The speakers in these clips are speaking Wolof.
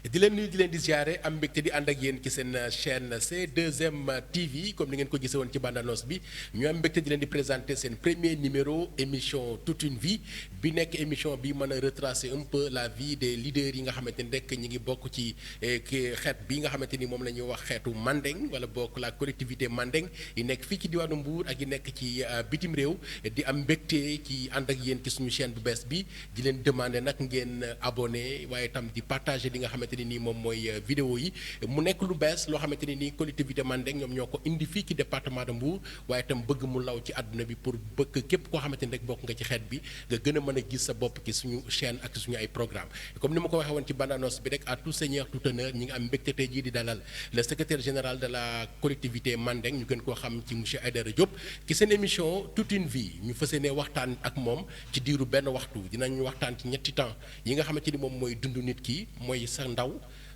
di leen nuyu di leen di ziare am mbégte di ànd ak yéen ci seen chaîne C2M TV comme ni ngeen ko gisee woon ci bande annonce bi ñu am mbégte di leen di présenter seen premier numéro émission toute une vie bi nekk émission bi mën a retracer un peu la vie des leaders yi nga xamante ni rek ñi ngi bokk ci xeet bi nga xamante ni moom la ñuy wax xeetu Mandeng wala bokk la collectivité Mandeng yi nekk fii ci diwaanu Mbour ak yi nekk ci bitim réew di am mbégte ci ànd ak yéen ci suñu chaîne bu bees bi di leen demander nag ngeen abonné waaye itam di partager li nga xamante ni nii moom mooy vidéo yi mu nekk lu bees loo xamante ni nii collectivité Mandeng ñoom ñoo ko indi fii ci département de Mbour waaye itam bëgg mu law ci àdduna bi pour bëgg képp koo xamante ni rek bokk nga ci xeet bi nga gën a mën a gis sa bopp ci suñu chaîne ak suñu ay programme comme ni ma ko waxee woon ci bande annonce bi rek à tout seigneur tout honneur ñi ngi am mbégte tey jii di dalal le secrétaire général de la collectivité Mandeng ñu gën koo xam ci monsieur Aïdara Diop ci seen émission toute une vie ñu fas yéene waxtaan ak moom ci diiru benn waxtu dinañu waxtaan ci ñetti temps yi nga xamante ni moom mooy dund nit ki mooy sa ndaw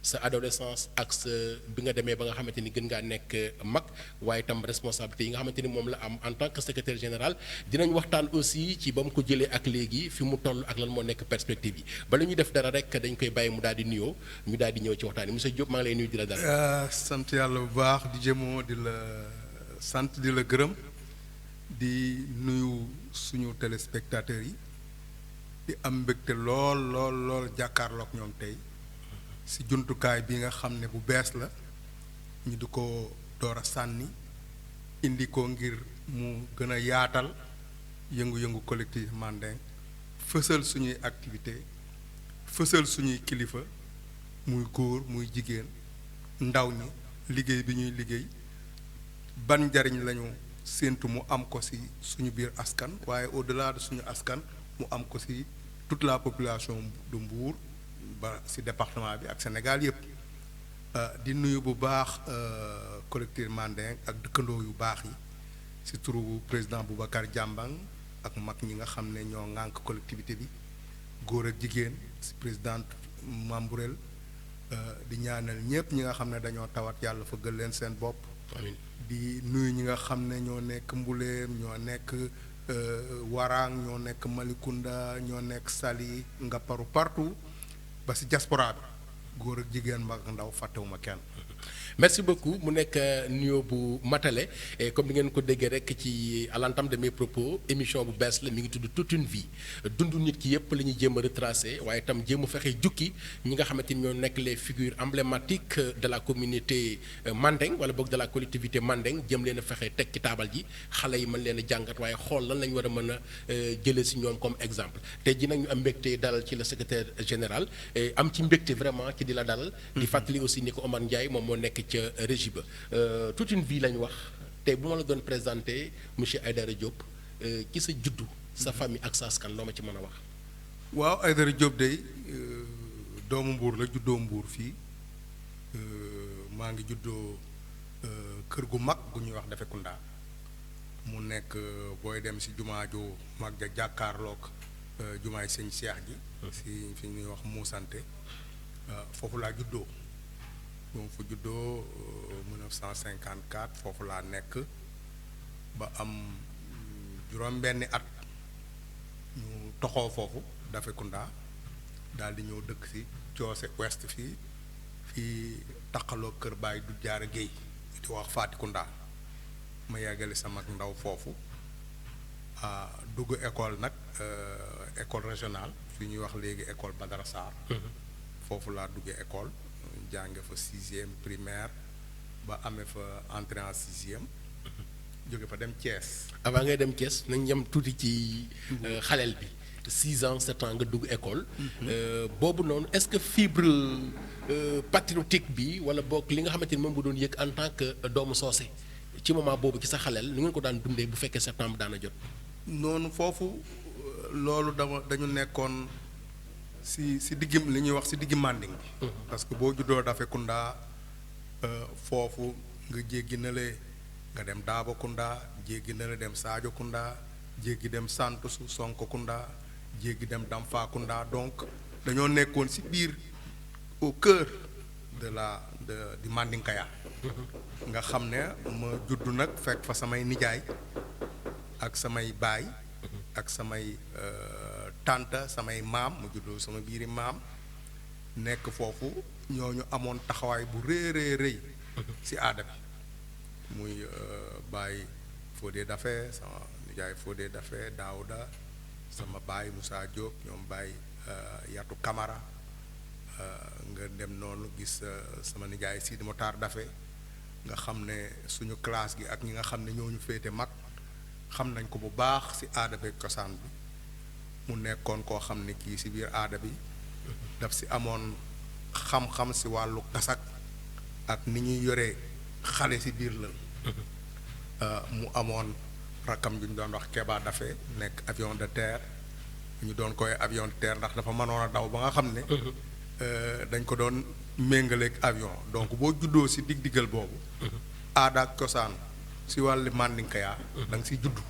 sa adolescence ak sa bi nga demee ba nga xamante ni gën ngaa nekk mag waaye itam responsabilité yi nga xamante ni moom la am en tant que secrétaire général dinañ waxtaan aussi ci ba mu ko jëlee ak léegi fi mu toll ak lan moo nekk perspective yi bala ñuy def dara rek dañ koy bàyyi mu daal di nuyoo ñu daal di ñëw ci waxtaan yi monsieur Diop maa ngi lay nuyu di la dara. sant yàlla bu baax di jëmoo di la sant di la gërëm di nuyu suñu téléspectateurs yi di am mbégte lool jàkkaarloog ñoom tey. ci jumtukaay bi nga xam ne bu bees la ñu di ko door a sànni indi ko ngir mu gën a yaatal yëngu-yëngu collectif Mandeng fësal suñuy activité fësal suñuy kilifa muy góor muy jigéen ndaw ñi liggéey bi ñuy liggéey ban njariñ lañu séentu mu am ko ci suñu biir askan waaye au-delà de suñu askan mu am ko ci toute la population de Mbour ba ci département bi ak Sénégal yëpp di nuyu bu baax collectif Mandeng ak dëkkandoo yu baax yi ci turu président Boubacar Diambang ak mag ñi nga xam ne ñoo ŋànk collectivité bi góor ak jigéen ci présidente Mambourel di ñaanal ñëpp ñi nga xam ne dañoo tawat yàlla fëggal leen seen bopp. amiin di nuyu ñi nga xam ne ñoo nekk Mbuleem ñoo nekk Warang ñoo nekk Malicounda ñoo nekk Saly Ngaparou partout. ba ci diaspora bi góor ak jigéen mag ak ndaw fàttewuma kenn. merci beaucoup mu nekk nuyoo bu matale et comme ni ngeen ko déggee rek ci à l'entame de mes propos émission bu bees la mi ngi tudd toute une vie dund nit ki yëpp la ñuy jéem a retracer waaye itam jéem a fexe jukki ñi nga xamante ni ñoo nekk les figures emblématiques de la communauté Mandeng wala boog de la collectivité Mandeng jëm leen a fexe teg ci taabal ji xale yi mën leen a jàngat waaye xool lan lañ war a mën a jëlee si ñoom comme exemple tey ji nag ñu am mbégte dalal ci le secrétaire général am ci mbégte vraiment ci di la dalal. di fàttali aussi ni ko Omar Ndiaye moom moo nekk ca régie ba toute une vie lañ wax tey bu ma la doon présenté monsieur Aïdara Diop ci sa juddu sa famille ak sa askan loo ma ci mën a wax. waaw Aïdara Diop day doomu Mbour la juddoo Mbour fii maa ngi juddoo kër gu mag gu ñuy wax Defekunda mu nekk booy dem ci jumaa ju mag ja jàkkaarloog jumaay sëñ Cheikh ji ci fi ñuy wax Moussante foofu laa juddoo. moom fa juddoo 1954 foofu laa nekk ba am juróom-benni at ñu toxoo foofu Defekunda daal di ñëw dëkk ci Coose Ouest fii taqaloo kër Baay du Jaara Géey di wax Fatikunda ma yeggale sama ndaw foofu dugg école nag école régionale fi ñuy wax léegi école Badara Sarr foofu laa duggee école jànge fa 6e primaire ba amee fa entrée en 6e jóge fa dem Thiès. avant ngay dem Thiès nañ yem tuuti ci xaleel bi 6 ans 7 ans nga dugg école. boobu noonu est-ce que fibre patriotique bi wala boog li nga xamante ni moom nga doon yëg en tant que doomu soose ci moment boobu ci sa xaleel nu ngeen ko daan dundee bu fekkee septembre daana jot. noonu foofu loolu dañu nekkoon. si diggi li ñuy wax si diggi Manding bi parce que boo juddoo Defekunda foofu nga jéggi na le nga dem Daabakunda jéggi na le dem Sadio-Kunda jéggi dem Santosu Sonko-Kunda jéggi dem Damfakunda donc dañoo nekkoon si biir au cœur di Mandinkaya nga xam ne ma juddu nag fekk fa samay nijaay ak samay baay ak samay tante samay maam mu juddoo sama biiri maam nekk foofu ñooñu amoon taxawaay bu rëy rëy si aada bi muy Baye Fodé Daffé sama nijaay Fodé Daffé Daouda sama Baye Moussa Diop ñoom Baye Yatou Camara nga dem noonu gis sama nijaay Sidi Motar Daffé nga xam ne suñu classe gi ak ñi nga xam ne ñooñu féete mag xam nañ ko bu baax si aada beeg cosaan bi mu nekkoon koo xam ne kii si biir aada bi daf si amoon xam-xam si wàllu kasak ak ni ñuy yoree xale si biir lël mu amoon rakkam bi ñu doon wax Keba Daffé nekk avion de terre ñu doon koy avion de terre ndax dafa mënoon a daw ba nga xam ne dañ ko doon méngaleeg avion donc boo juddoo si dig-digal boobu aada ak cosaan si wàllu Mandinka da nga siy juddu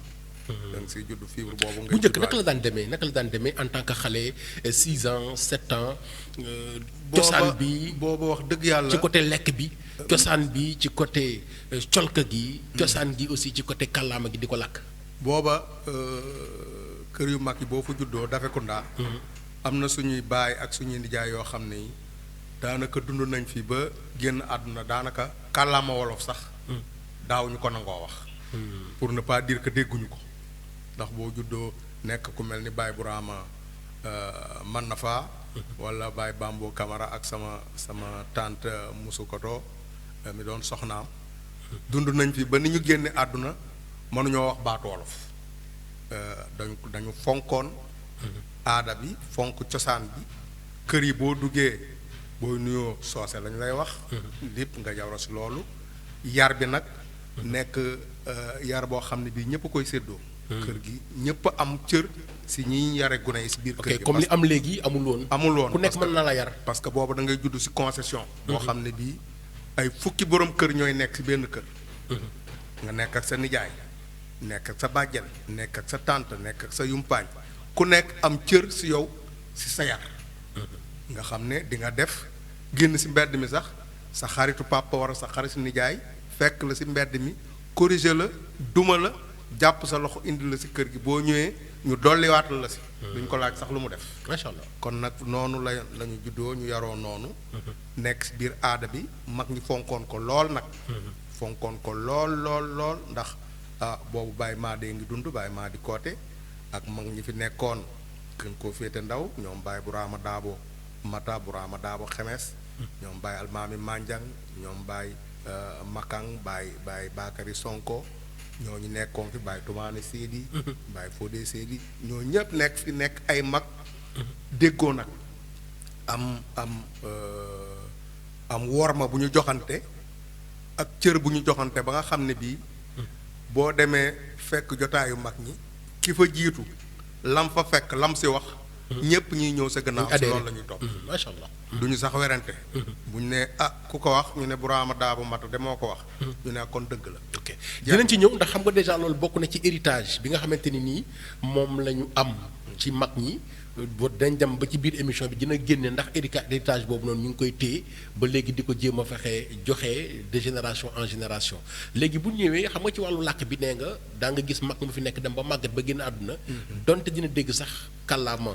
da nga siy juddu fibre boobu nga bu njëkk naka la daan demee en tant que xale 6 ans 7 ans cosaan bi booba wax dëgg yàlla ci côté lekk bi cosaan bi ci côté colka gi cosaan gi aussi ci côté kàllaama gi di ko làkk booba kër yu mag yi boo fa juddoo Dafekunda am na suñuy baay ak suñuy nijaay yoo xam ne daanaka dund nañ fi ba génn àdduna daanaka kàllaama wolof sax daaw ñu ko nangoo wax pour ne pas dire que dégguñu ko ndax boo juddoo nekk ku mel ni Baye Bourama man na fa wala Baye Bambo Camara ak sama tante Musukoto mi doon soxnaam dund nañ fi ba ni ñu génne àdduna mënuñoo wax baatu wolof dañu fonkoon aada bi fonk cosaan bi kër yi boo duggee booy nuyoo soose lañu lay wax lépp nga jawra si loolu yar bi nag nekk yar boo xam ne bii ñëpp koy séddoo kër gi ñëpp am cër si ñiy yare gune yi si biir kër gi comme li am léegi amul woon ku nekk mën na la yar parce que boobu da ngay judd si concession boo xam ne bii ay fukki borom kër ñooy nekk si benn kër nga nekk ak sa nijaay nekk ak sa bàjjen nekk ak sa tante nekk ak sa yumpaañ ku nekk am cër si yow si sa yar nga xam ne di nga def génn si mbedd mi sax sa xaritu papa war a sa xaritu nijaay fekk la si mbedd mi corriger la duma la jàpp sa loxo indi la si kër gi boo ñëwee ñu dolliwaat la si duñ ko laaj sax lu mu def macha allah kon nag noonu la ñu juddoo ñu yaroo noonu nekk si biir aada bi mag ñi fonkoon ko lool nag fonkoon ko lool ndax boobu Baye Maade ngi dund Baye Maadi Koote ak mag ñi fi nekkoon gën koo féete ndaw ñoom Baye Burama Daabo Mata Burama Daabo Xemes ñoom Baye Almaami Manjang ñoom Baye Makang Baye Bakary Sonko ñooñu nekkoon fi Baye Tumaane Seydi Baye Fodé Seydi ñoo ñëpp nekk fi nekk ay mag déggoo nag am worma bu ñu joxante ak cër bu ñu joxante ba nga xam ne bii boo demee fekk jotaayu mag ñi ki fa jiitu lam fa fekk lam si wax ñëpp ñuy ñëw sa gannaaw si loolu la ñuy topp macha allah du ñu sax werante buñ ne ku ko wax ñu ne Burama Daabo Mata de moo ko wax ñu ne kon dëgg la ok dinañ ci ñëw ndax xam nga déjà loolu bokk na ci héritage bi nga xamante ni nii moom la ñu am ci mag ñi boo dañ dem ba ci biir émission bi dina génne ndax héritage boobu noonu ñu ngi koy téye ba léegi di ko jéem a fexe joxe de génération en génération léegi bu ñëwee xam nga ci wàllu làkk bi nee nga daa nga gis mag mu fi nekk dem ba màggat ba génn àdduna donte dina dégg sax kàllaama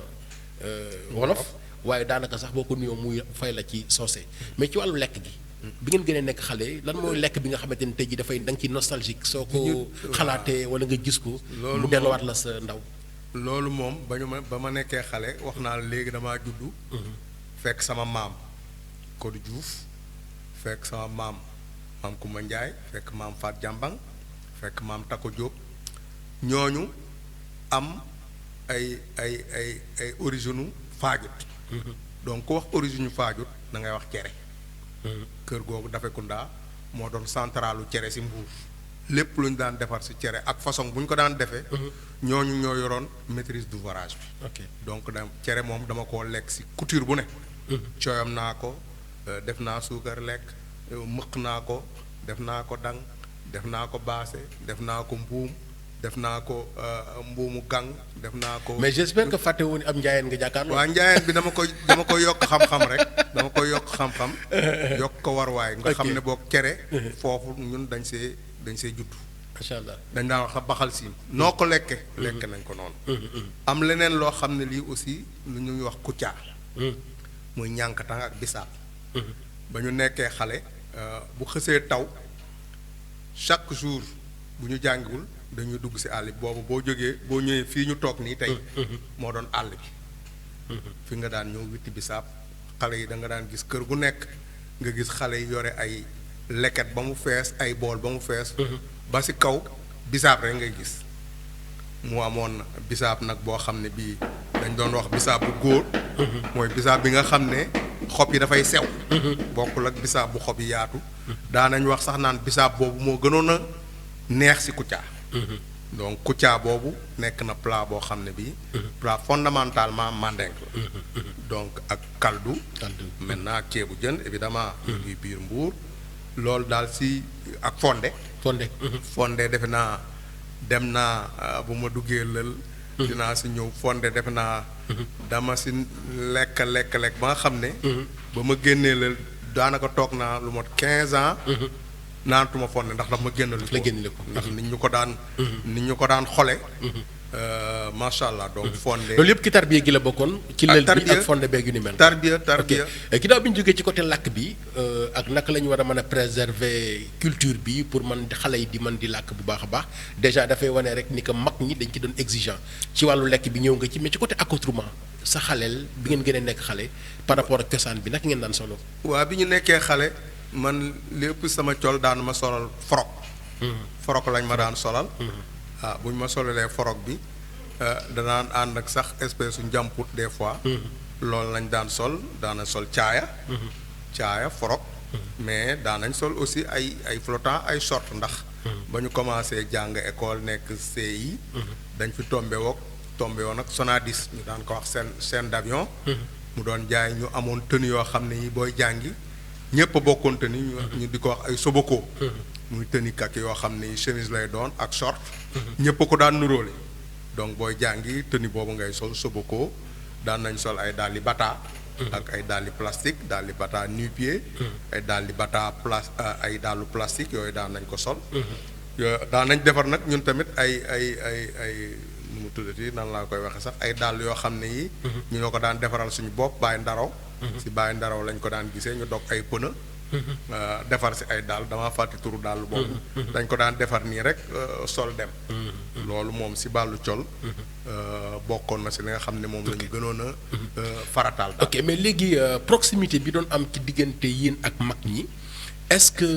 wolof waaye daanaka sax boo ko nuyoo muy fay la ci soose mais ci wàllu lekk gi bi ngeen gënee nekk xale lan mooy lekk bi nga xamante ni tey jii dafay da nga ciy nostalgique soo ko xalaatee wala nga gis ko mu delluwaat la sa ndaw loolu moom ba ma nekkee xale wax naa léegi damaa juddu fekk sama maam Kodou Diouf fekk sama maam Koumba Ndiaye fekk maam Fat Jambang fekk maam Tako Diop ñooñu am ay origine Faajut donc ku wax origine Faajut da ngay wax cere kër googu Dafekunda moo doon centralu cere si Mbuur lépp lu ñu daan defar si cere ak façon bu ñu ko daan defee ñooñu ñoo yoroon maîtrise d'ouvrage bi ok donc cere moom dama koo lekk si couture bu ne cooyam naa ko def naa suukar lekk mëq naa ko def naa ko dang def naa ko baase def naa ko mbuum def naa ko mbuumu gang def naa ko mais j'espère que fàtte woon am njaayeen nga jàkkaarloo waaw njaayeen bi dama koy yokk xam-xam rek dama koy yokk xam-xam yokk ko warwaay nga xam ne boog cere foofu ñun dañ see judd macha allah dañ daan wax baxal siin noo ko lekke nañ ko noonu am leneen loo xam ne lii aussi lu ñuy wax kuccaa muy ñànkatang ak bisaab ba ñu nekkee xale bu xësee taw chaque jour bu ñu jàngiwul dañuy dugg ci àll bi boobu boo jógee boo ñëwee fii ñu toog nii tey moo doon àll bi fi nga daan ñëw witti bisaab xale yi da nga daan gis kër gu nekk nga gis xale yi yore ay leket ba mu fees ay bool ba mu fees ba ci kaw bisaab rek ngay gis mu amoon bisaab nag boo xam ne bii dañ doon wax bisaab bu góor mooy bisaab bi nga xam ne xob yi dafay sew bokkul ak bisaab bu xob yi yaatu daanañ wax sax naan bisaab boobu moo gënoon a neex ci Kouthia donc Kouthia boobu nekk na plat boo xam ne bii plat fondamentalement mandeng la donc ak kaldu maintenant ceebu jën évidemment ngi biir Mbuur loolu daal ci ak fonde defe naa dem naa bu ma duggee lël dinaa ci ñëw fonde defe naa dama ci lekk ba nga xam ne ba ma génnee lël daanaka toog naa lu mot 15 ans naantuma fonde ndax daf ma génnalu ko ndax nit ñu ko daan xole macha allah donc fonde loolu yëpp ci tarbiya gi la bokkoon ci lël bi ak fonde beeg yu ni mel tarbiya ginnaaw bi ñu jógee ci côté làkk bi ak naka la ñu war a mën a préserver culture bi pour man xale yi di mën di làkk bu baax a baax déjà dafay wane rek ni que mag ñi dañ ci doon exigeant ci wàllu lekk bi ñëw nga ci mais ci côté accoutrement sa xaleel bi ngeen gën a nekk xale par rapport ak cosaan bi naka ngeen daan solo waa bi ñu nekkee xale man lépp sama col daan ma solal forok lañ ma daan solal bu ñu ma solalee forok bi danaan ànd ak sax espèce u njamput des fois loolu lañ daan sol daana sol caaya forok mais daanañ sol aussi ay flottant ay short ndax ba ñu commencé jàng école nekk CI dañ fi tombé woon ak Sonadis ñu daan ko wax seen d'avion mu doon jaay ñu amoon tenue yoo xam ne yi booy jàngi ñëpp a bokkoon tenue ñu di ko wax ay soboko muy tenue kaki yoo xam ne chemise lay doon ak short ñëpp ko daan nuróole donc booy jàngi tenue boobu ngay sol soboko daan nañ sol ay dàlli bata ak ay dàlli plastique dàlli bata nu-pieds ay dàlli bata ay dàllu plastique yooyu daan nañ ko sol daan nañ defar nag ñun tamit ay nu mu tuddati nan laa koy waxe sax ay dàll yoo xam ne yi ñu ñoo ko daan defaral suñu bopp bàyyi ndaraw si bàyyi ndaraw lañ ko daan gisee ñu dog ay pëna defar si ay dàll dama fàtte turu dàll boobu dañ ko daan defar nii rek sol dem loolu moom si bàllu col bokkoon na si li nga xam ne moom la ñu gënoon a farataal daal. ok mais léegi proximité bi doon am ci diggante yéen ak mag ñi est-ce que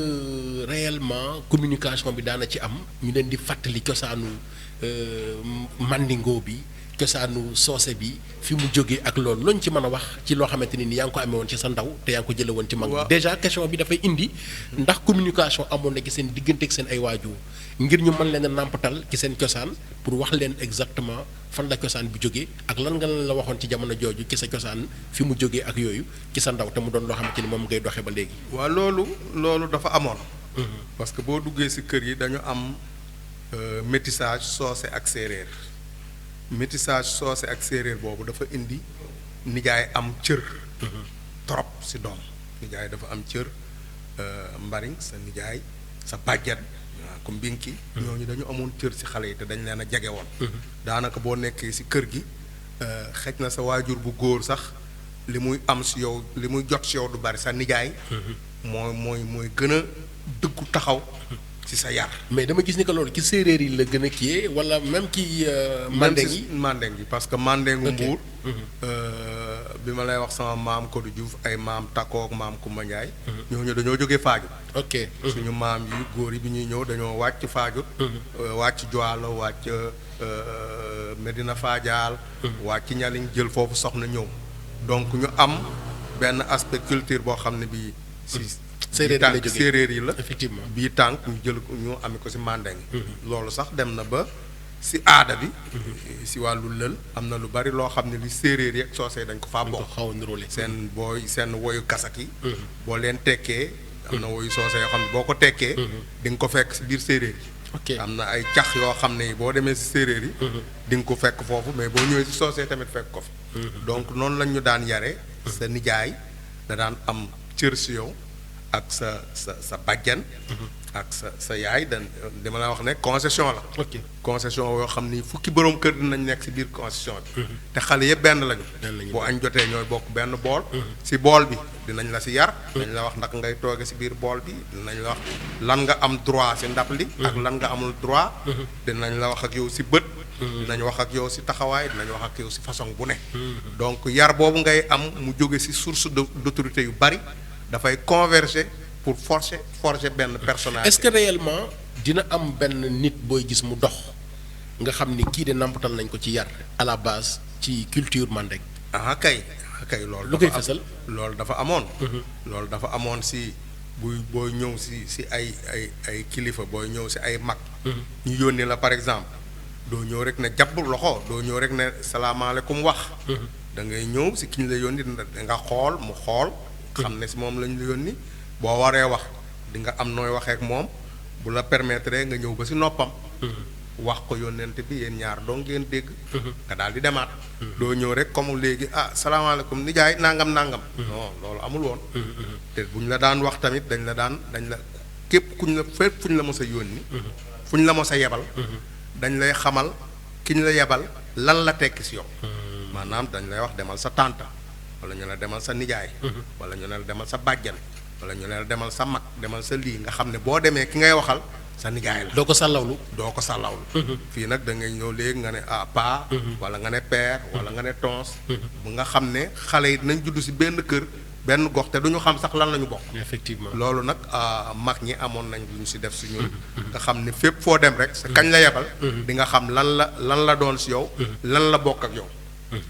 réellement communication bi daana ci am ñu leen di fàttali cosaanu mandingo bi cosaanu soose bi fi mu jógee ak loolu looñ ci mën a wax ci loo xamante ni yaa ngi ko amee woon ci sa ndaw te yaa ngi ko jële woon ci mag déjà question bi dafay indi ndax communication amoon na ci seen diggante ak seen ay waajur ngir ñu mën leen a nàmpatal ci seen cosaan pour wax leen exactement fan la cosaan bi jógee ak lan nga leen la waxoon ci jamono jooju ci sa cosaan fi mu jógee ak yooyu ci sa ndaw te mu doon loo xamante ni moom ngay doxee ba léegi. waaw loolu dafa amoon. parce que boo duggee ci kër yi dañu am métissage soose ak séeréer. métissage soose ak séeréer boobu dafa indi nijaay am cër trop ci doom nijaay dafa am cër mbariñ sa nijaay sa bàjjan ko mbinki ñooñu dañu amoon cër ci xale yi te dañ leen a jege woon daanaka boo nekkee ci kër gi xëj na sa waajur bu góor sax li muy am ci yow li muy jot ci yow du bari sa nijaay mooy gën a dëggu taxaw ci sa yar. mais dama gis ni que loolu ci séeréer yi la gën a kii wala même ci mandeng yi parce que mandengu Mbuur bi ma lay wax sama maam Kodou Diouf ay maam Takkook maam Kumba Ndiaye ñooñu dañoo jógee Fajut. ok suñu maam yi góor yi bi ñuy ñëw dañoo wàcc Fajut wàcc Joalo wàcc Medina Fadial wàcc Ñaliñ jël foofu soxna ñëw donc ñu am benn aspect culture boo xam ne bii si séeréer yi la effectivement bii tànk ñu jël ñu amee ko ci mandeng loolu sax dem na ba ci aada bi ci wàllu lël am na lu bari loo xam ne li séeréer yi ak soosee dañ ko faa bokk seen woyu kasak yi boo leen tekkee am na woyu soosee yoo xam ne boo ko tekkee di nga ko fekk ci biir séeréer yi am na ay cax yoo xam ne boo demee ci séeréer yi di nga ko fekk foofu mais boo ñëwee ci soosee tamit fekk ko fi donc noonu lañ ñu daan yare sa nijaay da daan am cër ci yow ak sa bàjjan ak sa yaay dama la wax ne concession la. ok concession yoo xam ni fukki borom kër dinañ nekk si biir concession bi. te xale yëpp benn lañu. bu añ jotee ñooy bokk benn bool. si bool bi dinañ la si yar. dinañ la wax naka ngay tooge si biir bool bi dinañ la wax lan nga am droit si ndab li. ak lan nga amul droit. dinañ la wax ak yow si bët. dinañ wax ak yow si taxawaay dinañ wax ak yow si façon bu ne. donc yar boobu ngay am mu jóge si source d'autorité yu bari dafay converger pour forger benn personnalité. est-ce que réellement dina am benn nit booy gis mu dox nga xam ni kii de nampatal nañ ko ci yar à la base ci culture mandeng. kay loolu. lu koy fësal loolu dafa amoon. loolu dafa amoon si booy ñëw si ay kilifa booy ñëw si ay mag. ñu yónnee la par exemple doo ñëw rek ne jàpp loxo doo ñëw rek ne salaamaaleykum wax. da ngay ñëw si ki ñu la yónni nga xool mu xool. xam ne si moom lañ la yónni. boo waree wax di nga am nooy waxee ak moom bu la permettre nga ñëw ba si noppam. wax ko yónnent bi yéen ñaar doo ngeen dégg. nga daal di demaat. doo ñëw rek comme léegi salaamaaleykum nijaay nangam. non loolu amul woon. te bu ñu la daan wax tamit dañ la képp kuñ la fépp fu ñu la mos a yónni. fu ñu la mos a yebal. dañ lay xamal ki ñu la yebal lan la tekki si yow. maanaam dañ lay wax demal sa tànta wala ñu la demal sa nijaay. wala ñu la demal sa bàjjan. wala ñu ne demal sa mag demal sa lii nga xam ne boo demee ki ngay waxal sa nijaay la. doo ko sàllawlu. fii nag da ngay ñëw léegi nga ne paa. wala nga ne père wala nga ne tons. bu nga xam ne xale yi dinañ judd si benn kër benn gox te du ñu xam sax lan la ñu bokk. effectivement loolu nag mag ñi amoon nañ lu ñu si def si ñun. nga xam ne fépp foo dem rek. sa kañ la yebal. di nga xam lan la doon si yow. lan la bokk ak yow.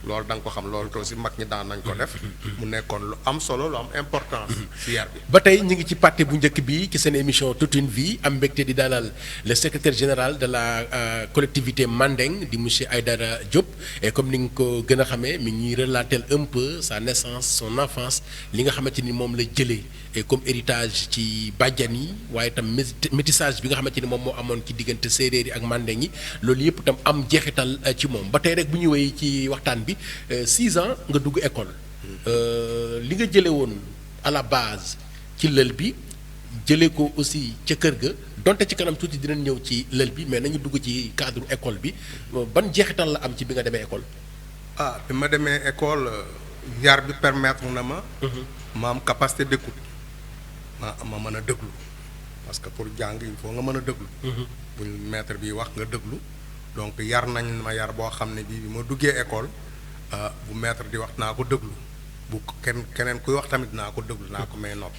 loolu da nga ko xam loolu aussi mag ñi daan nañ ko def mu nekkoon lu am solo lu am importance ci yar bi. ba tey ñu ngi ci partie bu njëkk bi ci seen émission toute une vie am mbégte di dalal le secrétaire général de la collectivité Mandeng di monsieur Aïdara Diop et comme ni nga ko gën a xamee mi ngi relater un peu sa naissance son enfance li nga xamante ni moom la jëlee et comme héritage ci bàjjan yi waaye itam métissage bi nga xamante ni moom moo amoon ci diggante séeréer yi ak Mandeng yi loolu yëpp itam am jeexital ci moom ba tey rek bu ñu wéy ci waxtaan bi 6 ans nga dugg école li nga jële woon à la base ci lël bi jëlee ko aussi ca kër ga donte ci kanam tuuti dinañ ñëw ci lël bi mais nañu dugg ci cadre école bi ban jeexital la am ci bi nga demee école. bi ma demee école yar bi permettre na ma. ma am capacité d'écoute ma mën a déglu parce que pour jàng il faut nga mën a déglu. bu maître bi wax nga déglu. donc yar nañ ma yar boo xam ne bii bi ma duggee école bu maître di wax naa ko déglu bu keneen kuy wax tamit naa ko déglu naa ko may nopp.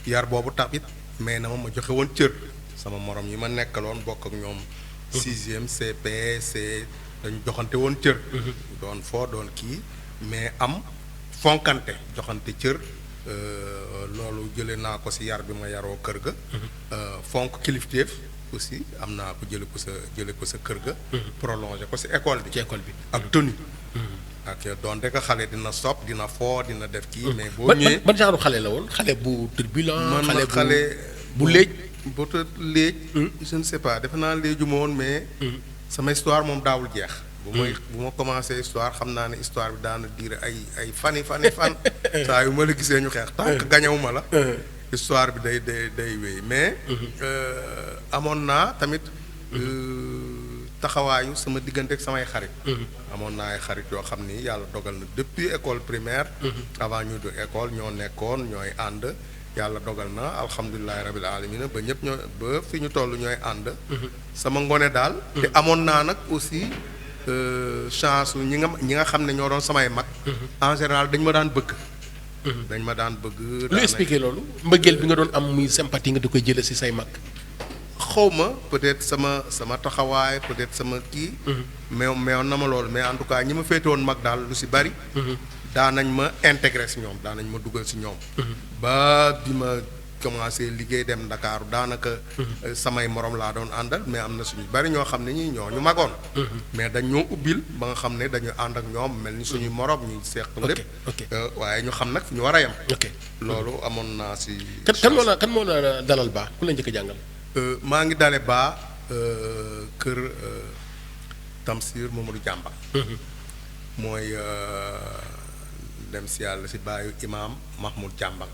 yar boobu tamit may na ma joxe woon cër sama morom yi ma nekkaloon bokk ak ñoom. 6e CP C dañu joxante woon cër. doon foo doon kii mais am fonkante joxante cër loolu jëlee naa ko ci yar bi ma yaroo kër ga. fonk kilifteef. aussi am naa ko jële ko sa kër ga. prolongé ko ci école bi. ci école bi ak tenue. ak donte que xale dina sopp dina foo dina def kii. mais boo ñëwee ban genre xale la woon xale bu turbulent. xale bu léej. bu léej. je ne sais pas defe naa léeju ma woon mais. sama histoire moom daawul jeex. bu ma commencé histoire xam naa ne histoire bi daana diire ay fan. saa yu ma la gisee ñu xeex tant que gañewuma la. histoire bi day wéy mais amoon naa tamit taxawaayu sama diggante ak samay xarit. amoon naa ay xarit yoo xam ni yàlla dogal na depuis école primaire. avant ñu du école ñoo nekkoon ñooy ànd yàlla dogal na alhamdulilahi rabil alamina ba ñëpp ba fi ñu toll ñooy ànd. sama ngone daal. te amoon naa nag aussi chance ñi nga xam ne ñoo doon samay mag. en général dañ ma daan bëgg. dañ ma daan bëgg. lu expliqué loolu mbëggeel bi nga doon am muy sympathie nga di koy jëlee ci say mag. xaw ma peut-être sama taxawaay peut-être sama kii. mais na ma loolu mais en tout cas ñi ma féete woon mag daal lu ci bari. daanañ ma intégré ci ñoom daanañ ma dugal ci ñoom. ba bi ma commencé liggéey dem Ndakaaru daanaka. samay morom laa doon àndal mais am na suñu bari ñoo xam ne ñii ñoo ñu magoon. mais dañ ñoo ubbil ba nga xam ne dañu ànd ak ñoom mel ni suñuy morom ñuy seq lépp. waaye ñu xam nag fi ñu war a yem. loolu amoon naa ci. kan moo la dalal baa ku la njëkk a jàngal. maa ngi dale baa kër Tamsir Mamadou Jàmba. mooy dem si yàlla si baayu imaam Mahmoud Jàmba.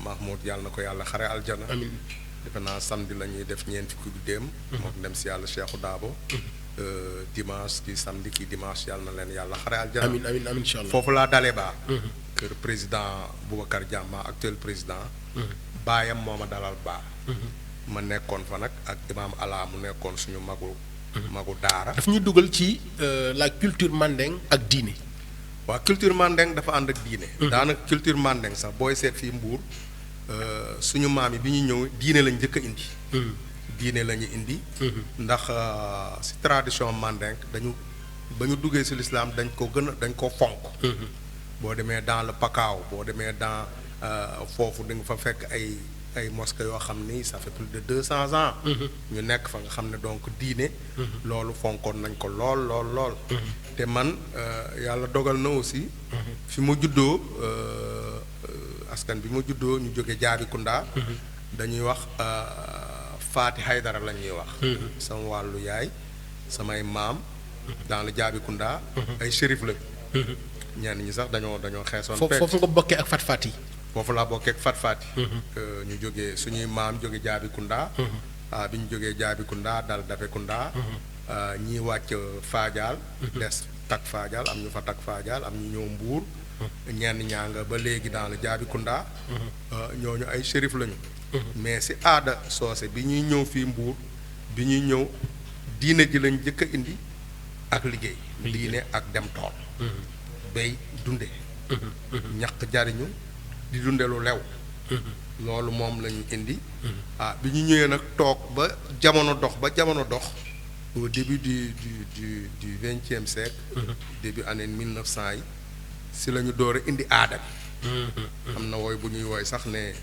Mahmoud yàlla na ko yàlla xare aljana. amiin. defe naa samedi la ñuy def ñeenti guddeem. moom dem si yàlla Cheikhou Dabo. dimanche kii samedi kii dimanche yàlla na leen yàlla xare aljana. amiin amiin amiin incha allah. foofu laa dalee baa. kër président Boubacar Diama actuel président. baayam moo ma dalal baa. ma nekkoon fa nag ak imaam Ala mu nekkoon suñu magu daara. daf ñu dugal ci la culture mandeng ak diine. waa culture mandeng dafa ànd ak diine. daanaka culture mandeng sax booy seet fii Mbuur suñu maam yi bi ñu ñëw diine lañ njëkk a indi. diine la ñu indi. ndax si tradition mandeng ba ñu duggee si lislaam dañ ko fonk. boo demee dans le Pakaaw boo demee dans foofu di nga fa fekk ay mosquées yoo xam ni ça fait plus de 200 ans. ñu nekk fa nga xam ne donc diine. loolu fonkoon nañ ko lool. te man yàlla dogal na aussi. fi ma juddoo askan bi ma juddoo ñu jóge Jaabikunda. dañuy wax Faati Haydara la ñuy wax. sama wàllu yaay samay maam. dans le Jaabikunda. ay shérif la. ñenn ñi sax dañoo xeesoon. foofu nga bokkee ak Fat yi. foofu laa bokkee ak Fat yi. ñu jógee suñuy maam jóge Jaabikunda. bi ñu jógee Jaabikunda dal Dafekunda. ñii wàcc Fadial. des tak Fadial am ñu fa tak Fadial am ñu ñëw Mbuur. ñenn ñaa nga ba léegi dans le Jaabikunda. ñooñu ay shérif lañu. mais si aada soose bi ñuy ñëw fii Mbuur bi ñuy ñëw diine ji lañ njëkk a indi ak liggéey. diine ak dem tool. bay dunde ñaq jariñu di dunde lu lew. loolu moom la ñu indi. bi ñu ñëwee nag toog ba jamono dox au début du 20e siècle. début année 1900 yi si la ñu door a indi aada bi. am na wooy bu ñuy wooy sax ne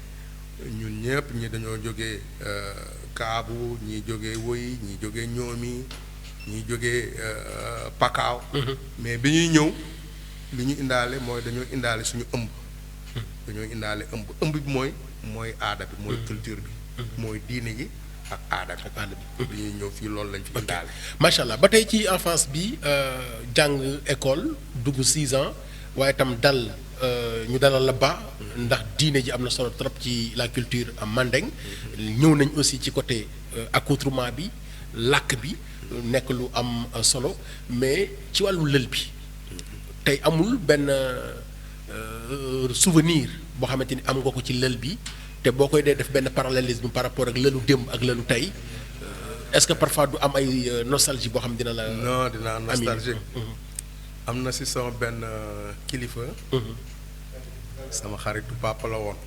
ñun ñëpp ñi dañoo jógee Kaabu ñii jógee Woy ñii jógee Ñoomi ñii jógee Pakaaw. mais bi ñuy ñëw li ñu indaale mooy dañoo indaale suñu ëmb. dañoo indaale ëmb bi mooy aada bi mooy culture bi. mooy diine gi ak aada bi. bi ñuy ñëw fii loolu lañ fi indaale. macha allah ba tey ci enfance bi jàng école dugg 6 ans waaye itam ñu dalal la ba ndax diine ji am na solo trop ci la culture mandeng. ñëw nañ aussi ci côté accoutrement bi làkk bi nekk lu am solo mais ci wàllu lël bi. tey amul benn souvenir boo xamante ni am nga ko ci lël bi te boo koy dee def benn parallélisme par rapport ak lëlu démb ak lëlu tey est-ce que parfois du am ay nostalgie boo xam dina la. non dinaa nostalgique. am na si sama benn kilifa. sama xaritu papa la woon.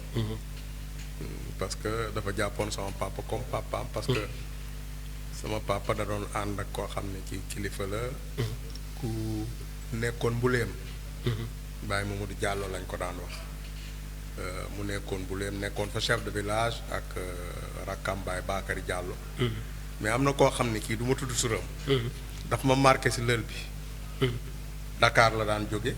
parce que dafa jàppoon sama papa comme papaam parce que sama papa da doon ànd ak koo xam ne ci kilifa la. ku nekkoon Mbuleem. Baye Mamadou Diallo lañ ko daan wax. mu nekkoon Mbuleem nekkoon fa chef de village ak rakkam Baye Bakary Diallo. mais am na koo xam ne kii du ma tudd suram. daf ma marqué si lël bi. Dakar la daan jóge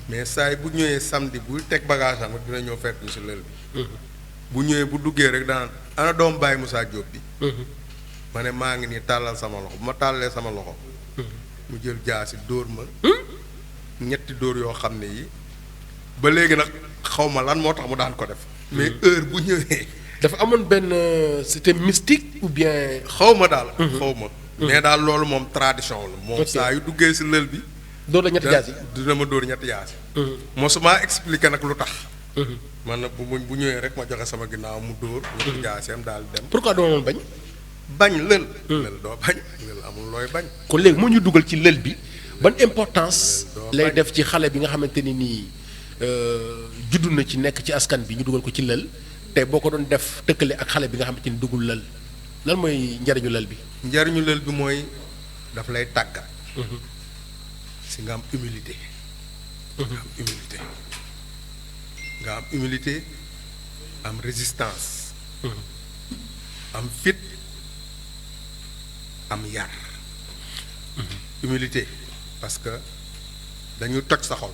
mais saa yi bu ñëwee samedi buy teg bagage am dina ñëw fekk ñu si lël bi. bu ñëwee bu duggee rek daan ana doom Baye Moussa Diop bi. ma ne maa ngi nii tàllal sama loxo bu ma tàllee sama loxo. mu jël jaasi dóor ma. ñetti dóor yoo xam ne yi ba léegi nag xaw ma lan moo tax mu daan ko def. mais heure bu ñëwee. dafa amoon benn c'était mystique ou bien. xaw ma daal. xaw ma. mais daal loolu moom tradition la. moom saa yu duggee si lël bi. dóor la ñetti jaasi. dina ma dóor ñetti jaasi. mosuma expliqué nag lu tax. man nag bu ñëwee rek ma joxe sama ginnaaw mu dóor. ñetti jaaseem daal dem. pourquoi doo woon bañ. bañ lël. lël doo bañ lël amul looy bañ. kon léegi moo ñu dugal ci lël bi ban importance lay def ci xale bi nga xamante ni nii juddu na ci nekk ci askan bi ñu dugal ko ci lël te boo ko doon def tëkkale ak xale bi nga xamante ni duggul lël lan mooy njariñu lël bi. njariñu lël bi mooy daf lay tàggat. si nga am humilité. nga am humilité am résistance. am fit am yar. humilité parce que dañu toj sa xol.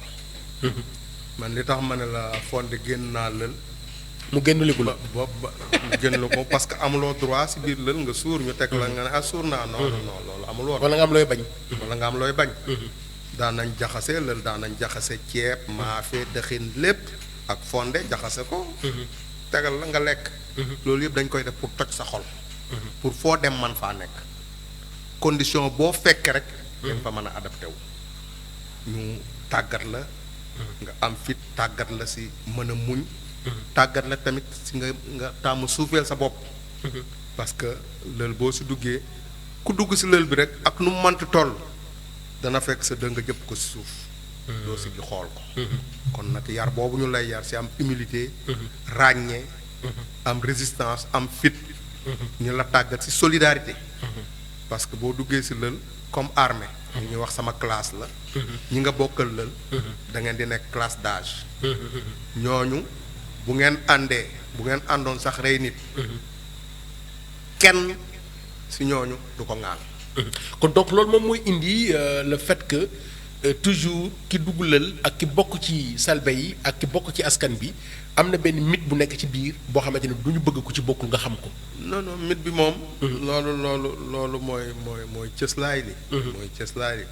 man li tax ma ne la fonde génn naa lël. mu génn liku la ba mu génn la ko parce que amuloo droit si biir lël nga suur ñu teg la nga ne suur naa non loolu amul woon. wala nga am looy bañ. wala nga am looy bañ. daan nañ jaxase lël daan nañ jaxase ceeb maafe dëxin lépp ak fonde jaxase ko tegal la nga lekk loolu yëpp dañ koy def pour toj sa xol pour foo dem man faa nekk condition boo fekk rek dañ fa mën a adapté wu ñu tàggat la nga am fit tàggat la si mën a muñ tàggat la tamit si nga tàmm suufeel sa bopp parce que lël boo si duggee ku dugg si lël bi rek ak nu mu mënti toll dana fekk sa dëng jëpp ko si suuf doo si gi xool ko kon nag yar boobu ñu lay yar si am humilité ràññee am résistance am fit ñu la tàggat si solidarité parce que boo duggee si lël comme armée ñu ñuy wax sama classe la ñi nga bokkal lël da ngeen di nekk classe d'âge ñooñu bu ngeen àndee bu ngeen àndoon sax rey nit kenn si ñooñu du ko ŋaan kon donc loolu moom mooy indi le fait que toujours ki dugg lël ak ki bokk ci salbe yi ak ki bokk ci askan bi am na benn mythe bu nekk ci biir boo xamante ne du ñu bëgg ku ci bokkul nga xam ko. non non mythe bi moom loolu mooy cëslaay li mooy cëslaay li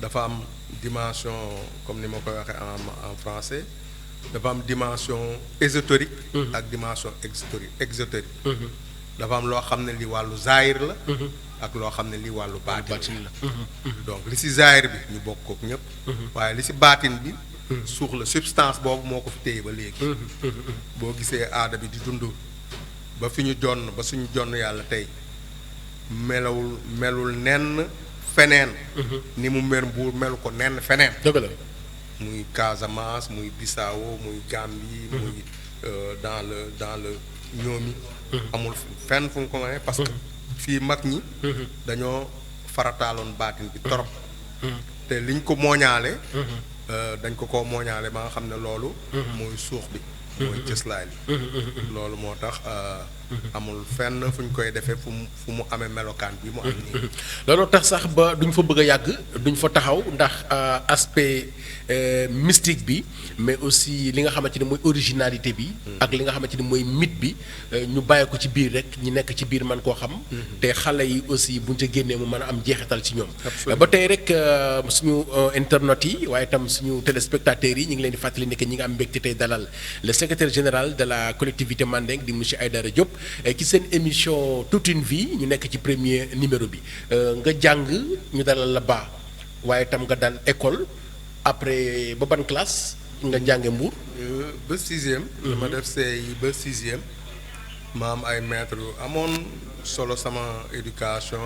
dafa am dimension comme ni ma koy waxee en français dafa am dimension ésotérique ak dimension exotérique dafa am loo xam ne li wàllu zaahir la ak loo xam ne li wàllu baatin la donc li si zaahir bi ñu bokk kook ñëpp waaye li si baatin bi suux la substance boobu moo ko fi téye ba léegi boo gisee aada bi di dund ba fi ñu jonn ba suñu jonn yàlla tey melul nenn feneen ni mu mer Mbuur melu ko nenn feneen dëgg la muy Casamance muy Bissau muy Gambie muy dans le ñoomi amul fenn fu mu ko mënee parce que fii mag ñi dañoo farataaloon baatin bi torop te liñ ko mooñaale dañ ko mooñaale ba nga xam ne loolu mooy suux bi mooy cëslaay li loolu moo tax amul fenn fu ñu koy defee fu mu amee melokaan bi mu am nii looloo tax sax ba duñ fa bëgg a yàgg duñ fa taxaw ndax aspect mystique bi mais aussi li nga xamante ni mooy originalité bi ak li nga xamante ni mooy mythe bi ñu bàyyi ko ci biir rek ñi nekk ci biir man koo xam te xale yi aussi buñ ca génnee mu mën a am jeexital ci ñoom ba tey rek suñu internautes yi waaye itam suñu téléspectateurs yi ñu ngi leen di fàttali ne que ñi nga am mbégte tey dalal le secrétaire général de la collectivité Mandeng di monsieur Aïdara Diop ci seen émission toute une vie ñu nekk ci premier numéro bi nga jàng ñu dalal la baa waaye itam nga dal école après ba ban classe nga jànge Mbour ba sixième dama def CI ba sixième ma am ay maître amoon solo sama éducation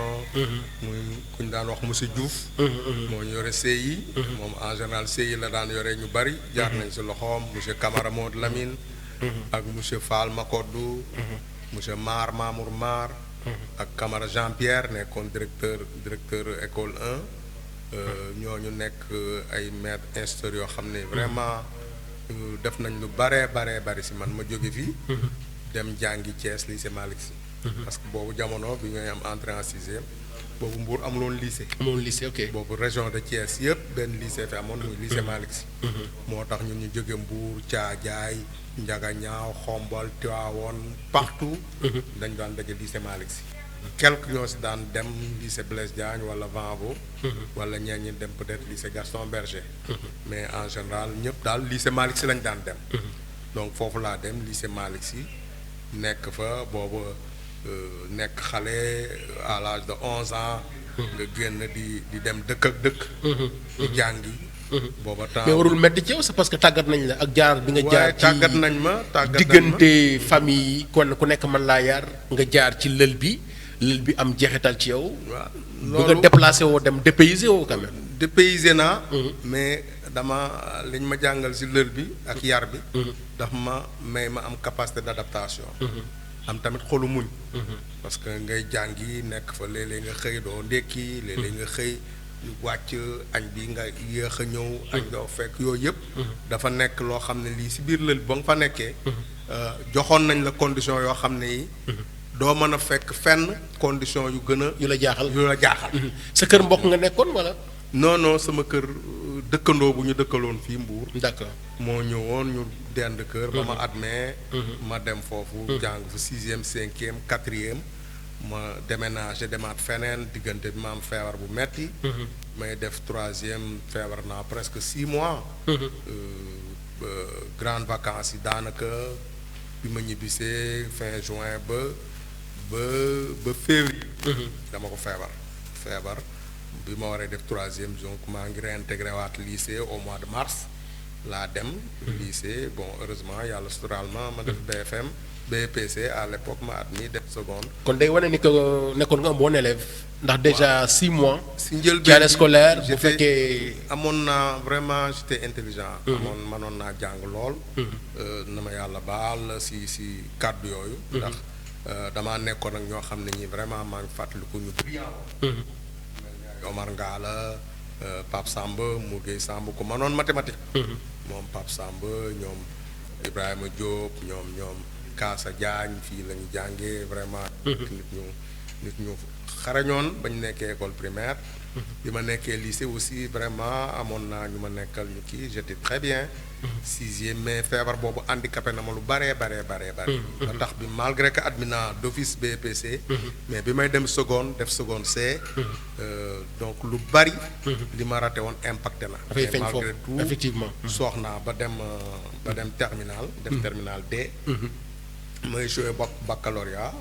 muy ku ñu daan wax monsieur Diouf moo ñu yore CI moom en général CI la daan yore ñu bari jaar nañ si loxoom monsieur Camara Maud Lamine ak monsieur Fall Makodou monsieur Mamour Mar ak Camara Jean Pierre nekkoon directeur école 1 ñooñu nekk ay maître instructeurs yoo xam ne vraiment def nañ lu bare si man ma jóge fii dem jàngi Thiès lycée Malick Sy parce que boobu jamono bi ngay am entrée en sixième boobu Mbour amuloon lycée ok boobu région de Thiès yëpp benn lycée fi amoon muy lycée Malick Sy moo tax ñun ñu jóge Mbour Thiadiaye Ndiaganiao Xombol Tivaouane partout dañ daan daje lycée Malick Sy quelques ñoo si daan dem lycée Blaise Diagne wala Vanvo wala ñeen ñi dem peut-être lycée Gaston Berger mais en général ñëpp daal lycée Malick Sy lañ daan dem donc foofu laa dem lycée Malick Sy nekk fa boobu nekk xale à l'âge de 11 ans nga génn di dem dëkk ak dëkk di jàngi booba temps mais warul metti ci yow c'est parce que tàggat nañ la ak jaar bi nga jaar ci tàggat nañ ma diggante famille yi kon ku nekk mën laa yar nga jaar ci lël bi am jeexital ci yow waaw bu nga déplacé woo dem dépaysé woo quand même dépaysé naa mais dama liñ ma jàngal si lël bi ak yar bi daf ma am capacité d'adaptation am tamit xolu muñ parce que ngay jàngi nekk fa léeg-léeg nga xëy doo ndékki léeg-léeg nga xëy wàcc añ bi nga yéex a ñëw añ doo fekk yooyu yëpp dafa nekk loo xam ne lii si biir lël ba nga fa nekkee joxoon nañ la condition yoo xam ne yi doo mën a fekk fenn condition yu gën a yu la jaaxal sa kër mbokk nga nekkoon wala non sama kër dëkkandoo bu ñu dëkkaloon fii Mbour d'accord moo ñëwoon ñu dend kër ba ma admet ma dem foofu jàng fa 6e 5e 4e ma déménagé demaat feneen diggante bi ma am feebar bu metti may def 3e feebar naa presque 6 mois grandes vacances yi daanaka bi ma ñibbisee fin juin ba février. dama ko feebar bi ma waree def troisième donc maa ngi réintégré waat lycée au mois de mars laa dem. lycée bon heureusement yàlla suturaal ma def BFM BPC à l'époque ma admis def seconde. kon day wane ni que nekkoon nga un bon élève. ndax déjà 6 mois. si njëlbeen ci année scolaire bu fekkee. amoon naa vraiment j'étais intelligent. mënoon naa jàng lool. na ma yàlla baal si kàddu yooyu. ndax damaa nekkoon ak ñoo xam ne ñi vraiment maa ngi fàttaliku ñu brillant. Omar Ngala Pape Samba Mourguey Samb ko mënoon mathématique. moom Pape Samba ñoom Ibrahima Diop ñoom Kaasa Diagne fii la ñu jàngee vraiment. nit ñu xarañoon ba ñu nekkee école primaire. bi ma nekkee lycée aussi vraiment amoon naa ñu ma nekkal ñu kii j'étais très bien. 6e mais feebar boobu handicapé na ma lu baree. ba tax bi malgré que admis naa d'office BPC. mais bi may dem seconde def seconde C. donc lu bari. li ma raté woon impacté na. dafay feeñ malgré foofu tout effectivement. soox naa ba dem terminal. def terminal D. may joué baccalauréat.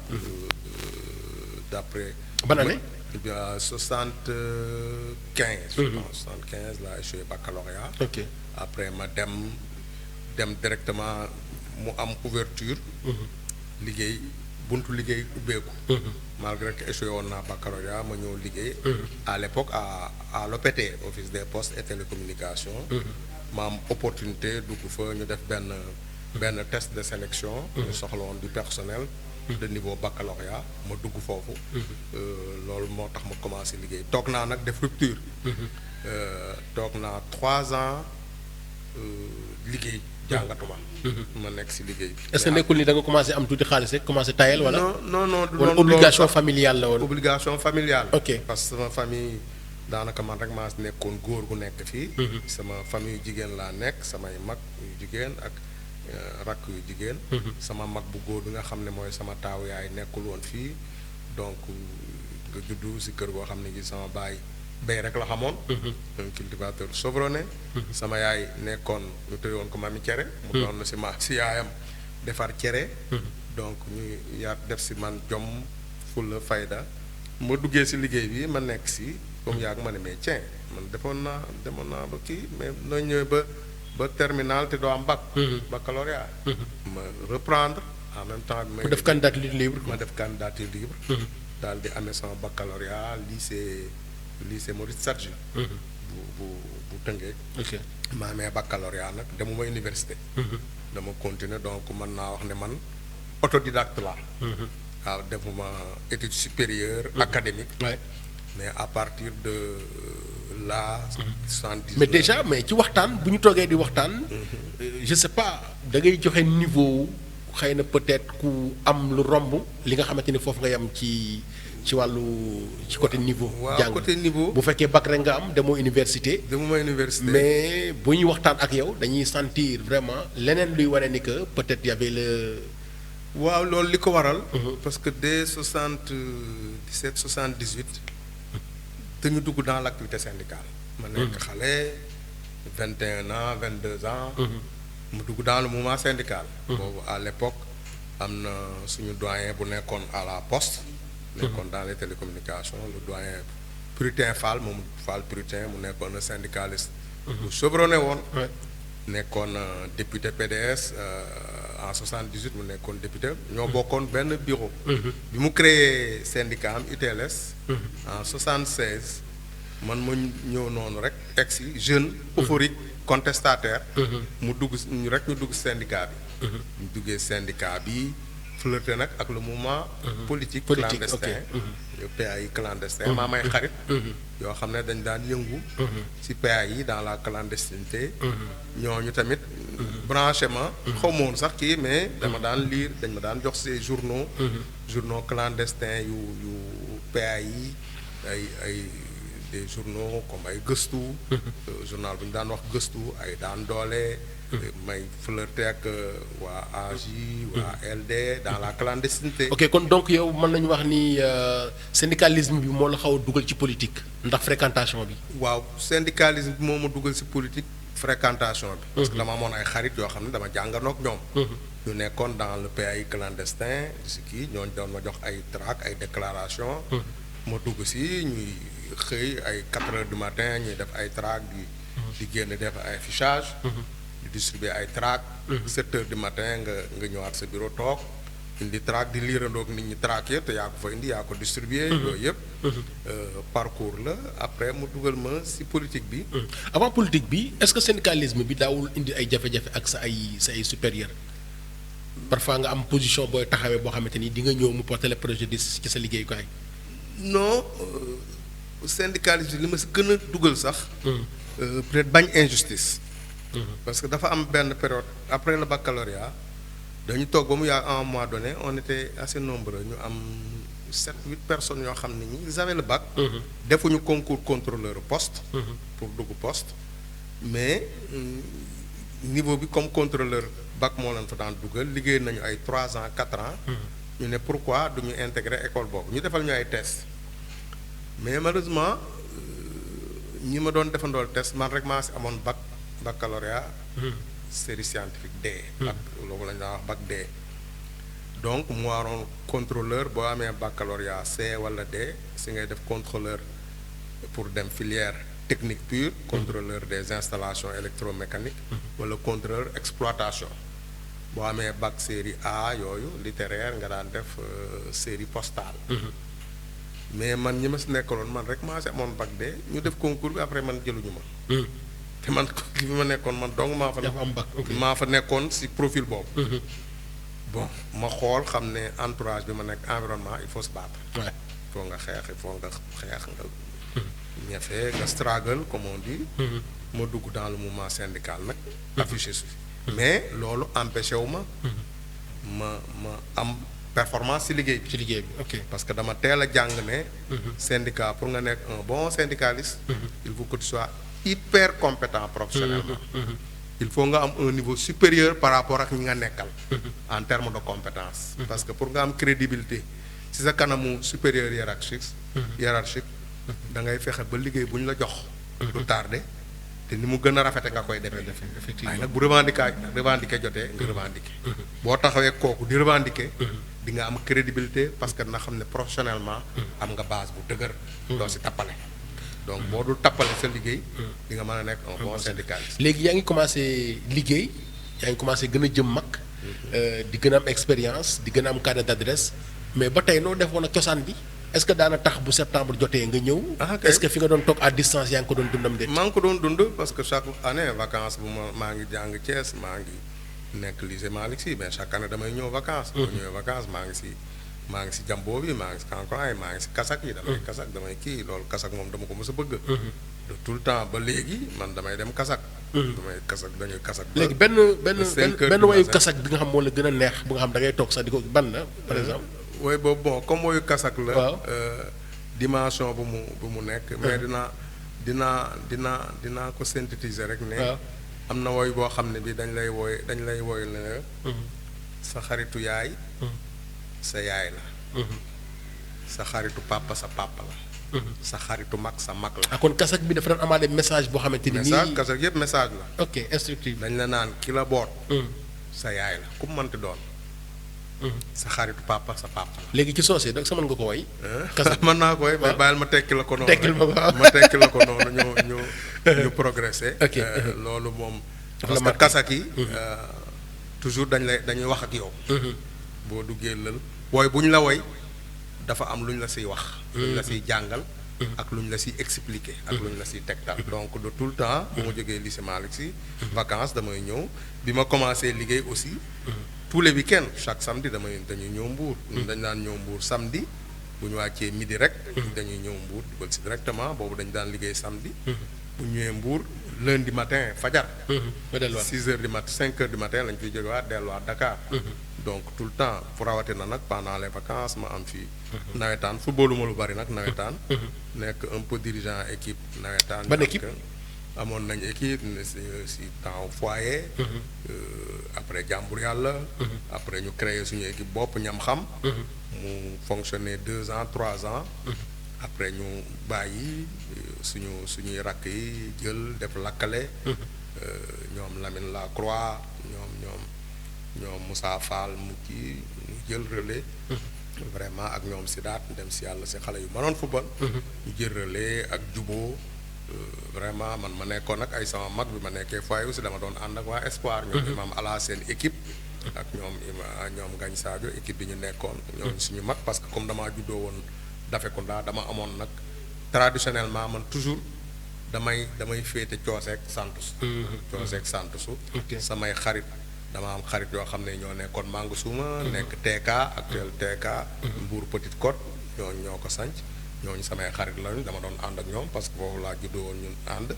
d'après. ban année. 75. je pense 75 laa échoué baccalauréat. ok après ma dem directement mu am ouverture. liggéey buntu liggéey ubbeeku. malgré que échoué woon naa baccalauréat ma ñëw liggéey. à l'époque à l'OPT office des postes et télécommunications. ma am opportunité dugg fa ñu def benn test de sélection. ñu soxla woon du personnel. de niveau baccalauréat ma dugg foofu. loolu moo tax ma commencé liggéey toog naa nag def rupture. toog naa 3 ans liggéey jàngatuma. ma nekk si liggéey. est-ce que nekkul ni da nga commencé am tuuti xaalis rek commencé tayel wala. non wala obligation familiale la woon. obligation familiale. ok parce que sama famille daanaka man rek maa nekkoon góor gu nekk fii. sama famille yu jigéen laa nekk samay mag yu jigéen ak. rakk yu jigéen. sama mag bu góor bi nga xam ne mooy sama taaw yaay nekkul woon fii donc nga juddu si kër goo xam ne gi sama baay bay rek la xamoon. un cultivateur chevronné. sama yaay nekkoon ñu tëye woon ko mami cere. mu doon na si yaayam defar cere. donc ñu def si man jom fulla fayda ma duggee si liggéey bi ma nekk si comme yàgg ma ne mais tiens man demoon naa ba kii mais noo ñëwee ba terminal te doo am bac. baccalauréat. ma reprendre en même temps. ma def candidature libre. ma def candidature libre. daal di amee sama baccalauréat lycée Maurice Sadji. bu Tëngéej. ok ma amee baccalauréat nag demuma université. dama continuer donc mën naa wax ne man autodidacte la. waaw defuma étude supérieure académique. mais à partir de là. 70 mais déjà mais ci waxtaan bu ñu toogee di waxtaan. je sais pas da ngay joxe niveau xëy na peut-être ku am lu romb li nga xamante ni foofu nga yam ci wàllu ci côté niveau. waaw côté niveau bu fekkee bac rek nga am demoo université. demuma université mais bu ñuy waxtaan ak yow dañuy sentir vraiment leneen luy wane ni que peut-être y avait le. waaw loolu li ko waral. parce que dès 77 78. te ñu dugg dans l'activité syndicale. ma nekk xale 21 ans 22 ans. mu dugg dans le mouvement syndical. boobu à l'époque am na suñu doyen bu nekkoon à la poste. nekkoon dans les télécommunications le doyen Prutin Fall moom Fall Prutin mu nekkoon un syndicaliste. bu chevronné woon. nekkoon député PDS en 78 mu nekkoon député ñoo bokkoon benn bureau. bi mu créé syndicat am UTLS. en 76 man ma ñëw noonu rek ex jeune euphorique contestataire. mu dugg ñu dugg syndicat bi. ñu duggee syndicat bi flirté nag ak le mouvement. politique clandestin. PAI clandestin maa may xarit. yoo xam ne dañ daan yëngu. ci PAI dans la clandestinité. ñooñu tamit. branchement. xaw ma woon sax kii mais dama daan lire dañ ma daan jox ces journaux. journaux clandestins yu PAI ay des journaux comme ay gëstu. journal bu ñu daan wax gëstu ay daan doole. may flirté ak waa AJ waa LD dans la clandestinité. ok kon donc yow mën nañu wax ni syndicalisme bi moo la xaw a dugal ci politique ndax fréquentation bi. waaw syndicalisme bi moo ma dugal ci politique fréquentation bi. parce que dama amoon ay xarit yoo xam ne dama jàngandoo ak ñoom. ñu nekkoon dans le PAI clandestin si kii ñooñu doon ma jox ay tract ay déclaration ma dugg si ñuy xëy ay 4 heures du matin ñuy def ay tract di génn def ay affichage. di distribuer ay tract 7 heures du matin nga ñëwaat sa bureau toog indi tract di liirandoog nit ñi tract yëpp te yaa ko fa indi yaa ko distribuer yooyu yëpp parcours la après mu dugal ma si politique bi. avant politique bi est-ce que syndicalisme bi daawul indi ay jafe-jafe ak sa ay supérieur parfois nga am position booy taxawee boo xamante ni di nga ñëw mu porter le préjudice ci sa liggéeyukaay. non syndicalisme li ma si gën a dugal sax. peut-être bañ injustice. parce que dafa am benn période après le baccalauréat dañu toog ba mu yaa à un moment donné on était assez nombreux ñu am 7-8 personnes yoo xam ne ñi ils avaient le bac. defuñu concours contrôleur poste. pour dugg poste mais niveau bi comme contrôleur bac moo leen fa daan dugal liggéey nañu ay 3 ans 4 ans. ñu ne pourquoi duñu intégrer école boobu ñu defal ñu ay test mais malheureusement ñi ma doon defandool test man rek maa si amoon baccalauréat série scientifique D. bac loolu la ñu daan wax bac D. donc mu waroon contrôleur boo amee baccalauréat C wala D si ngay def contrôleur pour dem filière technique pure. contrôleur des installations électromécaniques. wala contrôleur exploitation. boo amee bac série A yooyu littéraire nga daan def série postale. mais man ñi ma si nekkaloon man rek maa si amoon bac D ñu def concours bi après man jëluñu ma. te man li ma nekkoon man dong maa fa. dafa am bac maa fa nekkoon si profil boobu. bon ma xool xam ne entourage bi ma nekk environnement il faut se battre. Ouais. il faut nga xeex il faut nga xeex nga. ñafe nga struggle comme on dit. ma dugg dans le mouvement syndical nag. affiché si. mais loolu empêché wu ma. ma am performance si liggéey bi. ci liggéey bi ok. parce que dama teel a jàng ne. syndicat pour nga nekk un bon syndicaliste. il faut que tu sois hyper compétent professionnellement. il faut nga am un niveau supérieur par rapport ak ñi nga nekkal. en termes de compétence. parce que pour nga am crédibilité si sa kanamu supérieur hiérarchique. da ngay fexe ba liggéey bu ñu la jox. du tardé te ni mu gën a rafete nga koy defee. effectivement waaye nag bu revendiquer jotee nga revendiquer. boo taxawee kooku di revendiquer. di nga am crédibilité parce que na xam ne professionnellement. am nga base bu dëgër. doo si tappale. donc boo dul tappale sa liggéey. di nga mën a nekk un bon syndicaliste. léegi yaa ngi commencé liggéey yaa ngi commencé gën a jëm mag. di gën a am expérience di gën a am carnet d'adresse mais ba tey noo defoon ak cosaan bi est-ce que daana tax bu septembre jotee nga ñëw. est-ce que fi nga doon toog à distance yaa ngi ko doon dundam de. maa ngi ko doon dund parce que chaque année vacances bu maa ngi jàng Thiès maa ngi nekk lycée Malick Sy mais chaque année damay ñëw vacances. bu ñëwee vacances maa ngi si Jambo bi maa ngi si Kankourang maa ngi si Kasak yi. damay Kasak damay kii loolu Kasak moom dama ko mës a bëgg. de tout le temps ba léegi man damay dem Kasak. damay Kasak dañuy Kasak. léegi benn wayu Kasak bi nga xam moo la gën a neex bu nga xam da ngay toog sax di ko ban la par exemple. woy boobu bon comme woyu Kasak la. waaw dimension bu mu nekk. mais dinaa ko synthétiser rek ne. am na woy boo xam ne bi dañ lay woy la sa xaritu yaay. sa yaay la. sa xaritu papa sa papa la. sa xaritu mag sa mag la. kon Kasak bi dafa doon amaale message boo xamante ni. message Kasak yëpp message la. ok instructif. dañ la naan ki la boot. sa yaay la ku mu mënti doon. sa xaritu papa sa papa la. léegi ci soosee donc sa mën nga ko woy. Kasak mën naa koy mais bàyyil ma tekki la ko noonu. tekkil ma ko ma tekki la ko noonu ñu progressé. ok loolu moom. dafa la parce que Kasak yi. toujours dañuy wax ak yow. boo duggee lël wooy bu ñu la woy dafa am lu ñu la siy wax. lu ñu la siy jàngal. ak lu ñu la siy expliquer. ak lu ñu la siy tegtal. donc de tout le temps. bu ma jógee lycée Malick Sy. vacances damay ñëw bi ma commencé liggéey aussi. tous les week-ends chaque samedi dañuy ñëw Mbour. dañ daan ñëw Mbour samedi bu ñu wàccee midi rek. dañuy ñëw Mbour dugal si directement boobu dañu daan liggéey samedi. bu ñëwee Mbour lundi matin fajar. 6 heures du matin 5 heures du matin lañ fiy jógewaat delluwaat Dakar. donc tout le temps fu rawatina nag pendant les vacances ma am fii nawetaan footballuma lu bari nag nawetaan nekk un peu dirigeant équipe nawetaan ban équipe amoon nañ équipe si temps foyer après jàmbur yàlla après ñu créer suñu équipe bopp ñam xam mu fonctionner 2 ans 3 ans après ñu bàyyi suñuy rakk yi jël def lakkale ñoom Lamine Lacroix ñoom Moussa Fall mu kii ñu jël relais vraiment ak ñoom Sidaat dem si yàlla si xale yu mënoon football ñu jël relais ak juboo vraiment man ma nekkoon nag ay sama mag bi ma nekkee foyer aussi dama doon ànd ak waa Espoir ñoom imam ala seen équipe ak ñoom Gagne Sadio équipe bi ñu nekkoon ñoom suñu mag parce que comme damaa juddoo woon Dafekunda dama amoon nag traditionnellement man toujours damay féete cooseek santusu cooseek santusu samay xarit dama am xarit yoo xam ne ñoo nekkoon Mangusuuma nekk TK actuel TK Mbour Petite Côte ñoo ko sanc ñooñu samay xarit lañu dama doon ànd ak ñoom parce que foofu laa juddoo woon ñun ànd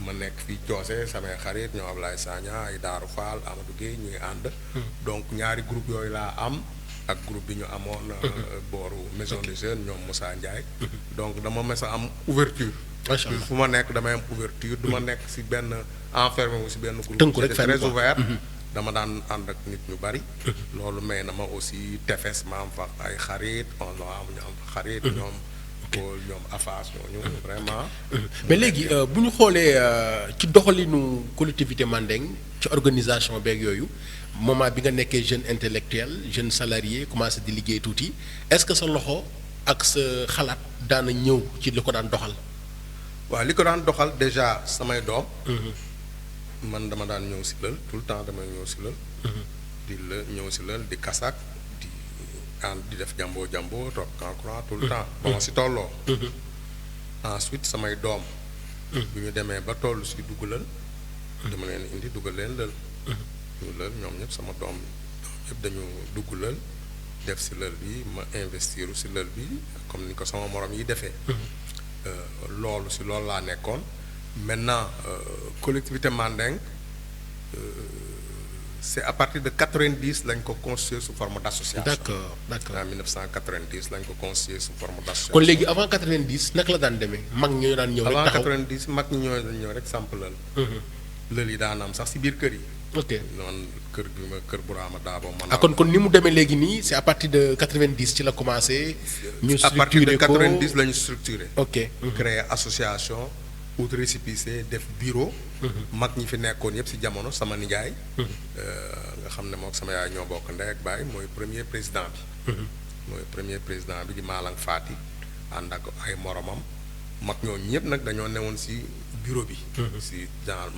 ma nekk fii coose samay xarit ñoo Ablaye Sagna ay Daaru Fall Amadou Gueye ñuy ànd donc ñaari groupe yooyu laa am ak groupe bi ñu amoon booru maison des jeunes ñoom Moussa Ndiaye donc dama mës a am ouverture fu ma nekk damay am ouverture du ma nekk si benn enfermé wu si benn groupe c'est très ouvert dama daan ànd ak nit ñu bari loolu may na ma aussi tefes ma am fa ay xarit on lo am ñu am xarit ñoom ñoom affaire ñooñu vraiment. mais léegi bu ñu xoolee ci doxalinu collectivité Mandeng ci organisation beeg yooyu moment bi nga nekkee jeune intellectuel jeune salarié commencé di liggéey tuuti est-ce que sa loxo ak sa xalaat daana ñëw ci li ko daan doxal. waaw li ko daan doxal déjà samay doom. man dama daan ñëw si lël tout le temps damay ñëw si lël. ñëw si lël di kasak. di def jàmboo toog kankuran tout le temps ba ma si tolloo ensuite samay doom bu ñu demee ba toll si dugalal dama leen indi dugal leen lël ñu lël ñoom ñëpp sama doom yëpp dañu dugg lël def si lël bi ma investiru si lël bi comme ni ko sama morom yi defee loolu si loolu laa nekkoon maintenant collectivité Mandeng c'est à partir de 90 lañ ko constitué sous forme d'association. D'accord. En 1990 lañ ko constitué sous forme d'association. kon léegi avant 90 naka la daan demee mag ñoo daan ñëw rek taxaw avant 90 mag ñi ñoo daan ñëw rek samp lël. lël yi daan am sax si biir kër yi. ok noonu kër Bourama Dabo man. kon ni mu demee léegi nii c'est à partir de 90 ci la commencé. ñu structuré ko à partir de 90 la ñu structuré. ok créer association. ut récépissé def bureau. mag ñi fi nekkoon yëpp si jamono sama nijaay. nga xam ne moom sama yaay ñoo bokk ndey ak baay mooy premier président bi. mooy premier président bi di Malang Fati ànd ak ay moromam mag ñooñu ñëpp nag dañoo newoon si bureau bi. si genre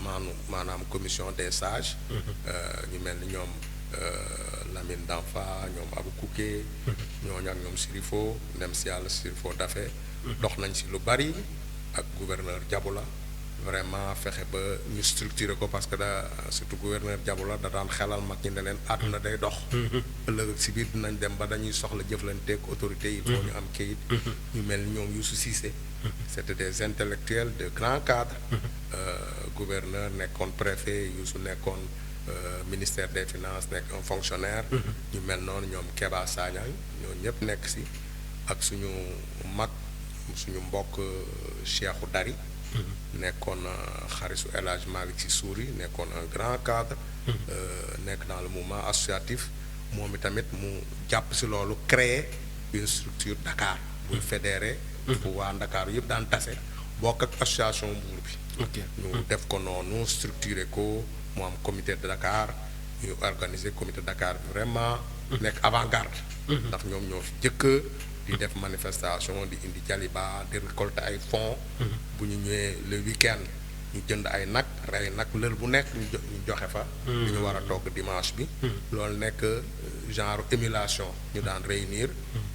maanaam commission des sages. ñu mel ni ñoom Lamine Danfa ñoom Abou Kouké. ñooñu ak ñoom Sirifo dem si yàlla Sirifo Dafe. dox nañ si lu bari. ak gouverneur Diaboula vraiment fexe ba ñu structuré ko parce que surtout gouverneur Diaboula da daan xelal mag ñi ne leen àdduna day dox. ëllëg si biir dinañ dem ba dañuy soxla jëflanteeg autorités yi. foo ñu am kayit. ñu mel ni ñoom Youssou Cissé. c'était des intellectuels de grands cadres. gouverneur nekkoon préfet Youssou nekkoon ministère des finances nekk un fonctionnaire. ñu mel noonu ñoom Keba Sagna ñoo ñëpp nekk si ak suñu mag. suñu mbokk Cheikhou Dari nekkoon xarisu El Hadj Malick Sy Souris nekkoon un grand cadre nekk dans le mouvement associatif moom itamit mu jàpp si loolu créer une structure Dakar buy fédéré fu waa Dakar yëpp daan tase bokk ak association Mbour bi ñu def ko noonu structuré ko mu am comité de Dakar ñu organiser comité Dakar bi vraiment nekk avant-garde ndax ñoom ñoo fi jëkk di def manifestation di indi jaliba di récolter ay fonds bu ñu ñëwee le week-end ñu jënd ay nag rey nag lël bu nekk ñu joxe fa li ñu war a togg dimanche bi loolu nekk genre émulation ñu daan réunir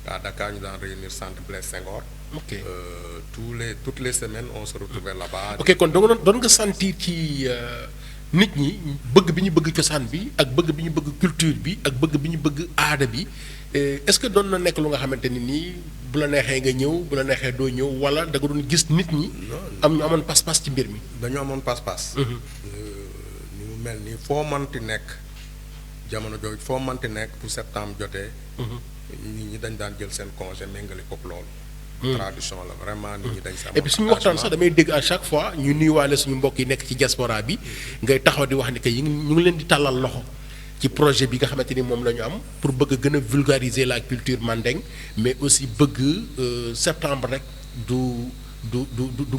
à Dakar ñu daan réunir centre Blaise Senghor toutes les semaines on se retrouvait là-bas. ok kon doon nga sentir ci nit ñi bëgg bi ñu bëgg cosaan bi ak bëgg bi ñu bëgg culture bi ak bëgg bi ñu bëgg aada bi est-ce que doon na nekk lu nga xamante ni nii bu la neexee nga ñëw bu la neexee doo ñëw wala da nga doon gis nit ñi. am ñu amoon pas-pas ci mbir mi. dañoo amoon pas-pas. ni mu mel ni foo mënti nekk jamono jooju foo mënti nekk bu septembre jotee. nit ñi dañ daan jël seen congé méngale koog loolu. tradition la vraiment nit ñi dañ si et puis suñu waxtaan sax damay dégg à chaque fois ñu nuyuwaale suñu mbokk yi nekk ci diaspora bi ngay taxaw di wax ni que ñu ngi leen di tàllal loxo ci projet bi nga xamante ni moom la ñu am pour bëgg a gën a vulgariser la culture mandeng mais aussi bëgg septembre rek du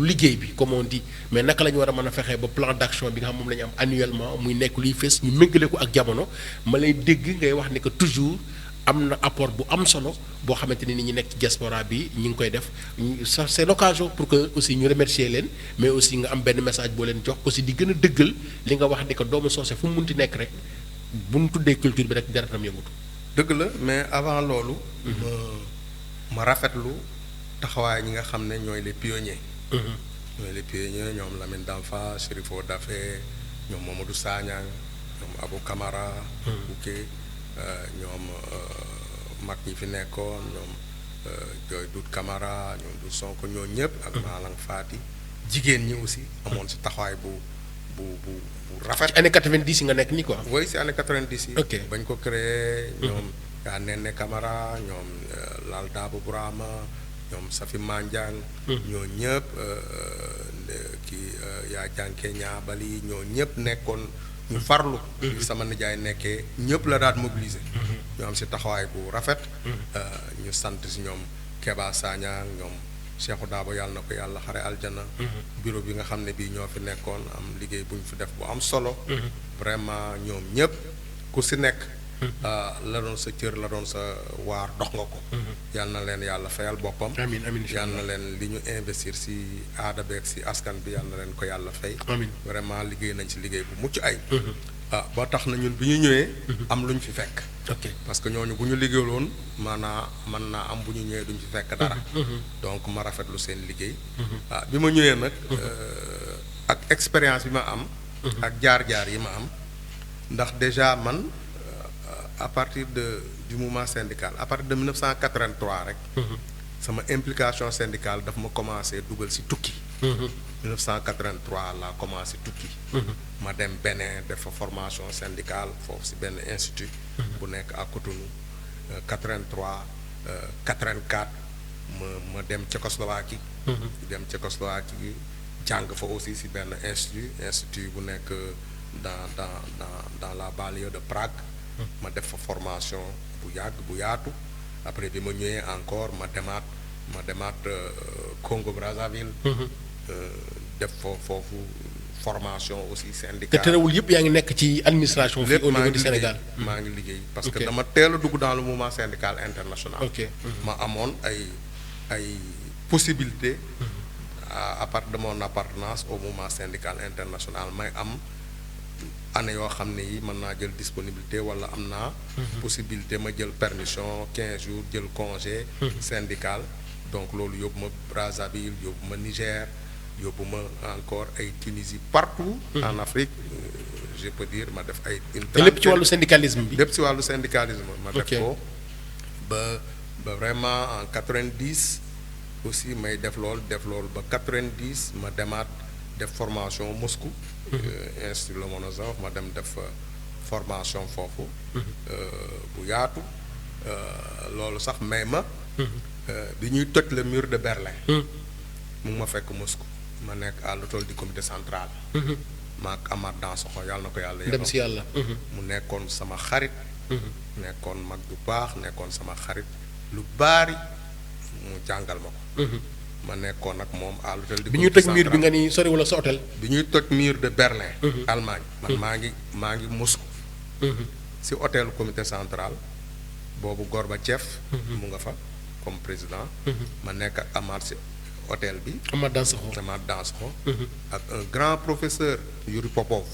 liggéey bi comme on dit mais naka la ñu war a mën a fexee ba plan d'action bi nga xam moom la ñu am annuellement muy nekk luy fees ñu méngale ko ak jamono ma lay dégg ngay wax ni que toujours am na apport bu am solo boo xamante ni ñi nekk ci diaspora bi ñu ngi koy def ça c'est l'occasion pour que aussi ñu remercier leen mais aussi nga am benn message boo leen jox aussi di gën a dëggal li nga wax ni que doomu soose fu mu munti nekk rek bu ñu tuddee culture bi rek deretam yëngutu dëgg la mais avant loolu ma rafetlu taxawaay ñi nga xam ne ñooy les pionniers ñooy les pionniers ñoom Lamine Danfa Chérifo Dafé ñoom Mamadou Sagnang ñoom Abou Camara Bouké ñoom mag ñi fi nekkoon ñoom Joy Dout Camara ñoom du Sonko ñoo ñëpp ak Malang Fati jigéen ñi aussi amoon si taxawaay bu rafet. année 90 yi nga nekk nii quoi. oui si année 90 yi. ok bañ ko créé. ñoom yaa Nene Camara ñoom Lal Dabo Brahma ñoom Safi Mandiang. ñoo ñëpp kii yaa jànkee ñaabali ñoo ñëpp nekkoon ñu farlu. sama nijaay nekkee ñëpp la daan mobiliser. ñu am si taxawaay bu rafet. ñu sant si ñoom Keba Sagnang ñoom. Cheikhou Dabo yàlla na ko yàlla xare aljana bureau bi nga xam ne bii ñoo fi nekkoon am liggéey bu ñu fi def bu am solo vraiment ñoom ñëpp ku si nekk la doon sa cër la doon sa waar dox nga ko yàlla na leen yàlla fayal boppam amiin amiin yàlla na leen li ñu investir si aada beeg si askan bi yàlla na leen ko yàlla fay amiin vraiment liggéey nañ si liggéey bu mucc ay ba tax na ñun bi ñu ñëwee am lu ñu fi fekk ok parce que ñooñu bu ñu liggéeyaloon maanaa mën naa am bu ñu ñëwee duñ fi fekk dara donc ma rafetlu seen liggéey bi ma ñëwee nag ak expérience bi ma am ak jaar-jaar yi ma am ndax déjà man à partir du mouvement syndical à partir de 1983 rek sama implication syndicale daf ma commencé dugal ci tukki 1983 laa commencé tukki ma dem Bénin def fa formation syndicale foofu ci benn institut bu nekk à Cotonou 83 84 ma dem Tchécoslovaquie jàng fa aussi ci benn institut bu nekk dans la banlieue de Prague ma def fa formation bu yàgg bu yaatu après bi ma ñëwee encore ma demaat Congo Brazzaville def foofu formation aussi syndicale. te terewul yëpp yaa ngi nekk ci administration. fii au niveau du Sénégal maa ngi liggéey parce que dama teel a dugg dans le mouvement syndical international. ok ma amoon ay possibilités. à partir de mon appartenance au mouvement syndical international may am année yoo xam ne yi mën naa jël disponibilité wala am naa. possibilité ma jël permission 15 jours jël congé. syndical donc loolu yóbbu ma Brazzaville yóbbu ma Niger. yóbbu ma encore ay Tunisie partout en Afrique je peux dire ma def ay te lépp ci wàllu syndicalisme bi lépp ci wàllu syndicalisme ma def ko ba vraiment en 90 aussi may def loolu ba 90 ma demaat def formation Moscou Institut Lomonosov ma dem def formation foofu bu yaatu loolu sax may ma bi ñuy toj le mur de Berlin mu ngi ma fekk Moscou ma nekk à l'hôtel du comité central. maak Amath Dansokho yàlla na ko yàlla dem si yàlla. mu nekkoon sama xarit. nekkoon mag bu baax nekkoon sama xarit lu baari mu jàngal ma ko. ma nekkoon ak moom à l'hôtel du comité central bi ñuy toj mur bi nga ni sori wala sa hôtel. bi ñuy toj mur de Berlin. Allemagne man maa ngi Moscou. si hôtel comité central boobu Gorbatchev. mu nga fa comme président. ma nekk ak Amath si hôtel bi. Amath Dansokho ak un grand professeur Yuri Popov.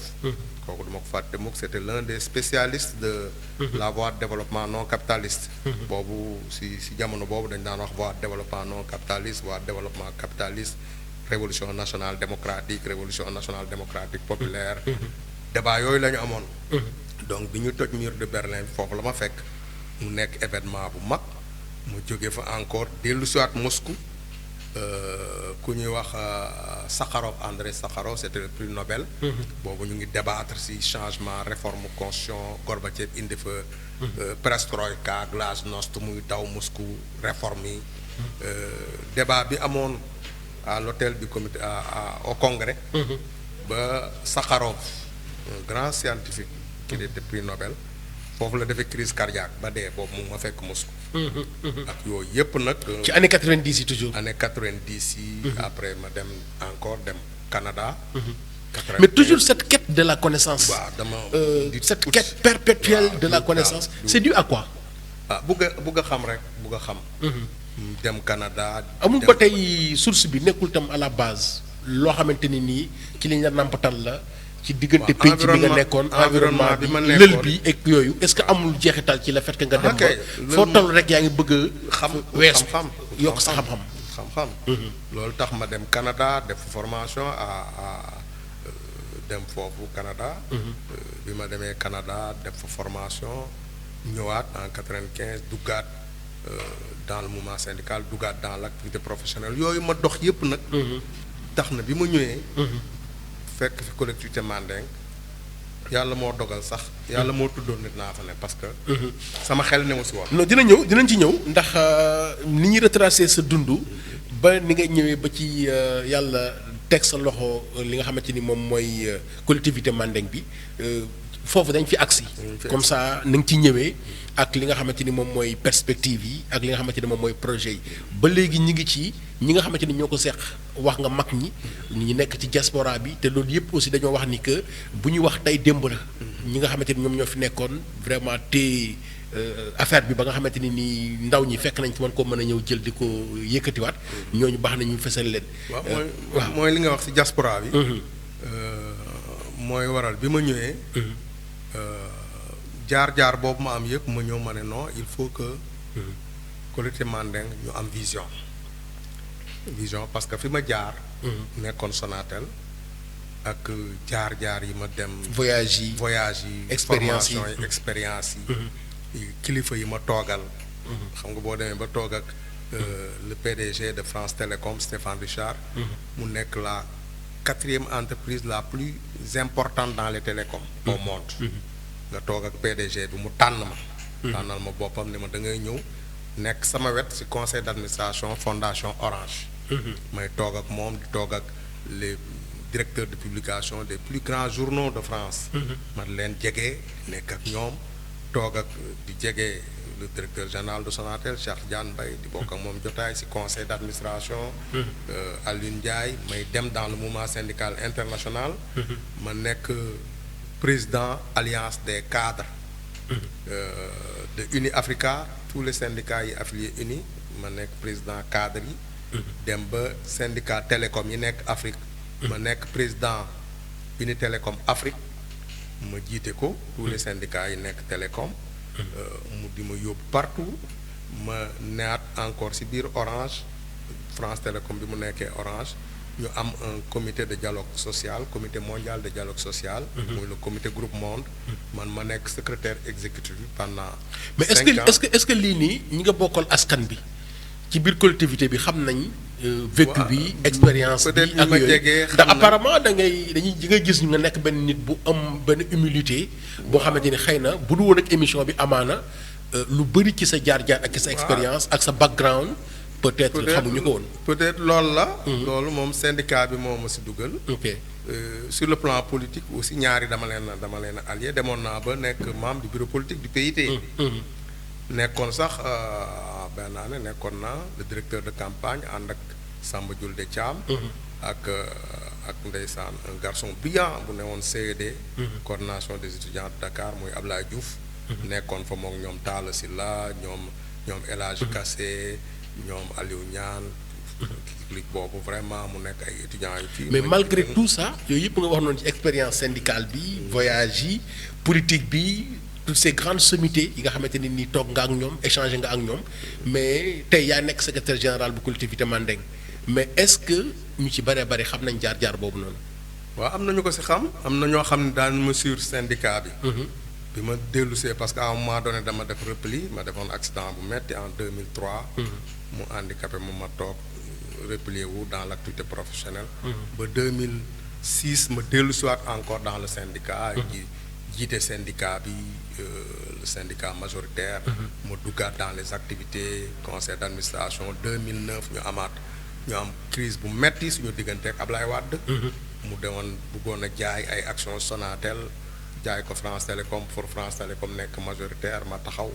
kooku duma ko fàtte mukk c'était l'un des spécialistes de la voie de développement non capitaliste. boobu si jamono boobu dañ daan wax voie de développement non capitaliste voie de développement capitaliste révolution nationale démocratique populaire. débat yooyu la ñu amoon. donc bi ñu toj mur de Berlin foofu la ma fekk mu nekk événement bu mag mu jóge fa encore dellu siwaat Moscou ku ñuy wax Sakharov, Andrei Sakharov, c'était le prix Nobel. boobu ñu ngi débattre ci changement réforme constitution Gorbatchev indi fa perestroïka glasnost muy daw Moscou réforme yi. débat bi amoon à l'hôtel du comité au congrès. ba Sakharov, un grand scientifique qui était prix Nobel, foofu la defee crise cardiaque ba dee boobu mu ma fekk Moscou. ak yooyu yëpp nag. ci année 90 yi toujours. année 90 yi. après ma dem encore dem Canada. mais toujours cette quête de la connaissance. waaw dama cette quête perpétuelle de la connaissance. c'est dû à quoi. bugg a xam rek bugg a xam. dem Canada. amul ba tey source bi nekkul tam à la base loo xamante ni nii ci liñ la nampatal la. ci diggante penc bi nga nekkoon environnement bi lël bi ak yooyu est-ce que amul jeexital ci la fait que nga dem ba foo toll rek yaa ngi bëgg a weesu yokk sa xam-xam loolu tax ma dem Canada def formation dem foofu Canada bi ma demee Canada def formation ñëwaat en 95 duggaat dans le mouvement syndical duggaat dans l'activité professionnelle yooyu ma dox yépp nag tax na bi ma ñëwee fekk fi collectivité Mandeng yàlla moo dogal sax yàlla moo tuddoon nit naa fa ne parce que sama xel ne ma si woon. non dinañ ci ñëw ndax ni ñuy retracer sa dund ba ni nga ñëwee ba ci yàlla teg sa loxo li nga xamante ni moom mooy collectivité Mandeng bi foofu dañ fi agsi comme ça ni nga ci ñëwee ak li nga xamante ni moom mooy perspective yi ak li nga xamante ni moom mooy projet yi ba léegi ñi ngi ci ñi nga xamante ni ñoo ko seq wax nga mag ñi ñu nekk ci diaspora bi te loolu yëpp aussi dañoo wax ni que bu ñu wax tey démb la ñi nga xamante ni ñoom ñoo fi nekkoon vraiment te affaire bi ba nga xamante ni nii ndaw ñi fekk nañ fi mën koo mën a ñëw jël di ko yëkkatiwaat ñooñu baax na ñu fesal leen. waaw mooy li nga wax ci diaspora bi. mooy waral bi ma ñëwee. jaar-jaar boobu ma am yëpp ma ñëw ma ne non il faut que collectivité Mandeng ñu am vision parce que fi ma jaar nekkoon Sonatel ak jaar-jaar yi ma dem voyage yi expérience yi kilifa yi ma toogal xam nga boo demee ba toog ak le PDG de France Télécom Stéphane Richard mu nekk la 4e entreprise la plus importante dans les télécoms au monde nga toog ak PDG bi mu tànnal ma boppam ne ma da ngay ñëw nekk sama wet ci conseil d'administration fondation Orange may toog ak moom di toog ak les directeurs de publication des plus grands journaux de France ma leen jege nekk ak ñoom toog ak di jege le directeur général de Sonatel Cheikh Diane Mbaye di bokk ak moom jotaay ci conseil d'administration Alioune Ndiaye may dem dans le mouvement syndical international ma nekk président alliance des cadres de Uni Africa tous les syndicats yi affiliés Uni ma nekk président cadre yi dem ba syndicat télécom yi nekk Afrique ma nekk président Uni Télécom Afrique ma jiite ko tous les syndicats yi nekk télécom mu di ma yóbbu partout ma neat encore ci biir Orange France Télécom bi mu nekkee Orange ñu am un comité de dialogue social comité mondial de dialogue social mooy le comité groupe monde man ma nekk secrétaire exécutif pendant mais est-ce que lii nii ñi nga bokkal askan bi ci biir collectivité bi xam nañ vécu bi expérience bi ak yooyu ndax apparemment dañuy gis ñu nga nekk benn nit bu am benn humilité boo xamante ni xëy na bu du woon ak émission bi amaana lu bëri ci sa jaar-jaar ak ci sa expérience ak sa background peut-être xamuñu ko woon. peut-être loolu la. loolu moom syndicat bi moo ma si dugal. ok sur le plan politique aussi ñaari dama leen a allié demoon naa ba nekk membre du bureau politique du PIT. nekkoon sax benn année nekkoon naa le directeur de campagne ànd ak Samba Diouldé Thiam. ak ndeysaan un garçon brillant bu ne woon CED. coordination des étudiants de Dakar muy Ablaye Diouf. nekkoon fa moom ñoom Talla Sylla ñoom El Hadj Kassé ñoom Aliou Niane clique boobu vraiment mu nekk ay étudiants yu fii. mais malgré tout ça yooyu yëpp nga wax noonu ci expérience syndicale bi voyage yi politique bi toutes ces grandes sommités yi nga xamante ne nii toog nga ak ñoom échanger nga ak ñoom mais tey yaa nekk secrétaire général bu collectivité Mandeng mais est-ce que ñu ci bëree bëri xam nañ jaar-jaar boobu noonu. waaw am na ñu ko si xam am na ñoo xam ne daan ma sur syndicat bi. bi ma dellusee parce que à un moment donné dama def repli ma defoon accident bu metti en 2003. mu handicapé mu ma toog replier wu dans l'activité professionnelle. ba 2006 ma dellu siwaat encore dans le syndicat. jiite syndicat bi le syndicat majoritaire. ma duggaat dans les activités conseil d'administration 2009 ñu am crise bu metti suñu diggante ak Ablaye Wade. mu demoon bëggoon a jaay ay actions Sonatel jaay ko France Télécom pour France Télécom nekk majoritaire ma taxaw.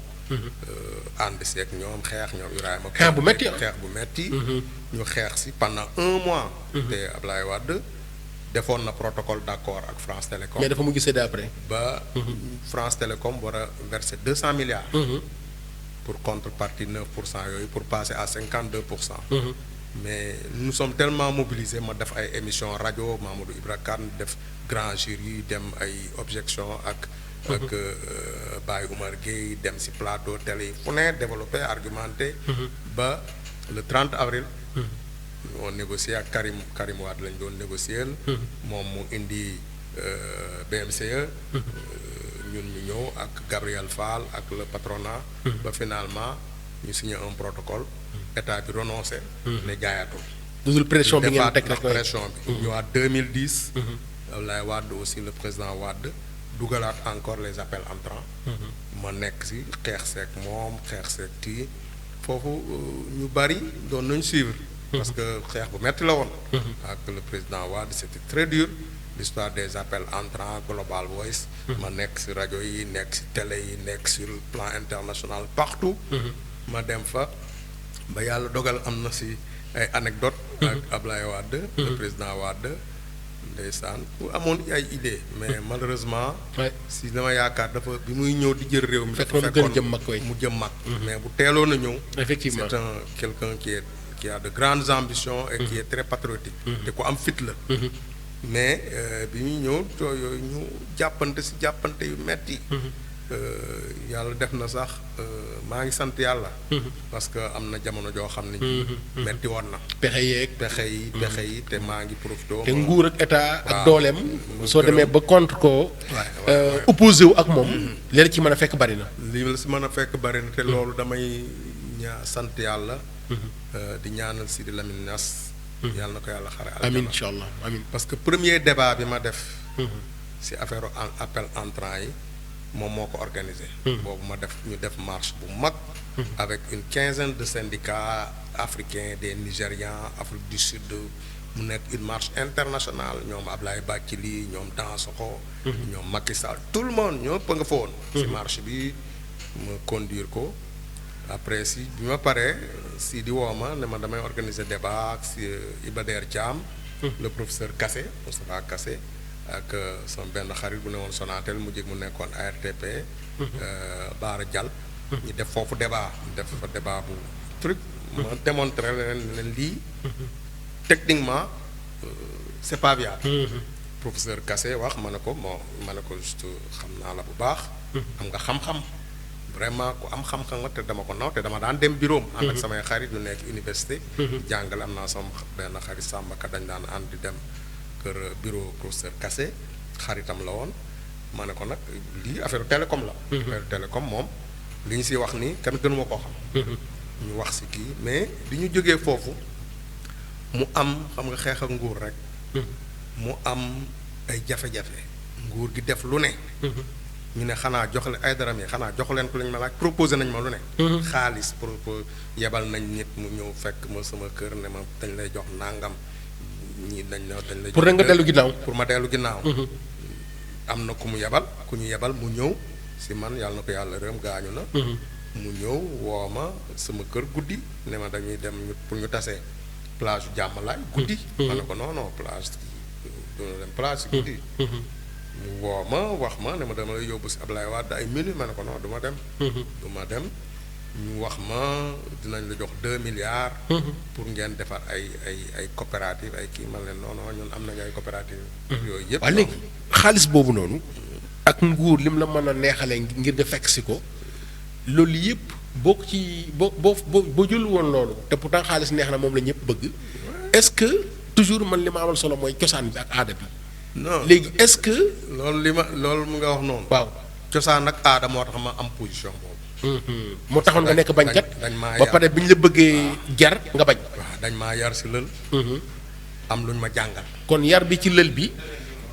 ànd si ak ñoom xeex ñoom Ibrahima. xeex bu metti xeex bu metti. ñu xeex si pendant 1 mois. te Ablaye Wade defoon na protocole d'accord ak France Télécom. mais dafa mujj séddee après. ba France Télécom war a verser 200 milliards. pour contrepartie 9% yooyu pour passer à 52%. mais nous sommes tellement mobilisés ma def ay émissions rajo Mamadou Ibra Kane def grand jury dem ay objection ak Baye Oumar Gueye dem ci plateau télé yi fu ne développé argumenté. ba le 30 avril. on négocié ak Karim Wade lañ doon négocier. moom mu indi BMCE. ñun ñu ñëw ak Gabriel Fall ak le patronat. ba finalement ñu signé un protocole. état bi renoncé. ne jaayatul. dudul pression bi ngeen teg rek pression bi. ñëwaat 2010. Abdoulaye Wade aussi le président Wade dugalaat encore les appels entrants. ma nekk ci xeex seek moom xeex seek kii foofu ñu bari doon nañ suivre. parce que xeex bu metti la woon. ak le président Wade c'était très dur. l'histoire des appels entrants Global Voice. ma nekk ci rajo yi nekk ci télé yi nekk sur le plan international partout. ma dem fa ba yàlla dogal am na ci ay anecdote ak Ablaye Wade. le président Wade ndeysaan ku amoon ay idée mais malheureusement. si dama yaakaar dafa bi muy ñëw di jël réew mi. dafa fekkoon mu jëm mag. mais bu teeloon a ñëw. effectivement c'est un quelqu'un qui a de grandes ambitions. et qui est très patriotique. te ku am fit la. mais bi ñuy ñëw yooyu ñu jàppante ci jàppante yu metti yàlla def na sax maa ngi sant yàlla. parce que am na jamono joo xam ne. metti woon na. pexe yi te maa ngi profité. te nguur ak état ak dooleem. soo demee ba contre ko. opposé wu ak moom. léegi ci mën a fekk bari na. li la si mën a fekk bari na te loolu damay sant yàlla. di ñaanal Sidi Lamine Niass. yàlla na ko yàlla xare aljana. amiin incha allah amiin. parce que premier débat bi ma def. si affaire appel entrant yi. moom moo ko organisé. boobu ñu def marche bu mag. avec une quinzaine de syndicats africains des Nigérians Afrique du Sud mu nekk une marche internationale ñoom Ablaye Bathily ñoom Dansokho. ñoom Macky Sall tout le monde ñëpp a nga fa woon. si marche bi ma conduire ko après si bi ma paree si di woo ma ne ma damay organiser débat ak si Iba Der Thiam. le professeur Kassé Moustapha Kassé. ak sama benn xarit bu ne woon Sonatel mu jég mu nekkoon ARTP. Baara Diall. ñu def foofu débat def fa débat bu truc. ma démontrer leen lii. techniquement c'est pas viable. professeur Kassé wax ma ne ko juste xam naa la bu baax. am nga xam-xam. vraiment ku am xam-xam nga te dama ko naw te dama daan dem bureau am. ànd ak samay xarit yu nekk université. jàngale am naa sama benn xarit Samba Ka dañ daan ànd di dem. kër bureau professeur Kassé xaritam la woon ma ne ko nag lii affaire télécom la. affaire télécom moom li ñu si wax nii kenn gënuma koo xam. ñu wax si kii mais bi ñu jógee foofu mu am xam nga xeex ak nguur rek. mu am ay jafe-jafe. nguur gi def lu ne. ñu ne xanaa jox leen ay dara mi xanaa jox leen ko lañ ma laaj proposé nañ ma lu ne. xaalis pour yebal nañ nit mu ñëw fekk ma sama kër ne ma dañ lay jox nangam. ñii dañ lay pour nga dellu ginnaaw. pour ma dellu ginnaaw. am na ku ñu yebal mu ñëw si man yàlla na ko yàlla rëm gaañu na. mu ñëw woo ma sama kër guddi ne ma dañuy dem pour ñu tasee plage yu Jàmmalaay guddi. ma ne ko non plage duna dem plage si guddi. mu woo ma wax ma ne ma dama lay yóbbu si Ablaye Wade ay minutes ma ne ko non du ma dem. ñu wax ma dinañ la jox 2 milliards. pour ngeen defar ay coopérative ay kii man leen non ñun am nañu ay coopérative yooyu yëpp. waaw léegi xaalis boobu noonu. ak nguur lim la mën a neexalee ngir nga fekk si ko loolu yëpp bokk ci boo jël woon loolu te pourtant xaalis neex na moom la ñëpp bëgg. est-ce que toujours man li ma amal solo mooy cosaan bi ak aada bi. non léegi est-ce que. loolu mu nga wax noonu. waaw cosaan ak aada moo tax ma am position boobu. moo taxoon nga nekk bañkat dañ maa ba yar. pare bi ñu la bëggee jar nga bañ. waaw dañ maa yar si lël. am luñ ma jàngal. kon yar bi ci lël bi.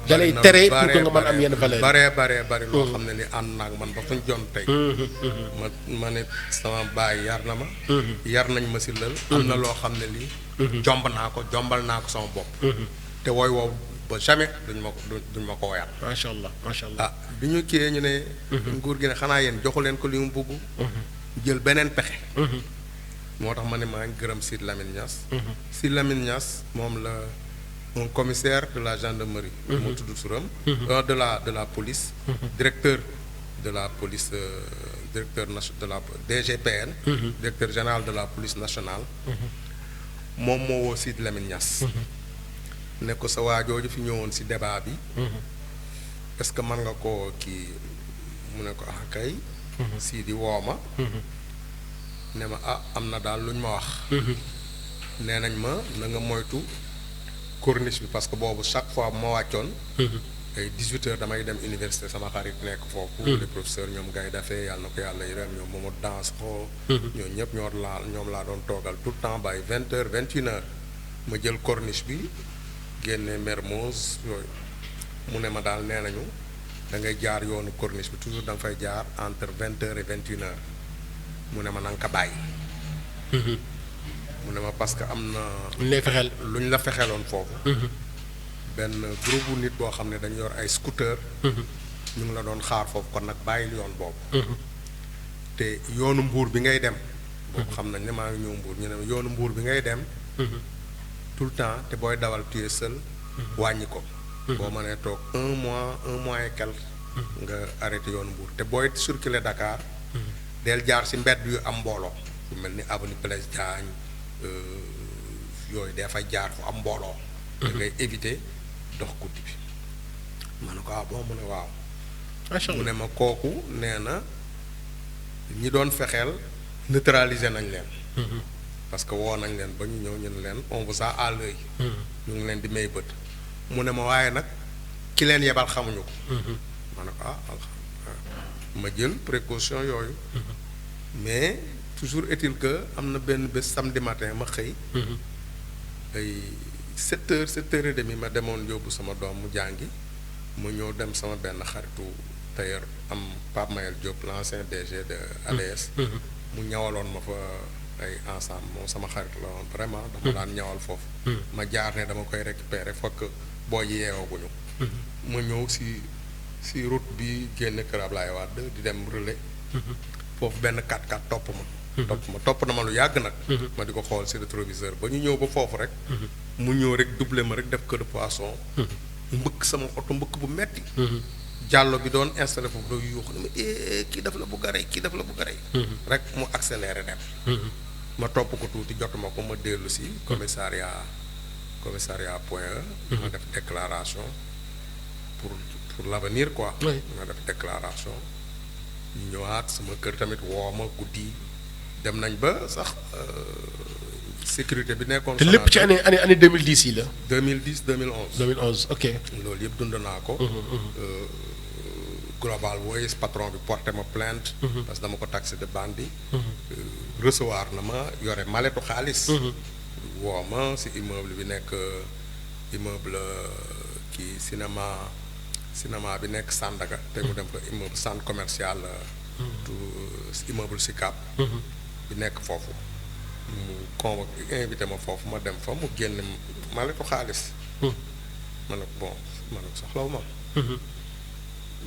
da lay tere pour que nga mën am yenn valeur bare loo xam ne ni ànd naag man ba fuñ jon tey. ma ne sama baay yar na ma. yar nañ ma si lël. am na loo xam ne lii. jombal naa ko sama bopp. te wooy woow ba jamais duñ ma ko woyal. macha allah macha allah. ah bi ñu kiyee ñu ne. nguur gi ne xanaa yéen joxu leen ko li mu bugg. jël beneen pexe. moo tax ma ne maa ngi gërëm Sidy Lamine Niass. Sidy Lamine Niass moom la un commissaire de la gendarmerie. moo tudd turam. de la police. directeur de la police directeur de la DGPN. directeur général de la police nationale. moom moo woo Sidy Lamine Niass. ne ko sa waajooju fi ñëwoon si débat bi. est-ce que mën nga koo kii mu ne ko ah kay. Sidy woo ma. ne ma ah am na daal lu ñu ma wax. nee nañ ma na nga moytu corniche bi parce que boobu chaque fois bu ma wàccoon. ay 18h damay dem université sama xarit nekk foofu. les professeurs ñoom Gaye Dafé yàlla na ko yàlla yërëm ñoom Momadou Dansokho. ñoo ñëpp ñoom laa doon toogal tout le temps bàyyi 20h 21h ma jël corniche bi génne Mermoz yooyu mu ne ma daal nee nañu da ngay jaar yoonu corniche bi toujours da nga fay jaar entre 20h et 21h. mu ne ma na nga ko bàyyi. mu ne ma parce que am na. lu ñu la fexeeloon foofu. benn groupe nit boo xam ne dañu yor ay scooter. ñu ngi la doon xaar foofu kon nag bàyyil yoon boobu. te yoonu mbuur bi ngay dem. boobu xam nañ ne maa ngi ñëw mbuur ñu ne yoonu mbuur bi ngay dem. tout le temps te booy dawal tu es seul. wàññi ko. boo mënee toog un mois et quelque. nga arrêté yoonu mbuur te booy circuler Dakar. del jaar ci mbedd yu am mbooloo fu mel ni avenue Blaise Diagne yooyu dee fay jaar fu am mbooloo. da ngay éviter dox guddi bi. ma ne ko ah bon mu ne waaw. mu ne ma kooku nee na ñi doon fexeel neutraliser nañ leen. parce que woo nañ leen ba ñu ñëw ñu ne leen on vous a à l'œil. ñu ngi leen di may bët. mu ne ma waaye nag ki leen yebal xamuñu ko. ma ne ko ah ma jël précaution yooyu. mais toujours est-il que am na benn bés samedi matin ma xëy. ay 7h 7h30 ma demoon yóbbu sama doom mu jàngi mu ñëw dem sama benn xaritu tailleur am Pape Mayel Diop l'ancien DG de ADS. mu ñawaloon ma fa ay ensemble moom sama xarit la woon vraiment dama daan ñawal foofu. ma jaar ne dama koy récupérer fokk boo yeewaguñu. ma ñëw si route bi génn Kër Ablaye Wade di dem relais. foofu benn 4x4 topp ma. topp na ma lu yàgg nag. ma di ko xool si rétroviseur ba ñu ñëw ba foofu rek. mu ñëw rek doublé ma rek def queue de poisson. mbëkk sama oto mbëkk bu metti jàllo bi doon installé foofu doo yuux ne ma kii daf la bu garey kii daf la bu garey. rek mu accéléré dem. ma topp ko tuuti jotuma ko ma dellu si commissariat Point E. ma def déclaration pour l'avenir quoi. ma def déclaration. ñu ñëwaat sama kër tamit woo ma guddi dem nañ ba sax sécurité bi nekkoon. te lépp ci année 2010 yi la. 2010 2011. 2011 ok. loolu yëpp dund naa ko. Global Voice patron bi porté ma plainte. parce que dama ko taxé de bandit. recevoir na ma yore maletu xaalis. woo ma si immeuble bi nekk immeuble kii cinéma bi nekk Sandaga te mu dem fa immeuble centre commercial immeuble Sicap bi nekk foofu mu convoqué invité ma foofu ma dem fa mu génn maletu xaalis ma ne ko bon ma ne ko soxlawu ma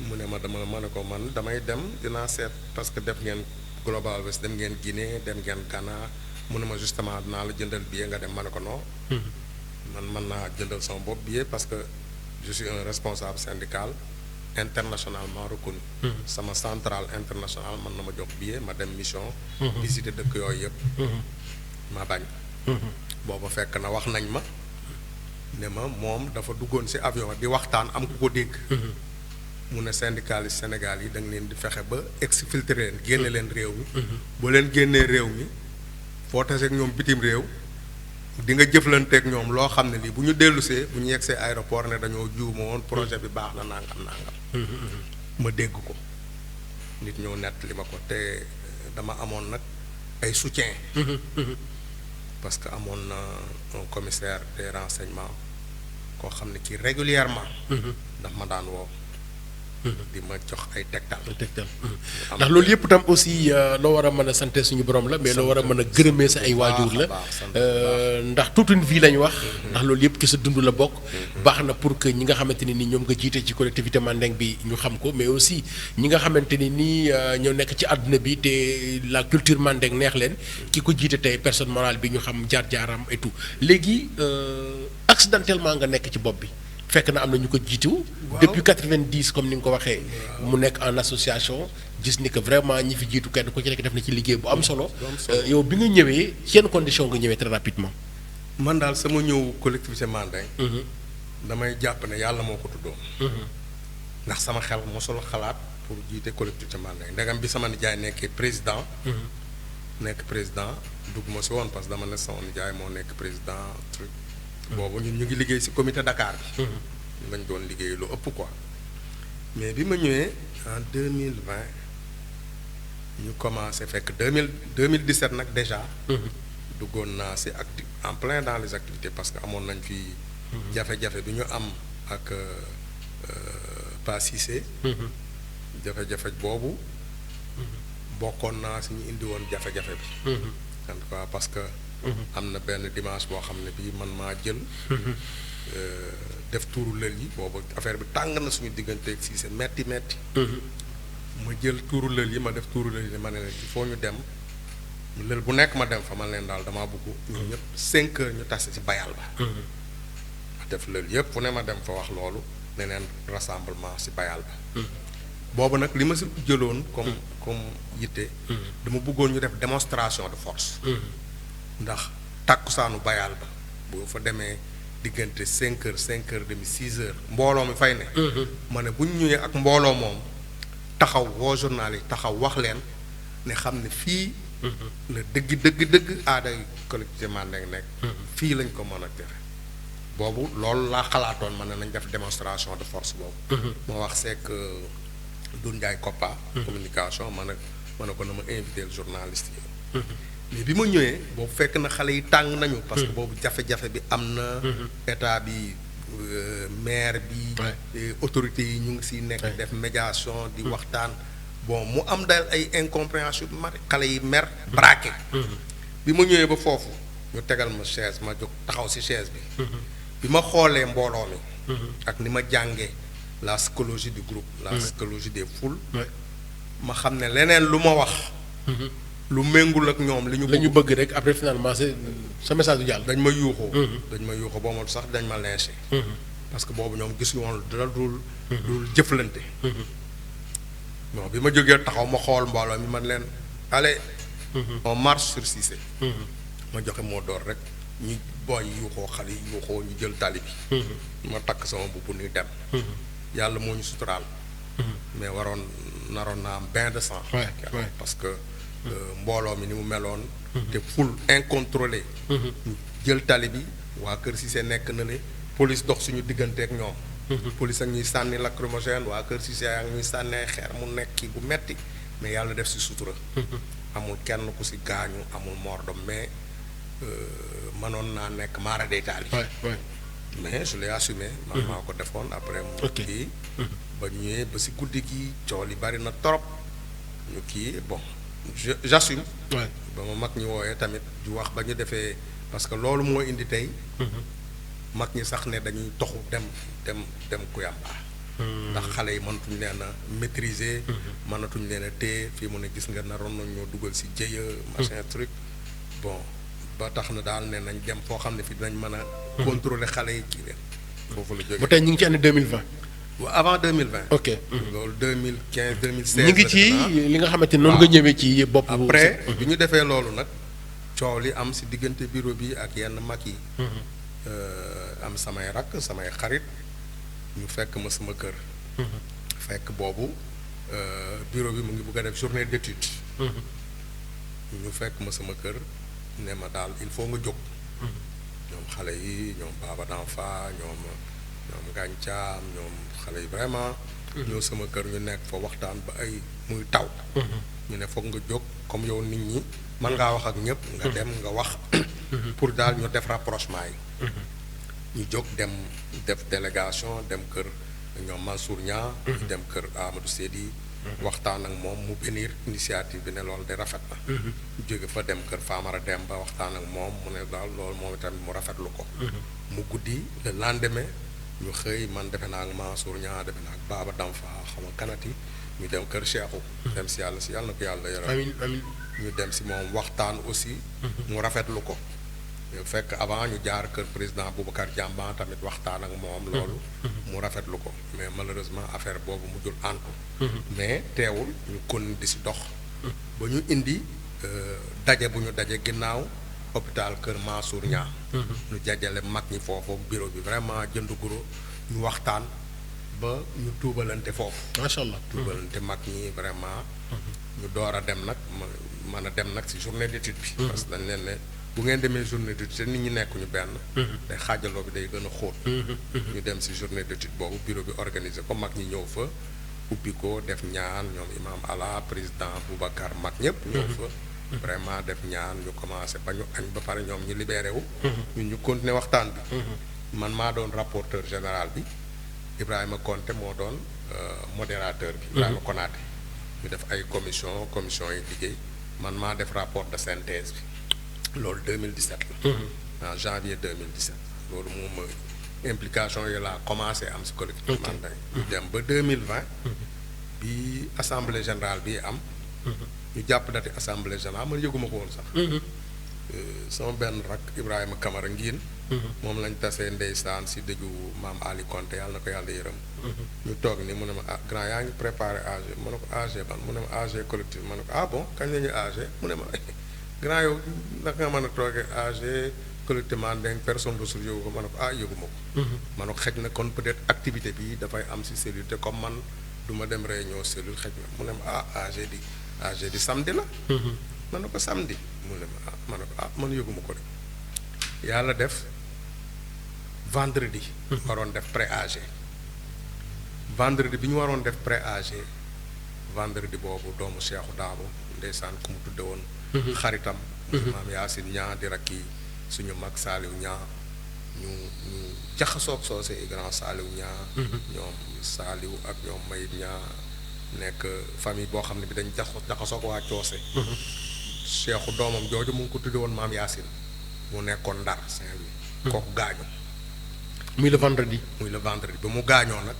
mu ne ma ne ko man damay dem dinaa seet parce que def ngeen Global West dem ngeen Guinée dem ngeen Ghana mu ne ma justement dinaa la jëndal billet nga dem ma ne ko non man mën naa jëndal sama bopp billet parce que je suis un responsable syndical internationalement reconnu. sama centrale internationale mën na ma jox billet ma dem mission. visiter dëkk yooyu yëpp. ma bañ. booba fekk na wax nañ ma ne ma moom dafa duggoon ci avion di waxtaan am ku ko dégg. mu ne syndicaliste Sénégal yi da nga leen di fexe ba exfiltrer leen génne leen réew mi. boo leen génnee réew mi foo taseeg ñoom bitim réew. di nga jëflanteeg ñoom loo xam ne lii bu ñu dellusee bu ñu yegsee aéroport ne dañoo juuma woon projet bi baax na nangam. ma dégg ko nit ñëw nett li ma ko te dama amoon nag ay soutien parce que amoon na un commissaire des renseignements koo xam ne ci régulièrement daf ma daan woo di ma jox ay tegtal ndax loolu yëpp tam aussi loo war a mën a sante suñu borom la mais loo war a mën a gërëmee sa ay waajur la ndax toute une vie lañ wax ndax loolu yëpp ci sa dund la bokk baax na pour que ñi nga xamante ni ñoom nga jiite ci collectivité Mandeng bi ñu xam ko mais aussi ñi nga xamante ni ñoo nekk ci àdduna bi te la culture Mandeng neex leen ki ko jiite tey personne morale bi ñu xam jaar-jaaram et tout léegi accidentellement nga nekk ci bopp bi fekk na am na ñu ko jiitu depuis 90 comme ni nga ko waxee mu nekk en association gis ni que vraiment ñi fi jiitu kenn ku ci nekk def na ci liggéey bu am solo yow bi nga ñëwee ci yenn condition nga ñëwee très rapidement man daal sama ñëw collectivité Mandeng damay jàpp ne yàlla moo ko tuddoon ndax sama xel mosul xalaat pour jiite collectivité Mandeng ndegam bi sama nijaay nekkee président nekk président dugg ma si woon parce que dama ne sama nijaay moo nekk président truc boobu ñun ñu ngi liggéey ci comité Dakar bi lañ doon liggéey lu ëpp quoi mais bi ma ñëwee en 2020 ñu commencé fekk 2017 nag déjà duggoon naa ci en plein dans les activités parce que amoon nañ fi jafe-jafe bi ñu am ak Pa Cissé jafe-jafe boobu bokkoon naa ci ñu indi woon jafe-jafe bi en tout cas parce que am na benn dimanche boo xam ne bii man maa jël def tuuru lël yi boobu affaire bi tàng na suñu digganteeg si c'est metti ma jël tuuru lël yi ma def tuuru lël yi ma ne leen il faut ñu dem lël bu nekk ma dem fa man leen daal damaa bëgg ñun ñëpp 5 heures ñu tase ci bayal ba ma def lël yëpp fu ne ma dem fa wax loolu ne leen rassemblement ci bayal ba boobu nag li ma si jëloon comme yitte dama bëggoon ñu def démonstration de force ndax tàkkusaanu bayal ba boo fa demee diggante 5 heures 5 heures demi 6 heures mbooloo mi fay ne ma ne bu ñu ñëwee ak mbooloo moom taxaw woo journal yi taxaw wax leen ne xam ne fii la dëgg aaday collectivité Mandeng nekk fii lañ ko mën a tere boobu loolu laa xalaatoon ma ne nañ def démonstration de force boobu ma wax seek Doudou Ndiaye Koppa communication ma ne ko na ma invité le journaliste yi mais bi ma ñëwee boobu fekk na xale yi tàng nañu parce que boobu jafe-jafe bi am na état bi maire bi autorités yi ñu ngi siy nekk def médiation di waxtaan bon mu am daal ay incompréhension bi ma xale yi mer braqué bi ma ñëwee ba foofu ñu tegal ma chaise ma jóg taxaw ci chaise bi ma xoolee mbooloo mi ak ni ma jàngee la psychologie du groupe la psychologie des foules ma xam ne leneen lu ma wax lu méngul ak ñoom li ñu bëgg rek après finalement c'est sa message du jàll dañ ma yuuxoo boo ma sax dañ ma lynché parce que boobu ñoom gis woon dara dul jëflante bon bi ma jógee taxaw ma xool mbooloo mi man leen allez on marche sur Cissé ma joxe moo door rek ñu booy yuuxoo xale yi yuuxoo ñu jël tali bi ma takk sama mbubb ni dem yàlla moo ñu suturaal mais naroon naa am bain de sang parce que mbooloo mi ni mu meloon te foule incontrôlée ñu jël tali bi waa Kër Cissé nekk na ne police dox suñu diggante ak ñoom police ak ñuy sànni lacrymogène waa Kër Cissé ak ñuy sànni ay xeer mu nekk kii bu metti mais yàlla def ci sutura amul kenn ku ci gaañu amul mort d'homme mais mënoon naa nekk mara day taali mais je l'ai assumé man maa ko defoon après mu kii ba ñëwee ba ci guddi gi coow li bari na trop ñu kii bon j'assume ba ma mag ñi wooyee tamit ju wax ba ñu defee parce que loolu moo indi tey mag ñi sax ne dañuy toxu dem Kuyamba ndax xale yi mënatuñ leen a maîtriser mënatuñ leen a téye fii mu ne gis nga naroon nañ ñoo dugal ci jëya machin truc bon ba tax na daal ne nañ dem foo xam ne fi dinañ mën a contrôler xale yi kii leen foofu la jógee ba tey ñu ngi ci année 2020 avant 2020 ok loolu 2015 2016 ñu ngi ci li nga xamante noonu nga ñëwee ci bopp après bi ñu defee loolu nag coow li am ci diggante bureau bi ak yenn mag yi am samay rakk samay xarit ñu fekk ma sama kër fekk boobu bureau bi mu ngi bëgg a def journée d'étude ñu fekk ma sama kër ne ma daal il faut nga jóg ñoom xale yi ñoom Baba Danfa ñoom Gagne Thiam ñoom xale yi vraiment ñëw sama kër ñu nekk fa waxtaan ba ay muy taw. ñu ne foog nga jóg comme yow nit ñi mën ngaa wax ak ñëpp. nga dem nga wax. pour daal ñu def rapprochement yi. ñu jóg dem def délégation dem kër ñoom Mansour Niang. dem kër Amadou Seydi. waxtaan ak moom mu bénir initiative bi ne loolu de rafet na. ñu jóge fa dem kër Famara Demba waxtaan ak moom mu ne daal loolu moom itamit mu rafetlu ko. mu guddi le lendemain ñu xëy man defe naa ak Mansour Niang defe naa ak Baba Damfa xam nga kanati ñu dem kër Cheikhou. dem si yàlla na ko yàlla yaram. amiin amiin ñu dem si moom waxtaan aussi. mu rafetlu ko. fekk avant ñu jaar kër président Boubacar Diamba tamit waxtaan ak moom loolu. mu rafetlu ko mais malheureusement affaire boobu mujjul antu. mais teewul ñu kon di si dox. ba ñu indi daje bu ñu daje ginnaaw hôpital kër Mansour Niang. ñu jajale mag ñi foofu bureau bi vraiment jënd guro ñu waxtaan ba ñu tuubalante foofu. macha allah tuubalante mag ñi vraiment. ñu door a dem nag mën a dem nag si journée d'étude bi. parce que dañ leen ne bu ngeen demee journée d'étude te nit ñi nekkuñu benn. day xaajaloo bi day gën a xóot. ñu dem si journée d'étude boobu bureau bi organisé ko mag ñi ñëw fa ubbi ko def ñaan ñoom imam Ala président Boubacar mag ñëpp. ñëw fa vraiment def ñaan ñu commencé ba ñu añ ba pare ñoom ñu libéré wu. ñun ñu continuer waxtaan bi. man maa doon rapporteur général bi Ibrahima Konté moo doon modérateur bi. Ibrahima Konaté ñu def ay commission yi liggéey man maa def rapport de synthèse bi. loolu 2017 la. en janvier 2017. loolu moom implication yi laa commencé am si collectif Mandeng. ñu dem ba 2020. bi assemblée générale bi am. ñu jàpp dati assemblée générale man yëguma ko woon sax. sama benn rak Ibrahima Kamara Ngiin. moom lañ tasee ndeysaan si dëju maam Ali Konté yàlla na ko yàlla yërëm. ñu toog ni mu ne ma grand yaa ngi préparé AG mu ne ko AG ban mu ne ma AG collectif ma ne ko bon kañ la ñuy AG mu ne ma grand yow naka nga mën a toogee AG collectif Mandeng personne ressource yóbbu ko ma ne ko yëguma ko. ma ne ko xëj na kon peut-être activité bi dafay am si cellule te comme man du ma dem réunion cellule xëj na mu ne ma AG di samedi la. ma ne ko samedi mu ne ma ma ne ko man yëguma ko de yàlla def vendredi. waroon def pré-AG. vendredi bi ñu waroon def pré-AG vendredi boobu doomu Cheikhou Daabo ndeysaan ku mu tudde woon. xaritam. maam Yacine Niang di rakki suñu mag Saliou Niang ñu jaxasoog soose i grand Saliou Niang. ñoom Saliou ak ñoom Mayib Niang nekk famille boo xam ne bi dañ jaxasoog waa coose. Cheikhou doomam jooju mu ngi ko tudde woon maam Yacine mu nekkoon Ndar Saint-Louis. kooku gaañu. muy le vendredi. ba mu gaañoo nag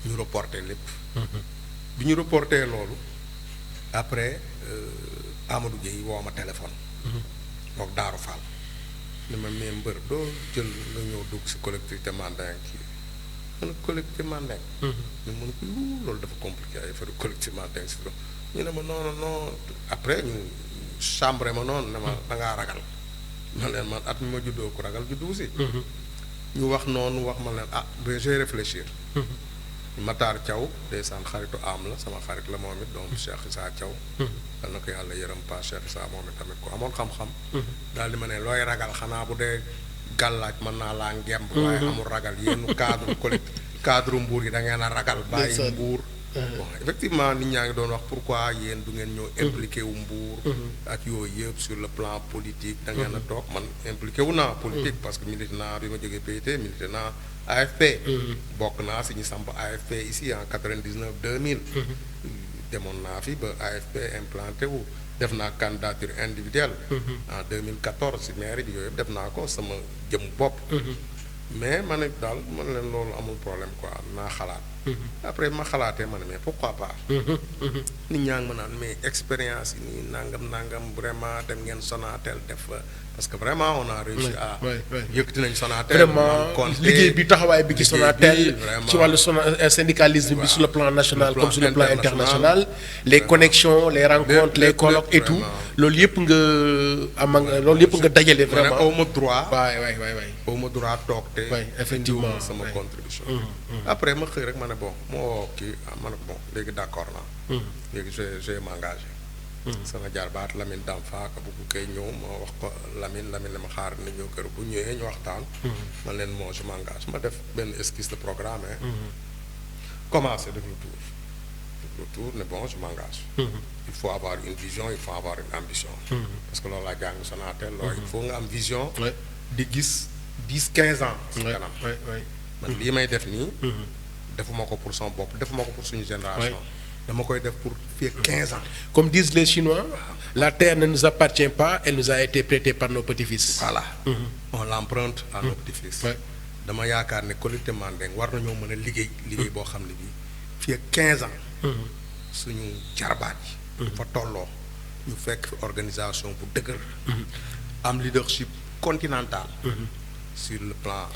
ñu reporté lépp. bi ñu reporté loolu après Amadou Gueye woo ma téléphone. mook Daaru Fall. ne ma mais mbër doo jël nga ñëw dugg si collectivité Mandeng kii mu ne collectivité Mandeng. ñu mën ko loolu dafa compliqué ay affaire collectivité Mandeng si loolu ñu ne ma non après ñu chambre ma noonu ne ma dangaa ragal. ma leen man at mi ma juddoo ko ragal juddu si. ñu wax noonu wax ma leen ben je vais réfléchir. Matar Thiaw ndeysaan xaritu am la sama xarit la moom it donc Cheikh Issa Thiaw. dal na ko yàlla yërëm pa Cheikh Issa moom it tamit ko amoon xam-xam. daal di ma ne looy ragal xanaa bu dee gàllaaj mën naa laa ngemb. waaye amul ragal yéen cadre mbuur yi da ngeen a ragal. bàyyi mbuur. bon effectivement nit ñaa ngi doon wax pourquoi yéen du ngeen ñëw impliqué wu mbuur. ak yooyu yëpp sur le plan politique. da ngeen a toog man impliqué wu naa politique parce que milité naa bi ma jógee PIT milité naa AFP. bokk naa si ñu samp AFP ici en 99 2000. demoon naa fi ba AFP implanté wu def naa candidature individuelle. en 2014 si maire bi yooyu yëpp def naa ko sama jëm bopp. mais ma ne daal man leen loolu amul problème quoi naa xalaat. après ma xalaatee ma ne mais pourquoi pas. nit ñaa ngi ma naan mais expérience yi nii nangam vraiment dem ngeen Sonatel def parce que vraiment on a réussi à. yëkkati nañ Sonatel. vraiment liggéey bi taxawaay bi ci Sonatel ci wàllu syndicalisme bi sur le plan national comme sur le plan international. les connexions les rencontres les colloques et tout. loolu yëpp nga dajale vraiment. aw ma droit. waay aw ma droit toog te. effectivement sama contribution. après ma xëy rek ma ne bon moo kii ma ne bon léegi d'accord naa. léegi je m'engagé. sama jarbaat Lamine Damfa ak bu koy ñëw ma wax ko Lamine ne ma xaar na ñëw kër bu ñëwee ñu waxtaan. man leen moo je m'engage ma def benn esquisse de programme. commencé def le tour ne bon je m'engage. Il faut avoir une vision, il faut avoir une ambition. Parce que loolu laa jàng Sonatel loolu il faut nga am vision. di gis 10-15 ans. ci kanam man lii may def nii. defuma ko pour son bopp defuma ko pour suñu génération. dama koy def pour fii 15 ans. Comme disent les Chinois, la terre ne nous appartient pas, elle nous a été prêtée par nos petits-fils. Voilà. On l'emprunte à nos petits-fils. dama yaakaar ne collectivité Mandeng war nañoo mën a liggéey boo xam ne bii fii 15 ans. suñu jarbaat yi. fa tolloo ñu fekk fi organisation bu dëgër. am leadership continental. sur le plan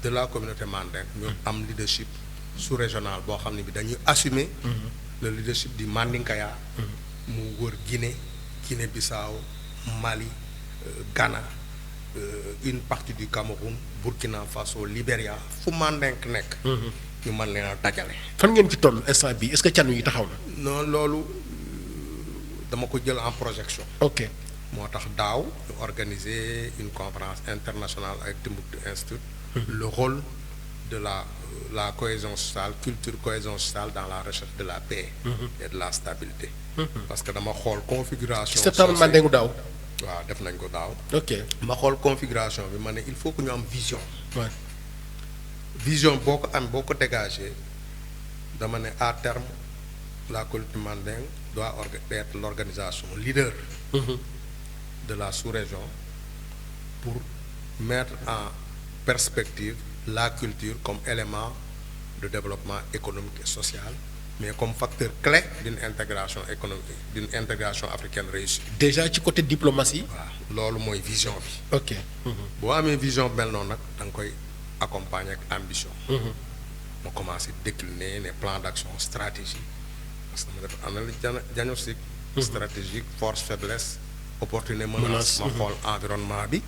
de la communauté Mandeng. ñu am leadership sous-régional boo xam ne bi dañuy assumer. le leadership du Mandinkaya. mu wër Guinée-Bissau Mali Ghana une partie du Cameroun Burkina Faso Libéria fu Mandeng nekk. ñu mën leen a dajale. fan ngeen ci toll instant bi est-ce que canu yi taxaw na. non loolu dama ko jël en projection. ok moo tax daaw ñu organiser une conférence internationale avec Timbuktu Institute. le rôle de la cohésion sociale cohésion sociale dans la recherche de la paix. et de la stabilité. parce que dama xool configuration. septembre Mandengu daaw. waaw def nañ ko daaw. ok ma xool configuration bi ma ne il faut que ñu am vision. vision boo ko dégagé dama ne à terme la collectivité Mandeng doit être l'organisation leader. de la sous-région pour mettre en perspective la culture comme élément de développement économique et social, mais comme facteur clé d'une intégration économique, d'une intégration africaine réussie. Déjà ci côté diplomatie. waaw loolu mooy vision bi. ok. boo amee vision mel noonu nag da nga koy accompagner ak ambition. ma commencé décliner les plans d'action stratégique parce que ma def analyse diagnostic stratégique force faiblesse opportunité menace ma xool environnement bi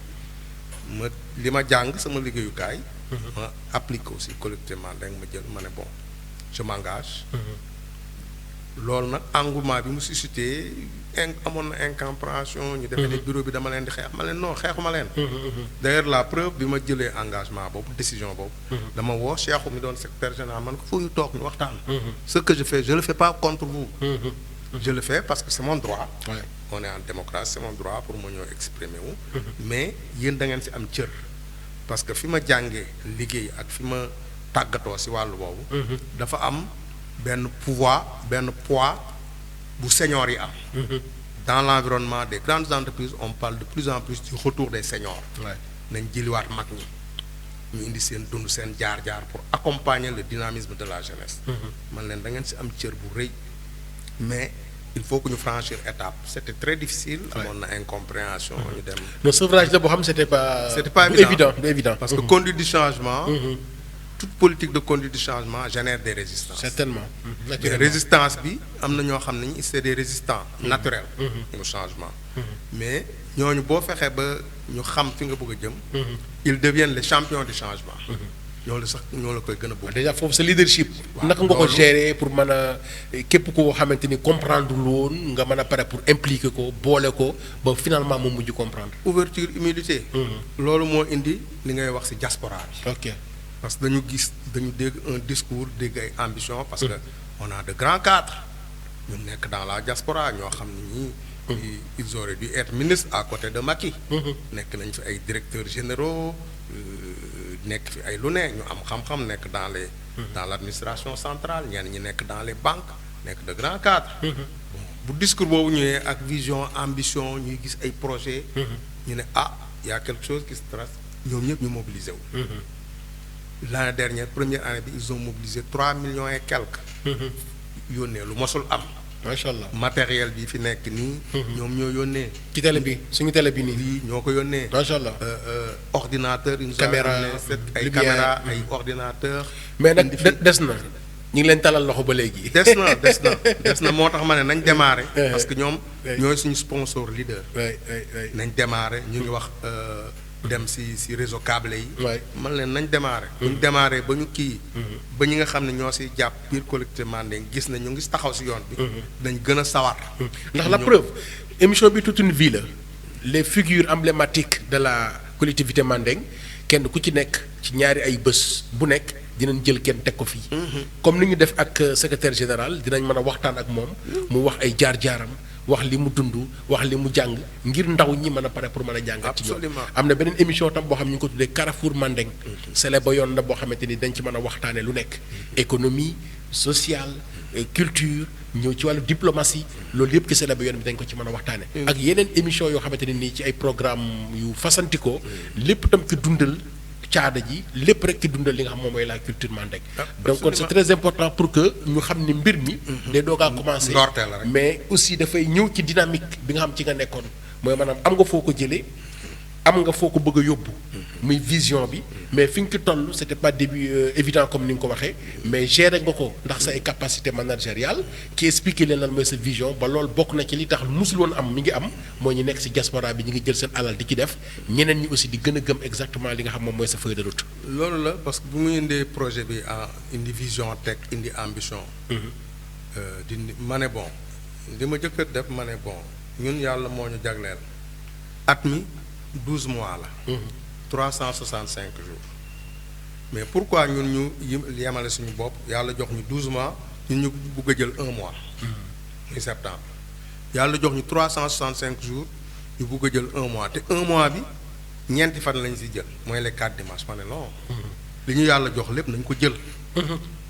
ma li ma jàng sama liggéeyukaay. ma applique aussi collectivement da nga ma jël ma ne bon je m'engage. loolu nag engouement bi mu suscité amoon na incompréhension ñu defee ne bureau bi dama leen di xeex ma leen non xeexuma leen. d'ailleurs la preuve bi ma jëlee engagement boobu décision boobu. dama woo Cheikhou mi doon secrétaire général man ko foo ñu toog ñu waxtaan. ce que je fais je le fais pas contre vous. je le fais parce que c'est mon droit. on est en démocratie c'est mon droit pour ma ñëw exprimer wu. mais yéen da ngeen ci am cër. parce que fi ma jàngee liggéey ak fi ma tàggatoo ci wàllu boobu. dafa am benn pouvoir benn poids bu seniors yi am. dans l'environnement des grandes entreprises on parle de plus en plus du retour des seniors. nañ jëliwaat mag ñi ñu indi seen dund seen jaar-jaar pour accompagner le dynamisme de la jeunesse. man leen da ngeen ci am cër bu rëy mais il faut que ñu franchir étape c'était très difficile. amoon na incompréhension ñu dem. le sevrage la boo xam c'était pas évident parce que conduite du changement. toute politique de conduite du changement génère des résistances. certainement. mais résistance bi am na ñoo xam ne ñi c'est des résistants naturels. au changement. mais ñooñu boo fexee ba ñu xam fi nga bëgg a jëm. ils deviennent les champions du changement. ñoo la koy gën a bëgg. déjà foofu sa leadership. naka nga ko gérer pour mën a képp koo xamante ni comprendre loon nga mën a pare pour impliquer ko boole ko ba finalement mu mujj comprendre. ouverture humilité. loolu moo indi li ngay wax ci diaspora bi. ok parce que dañu dégg un discours dégg ay ambition parce que on a de grands cadres ñu nekk dans la diaspora ñoo xam ne ñii. ils auraient dû être ministres à côté de Macky. nekk nañ fi ay directeurs généraux. nekk fi ay lu ne ñu am xam-xam nekk dans l'administration centrale ñenn ñi nekk dans les banques nekk de grands cadres. bu discours boobu ñëwee ak vision ambition ñuy gis ay projets. ñu ne y a quelque chose qui se trace ñoom ñëpp ñu mobilisé wu. l'année dernière première année bi ils ont mobilisé 3 millions et quelques. yónnee lu mosul am. macha allah matériel bi fi nekk nii. ñoom ñoo yónnee. ci télé bi suñu télé bi nii. lii ñoo ko yónnee. macha allah ordinateur. caméra ay caméra ay ordinateur. mais nag des na. ñu ngi leen talal loxo ba léegi. des na moo tax ma ne nañ démarrer. parce que ñoom ñooy suñu sponsor leader. nañ démarrer ñu ngi wax dem ci réseau câble yi. man leen nañ démarrer. bu ñu démarrer ba ñu kii. ba ñi nga xam ne ñoo ci jàpp biir collectivité Mandeng gis na ñu ngi taxaw ci yoon bi. dañ gën a sawar. ndax la preuve émission bi toute une vie la les figures emblématiques de la collectivité Mandeng kenn ku ci nekk ci ñaari ay bés bu nekk. dinañ jël kenn teg ko fii. comme ni ñu def ak secrétaire général dinañ mën a waxtaan ak moom. mu wax ay jaar-jaaram wax li mu dund wax li mu jàng ngir ndaw ñi mën a pare pour mën a jàngat ci ñoom. Absolument. am na beneen émission tam boo xam ñu ngi ko tuddee Carrefour Mandeng. sele ba yoon la boo xamante ni dañ ci mën a waxtaanee lu nekk. économie sociale culture ñëw ci wàllu diplomatie loolu yëpp ci sele ba yoon bi dañ ko ci mën a waxtaanee. ak yeneen émission yoo xamante ne nii ci ay programme yu fasantikoo lépp tam ci dundal caada ji lépp rek ci dundal li nga xam moom mooy la culture mandeng. donc kon c'est très important pour que ñu xam ni mbir mi. day doog a commencer ndorteel la rek. mais aussi dafay ñëw ci dynamique bi nga xam ci nga nekkoon mooy maanaam am nga foo ko jëlee am nga foo ko bëgg a yóbbu. muy vision bi mais fi nga ci toll c'était pas début évident comme ni nga ko waxee mais gérer nga ko ndax sa ay capacité managériale ki expliqué leen lan mooy sa vision ba loolu bokk na ci li tax musul woon am mi ngi am mooy ñu nekk ci diaspora bi ñu ngi jël seen alal di ci def ñeneen ñi aussi di gën a gëm exactement li nga xam moom mooy sa feuille de route. loolu la parce que bu mu indee projet bi indi vision teg indi ambition. ma ne bon li ma jëkk a def ma ne bon ñun yàlla moo ñu jagleel at mi 12 mois la. 365 jours mais pourquoi ñun ñu yemale suñu bopp yàlla jox ñu 12 mois ñun ñu bugg a jël 1 mois. muy septembre yàlla jox ñu 365 jours ñu bugg a jël 1 mois te 1 mois bi ñeenti fan lañ si jël mooy les 4 dimanches ma ne non. li ñu yàlla jox lépp nañ ko jël.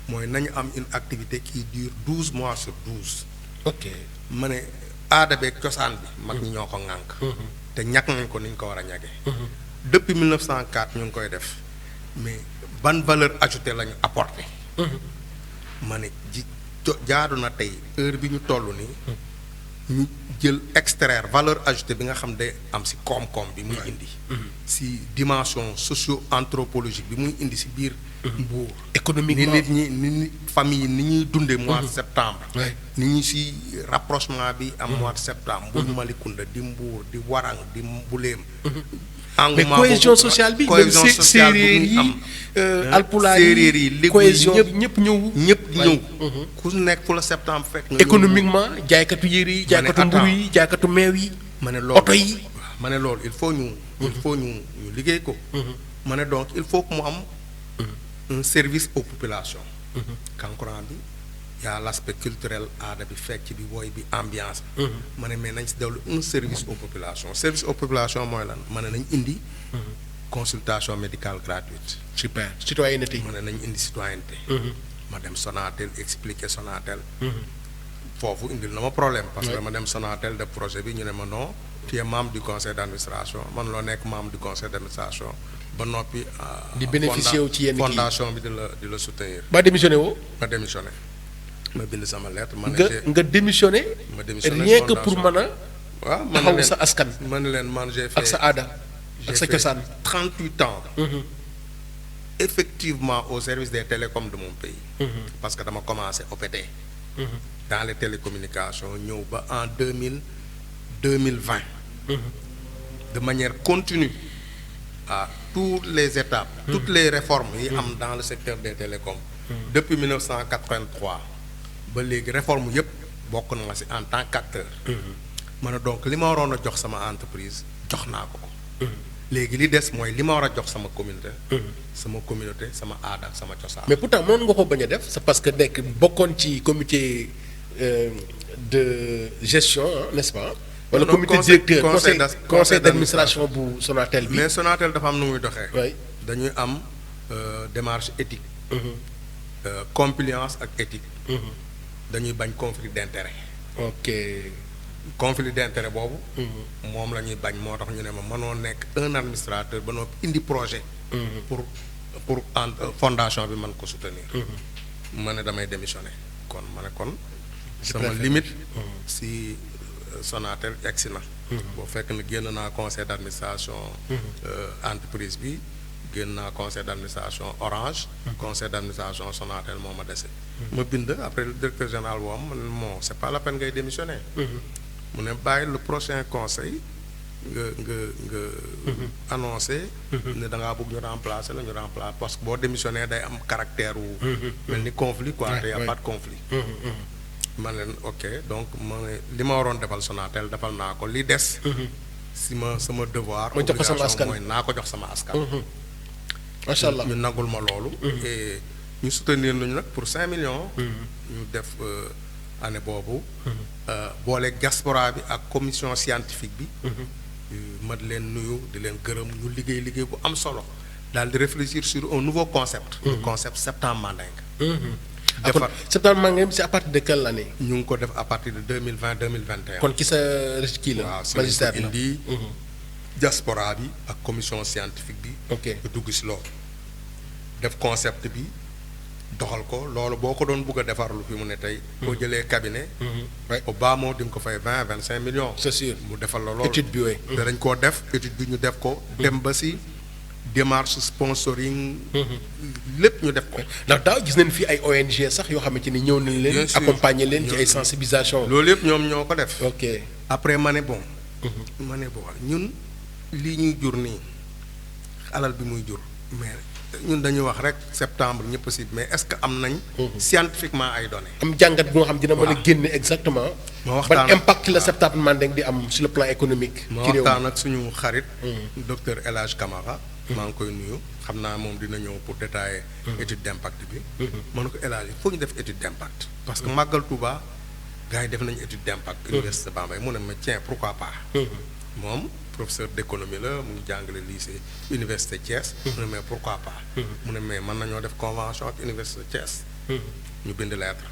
mooy nañu am une activité qui dure 12 mois sur 12. ok ma ne aada beeg cosaan bi. mag ñi ñoo ko ŋànk. te ñàkk nañ ko ni ñu ko war a ñàggee. depuis 1904 ñu ngi koy def mais ban valeur ajoutée la ñu apporté. ma ne jaadu na tey heure bi ñu toll nii. ñu jël extraire valeur ajoutée bi nga xam day am ci koom-koom bi muy indi. ci dimension socio-anthropologique bi muy indi ci biir. Mbuur économiquement ni nit ñi ni famille ni ñuy dundee mois de septembre. ni ñu ci rapprochement bi am mois de septembre. Mbuur Malicounda di Mbuur di Warang di Mbuleem. mais cohésion sociale bi cohésion même sociale séeréer bi yi am. alpulaar séeréer yi léegi cohésion ñëpp ñëpp ñëw. ñëpp ñëw. ku nekk fu la septembre fekk. nga ñëw économiquement jaaykatu yére yi jaaykatu mburu yi jaaykatu meew yi. ma ne loolu oto yi. ma ne loolu il faut ñu. il faut ñu liggéey ko. ma ne donc il faut que mu am un service aux populations. kankurang bi y a l'aspect culturel aada bi fecc bi woy bi ambiance bi. ma ne mais nañ si dawlu un service aux populations service aux populations mooy lan ma ne nañ indi. consultation médicale gratuite. super citoyenneté. ma ne nañ indi citoyenneté. ma dem Sonatel expliquer Sonatel. foofu indil na ma problème parce que ma dem Sonatel de projet bi ñu ne ma non tu es membre du conseil d'administration man loo nekk membre du conseil d'administration ba noppi. di bénéficier wu ci yenn kii fondation bi di la soutenir. ba démissionné woo. ma démissionné ma bind sama lettre. ma ne nga démissionné. ma démissionné rien que pour mën a. waaw man taxaw sa askan. ma ne leen man j'ai fait ak sa aada ak sa cosaan. 38 ans. effectivement au service des télécoms de mon pays. parce que dama commencé OPT. dans les télécommunications ñëw ba en 2020. de manière continue à toutes les étapes. toutes les réformes yi am dans le secteur des télécoms. depuis 1983 ba léegi réforme yëpp bokk na ma ci en tant qu'acteur. ma ne donc li ma waroon a jox sama entreprise jox naa ko. léegi li des mooy li ma war a jox sama communauté. sama aada ak sama cosaan. mais pourtant mënoon nga ko bañ a def c'est parce que nekk bokkoon ci comité de gestion n'est-ce pas. wala comité directeur conseil d'administration bu Sonatel bi. mais Sonatel dafa am nu muy doxee. oui dañuy am démarche éthique. compliance ak éthique. dañuy bañ conflit d'intérêt. ok. conflit d'intérêt boobu. moom la ñuy bañ moo tax ñu ne ma mënoo nekk un administrateur ba noppi indi projet. pour fondation bi mën ko soutenir. ma ne damay démissionner kon ma ne kon. sama limite. si Sonatel egsi na. boo fekk na génn naa conseil d'administration. entreprise bi génn naa conseil d'administration Orange. conseil d'administration Sonatel moo ma dese. ma bind après le directeur général woo ma ne bon c'est pas la peine ngay démissionner. mu ne bàyyi le prochain conseil nga annoncé. ne da ngaa bëgg ñu remplacer la ñu remplacer parce que boo démissionné day am caractère wu. mel ni conflit quoi te y a pas de conflit. ma ne leen ok donc ma ne li ma waroon defal Sonatel defal naa ko li des. si sama devoir. ma jox ko sama askan mooy naa ko jox sama askan. macha allah ñu nagul ma loolu. et ñu soutenir nañu nag pour 5 millions. ñu def année boobu. boole diaspora bi ak commission scientifique bi. ma di leen nuyu di leen gërëm ñu liggéey bu am solo daal di réfléchir sur un nouveau concept. le concept Septembre Mandingue. kon Septembre Mandingue c'est à partir de quelle année. ñu ngi ko def à partir de 2020 2021. kon ci sa kii la. waaw magistère la indi diaspora bi ak commission scientifique bi. ok ñu dugg si loolu def concept bi doxal ko loolu boo ko doon bugg a defarlu fi mu ne tey. boo jëlee cabinet. au bas mot di nga ko fay 20-25 millions. c'est sûr mu defal la loolu étude bi oui. te dañ koo def étude bi ñu def ko. dem ba si démarche sponsoring. lépp ñu def ko. ndax daaw gis nañ fi ay ONG sax yoo xamante ni ñëw nañ leen. Bien sûr. accompagner leen ci ay sensibilisation. loolu yëpp ñoom ñoo ko def. ok après ma ne bon. ñun lii ñuy jur nii alal bi muy jur mais ñun dañuy wax rek septembre ñëpp si mais est-ce que am nañ. scientifiquement ay données. am jàngat bu nga xam dina mën a waaw. génne exactement. ma waxtaan ban impact la Septembre Mandingue di am sur le plan économique. ma ci réew mi waxtaan ak suñu xarit. docteur El Hadj Camara. maa ngi koy nuyu xam naa moom dina ñëw pour détailler. étude d'impact bi. ma ne ko El Hadj il faut ñu def étude d'impact. parce que Màggal Touba gars yi def nañu étude d'impact. Université Bambey mu ne ma tiens pourquoi pas. moom professeur d'économie la mu ngi jàngale lycée Université Thiès. mu ne mais pourquoi pas. mu ne mais mën nañoo def convention ak Université Thiès. ñu bind lettre.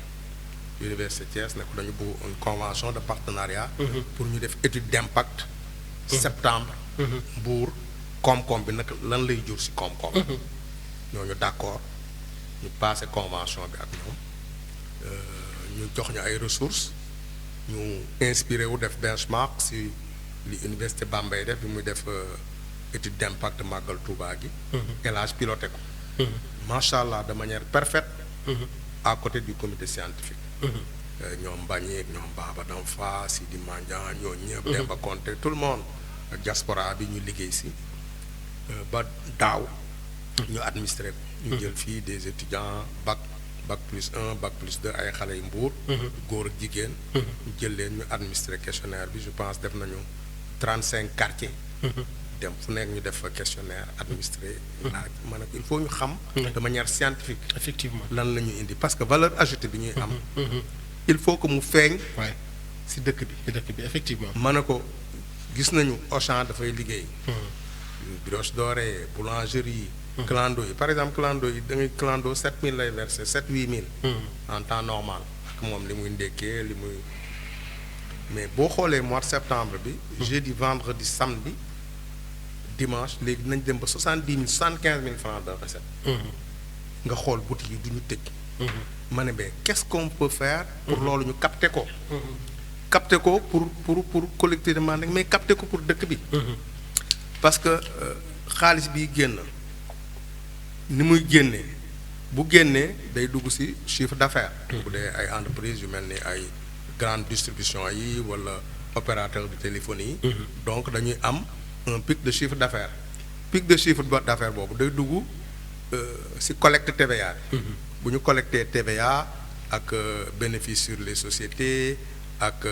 Université Thiès ne ko dañu bëgg une convention de partenariat. pour ñu def étude d'impact. septembre. Mbour koom-koom bi nag lan lay jur ci koom-koom. ñooñu d'accord ñu passé convention bi ak ñoom ñu jox ñu ay ressources ñu inspiré wu def benchmark ci li Université Bambey def bi muy def étude d'impact Màggal Touba gi. El Hadj piloté ko. macha allah de manière parfaite. à côté du comité scientifique. ñoom Mbagnick ñoom Baba Danfa Sidi Mandiang ñooñu ñëpp. Demba Conté tout le monde ak diaspora bi ñu liggéey ci ba daaw. ñu administré ko. ñu jël fii des étudiants bac +1 bac +2 ay xale yu Mbuur. góor ak jigéen. ñu jël leen ñu administré questionnaire bi je pense def nañu 35 quartiers. dem fu nekk ñu def fa questionnaire administré. laaj ma ne il faut ñu xam. de manière scientifique. effectivement lan la ñuy indi parce que valeur ajoutée bi ñuy am. il faut que mu feeñ. waay ci dëkk bi. ci dëkk bi effectivement. ma ne ko gis nañu Auchan dafay liggéey. Brioche Dorée boulangerie. clando yi par exemple clando yi da ngay clando 7000 lay versé 7-8000. en temps normal ak moom li muy ndékkee li muy mais boo xoolee mois de septembre bi. jeudi vendredi samedi dimanche léegi dinañ dem ba 70 000 75 000 francs de recette. nga xool boutique yi du ñu tëj. ma ne mais qu'est-ce qu'on peut faire. pour loolu ñu capter ko. capter ko pour collecter de Mandingue mais capter ko pour dëkk bi. parce que xaalis bi génn ni muy génnee bu génnee day dugg ci chiffre d'affaires. bu dee ay entreprises yu mel ni ay grande distribution yi walla opérateur de téléphonie yi. donc dañuy am un pic de chiffre d'affaires. pic de chiffre d'affaires boobu day dugg ci collecte TVA bi. bu ñu collecté TVA ak bénéfice sur les sociétés. ak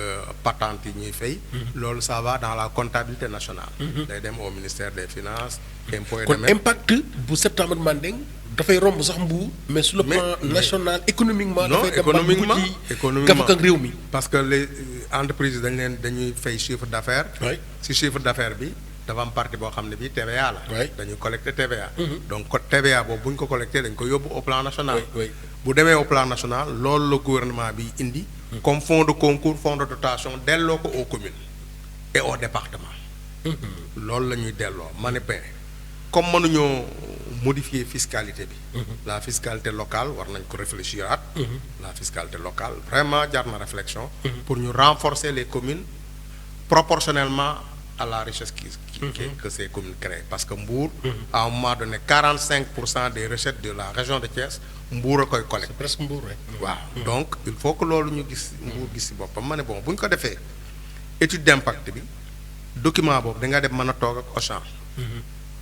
patente yi ñuy fay. loolu ça va dans la comptabilité nationale. day dem au ministère des finances. impôts et kon domaines. impact bu Septembre Mandingue dafay romb sax Mbour. mais sur le plan national économiquement. non dafay dem économiquement ba dugg ci économiquement gafak ak réew mi. parce que les entreprises dañuy fay chiffre d'affaires. oui ci chiffre d'affaires bi dafa am partie boo xam ne bii TVA la. Oui. dañuy collecter TVA. donc TVA boobu bu ñu ko collecter dañ ko yóbbu au plan national. oui oui. bu demee au plan national loolu la gouvernement bi indi. comme fonds de concours fonds de dotation delloo ko aux communes et au département. loolu la ñuy delloo ma ne ben comme mënuñoo modifier fiscalité bi. la fiscalité locale war nañ ko réfléchir at. la fiscalité locale vraiment jar na réflexion. pour ñu renforcer les communes proportionnellement à la richesse que ces communes créent parce que Mbour. à un moment donné 45% des recettes de la région de Thiès Mbour a koy collecté. presque Mbour rek. waaw donc il faut que loolu ñu gis Mbour gis ci boppam ma ne bon bu ñu ko defee étude d'impact bi document boobu da nga dem mën a toog ak Auchan.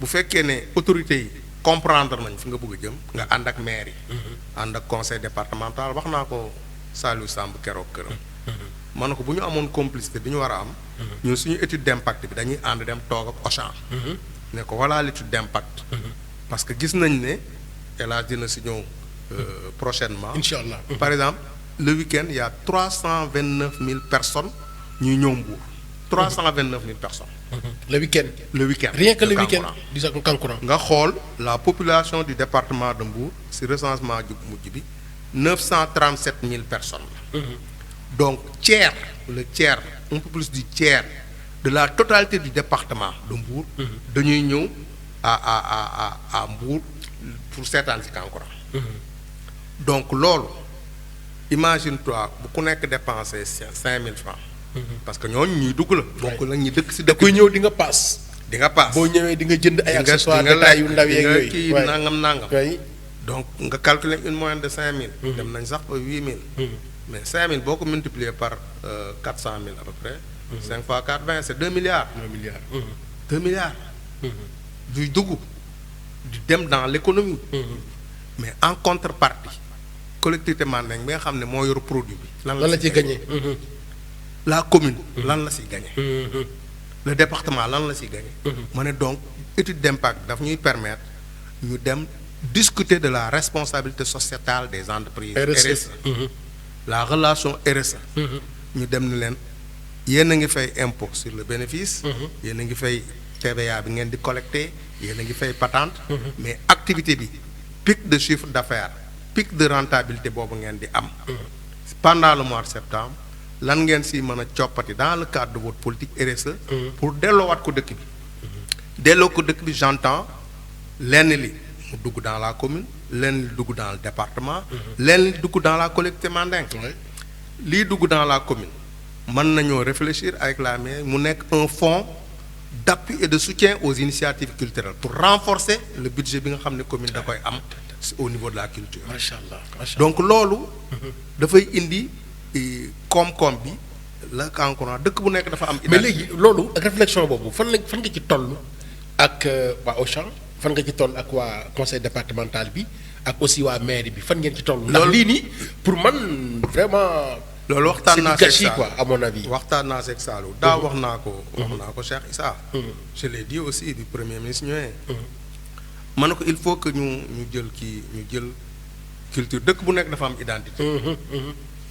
bu fekkee ne autorités yi comprendre nañ fi nga bëgg a jëm nga ànd ak maire yi. ànd ak conseil départemental wax naa ko Saliou Samb keroog këram. ma ne ko bu ñu amoon complicité bi ñu war a am. ñun suñu étude d'impact bi dañuy ànd dem toog ak Auchan. ne ko voilà l'étude d'impact. parce que gis nañ ne El Hadj dina si ñëw prochainement. incha allah. Par exemple le week-end il y a 329 000 personnes ñuy ñëw Mbour. 329 000 personnes. le week-end. le week-end rien que de le week-end Kankourang. di sax Kankourang. nga xool la population du département de Mbour si recensement ju mujj bi 937 000 personnes la. Donc le tiers un peu plus du tiers de la totalité du département de Mbour. dañuy ñëw à Mbour pour seetaan si Kankourang. Donc loolu imagine toi bu ku nekk dépensé 5 000 francs. parce que ñooñu ñuy dugg la. bokk la ñuy dëkk si dëkk kuy ñëw di nga paas. di nga paas boo ñëwee di nga jënd ay di nga accessoires di nga détails yu lekk, ndaw di yeeg nga yooyu. kii waay nangam. waay. Donc nga calculer une moyenne de 5 000. dem nañ sax ba 8 000. mais 5 000 boo ko multiplier par 400 000 à peu près. 5 fois 4 20 c'est 2 milliards. 1 milliard. 2 milliards. duy dugg di dem dans l'économie. mais en contrepartie collectivité Mandeng bi nga xam ne moo yor produit bi. lan la ci gagné. la commune. lan la siy gagné. le département lan la siy gagné. ma ne donc étude d'impact daf ñuy permettre ñu dem discuter de la responsabilité sociétale des entreprises. RSE. La relation RSE. ñu dem ni leen yéen a ngi fay impôt sur le bénéfice. yéen a ngi fay TVA bi ngeen di collecter yéen a ngi fay patente. mais activité bi pic de chiffre d'affaires pic de rentabilité boobu ngeen di am. pendant le mois de septembre lan ngeen si mën a coppati dans le cadre de votre politique RSE. pour delloowaat ko dëkk bi. delloo ko dëkk bi j'entends lenn li mu dugg dans la commune lenn li dugg dans le département. lenn li dugg dans la collectivité Mandeng. lii dugg dans la commune mën nañoo réfléchir avec la mairie mu nekk un fonds d'appui et de soutien aux initiatives culturelles pour renforcer le budget bi nga xam ne commune da koy am au niveau de la culture. macha allah macha allah. donc loolu. dafay indi koom-koom bi la Kankourang dëkk bu nekk dafa am. mais léegi loolu ak réflexion boobu fan nga ci toll ak waa Auchan fan nga ci toll ak waa conseil départemental bi ak aussi waa mairie bi fan ngeen ci toll. ndax lii nii pour man vraiment. loolu waxtaan naa c'est du gâchis quoi à mon avis. waxtaan naa seeg Saalum daa wax naa ko. wax naa ko Cheikh Issa. je l'ai dit aussi du premier ministre ñëwee. ma ne ko il faut que ñu jël culture dëkk bu nekk dafa am identité.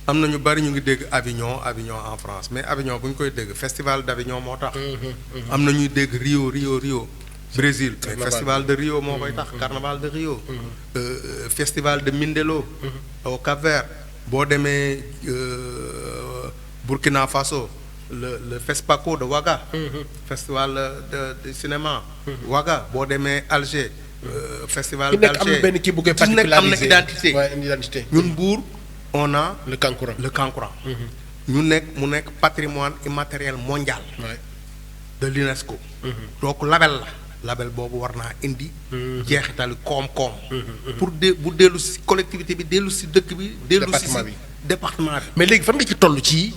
am na ñu bari ñu ngi dégg Avignon en France mais Avignon bu ñu koy dégg festival d'Avignon moo tax. am na ñuy dégg Rio. Brésil mais festival de Rio moo koy tax carnaval de Rio. festival de Mindelo. au Cap-Vert. boo demee Burkina Faso le FESPACO de Ouaga. festival de cinéma. Ouaga boo demee Alger. festival d'Alger am na benn kii bu koy particulariser am na identité. ñun Mbour on a. le Kankourang. ñu mu nekk patrimoine immatériel mondial. de l'UNESCO. donc label boobu war naa indi. jeexitali koom-koom. pour bu dellu si collectivité bi dellu si dëkk bi. dellu si département bi. mais léegi fan nga ci toll ci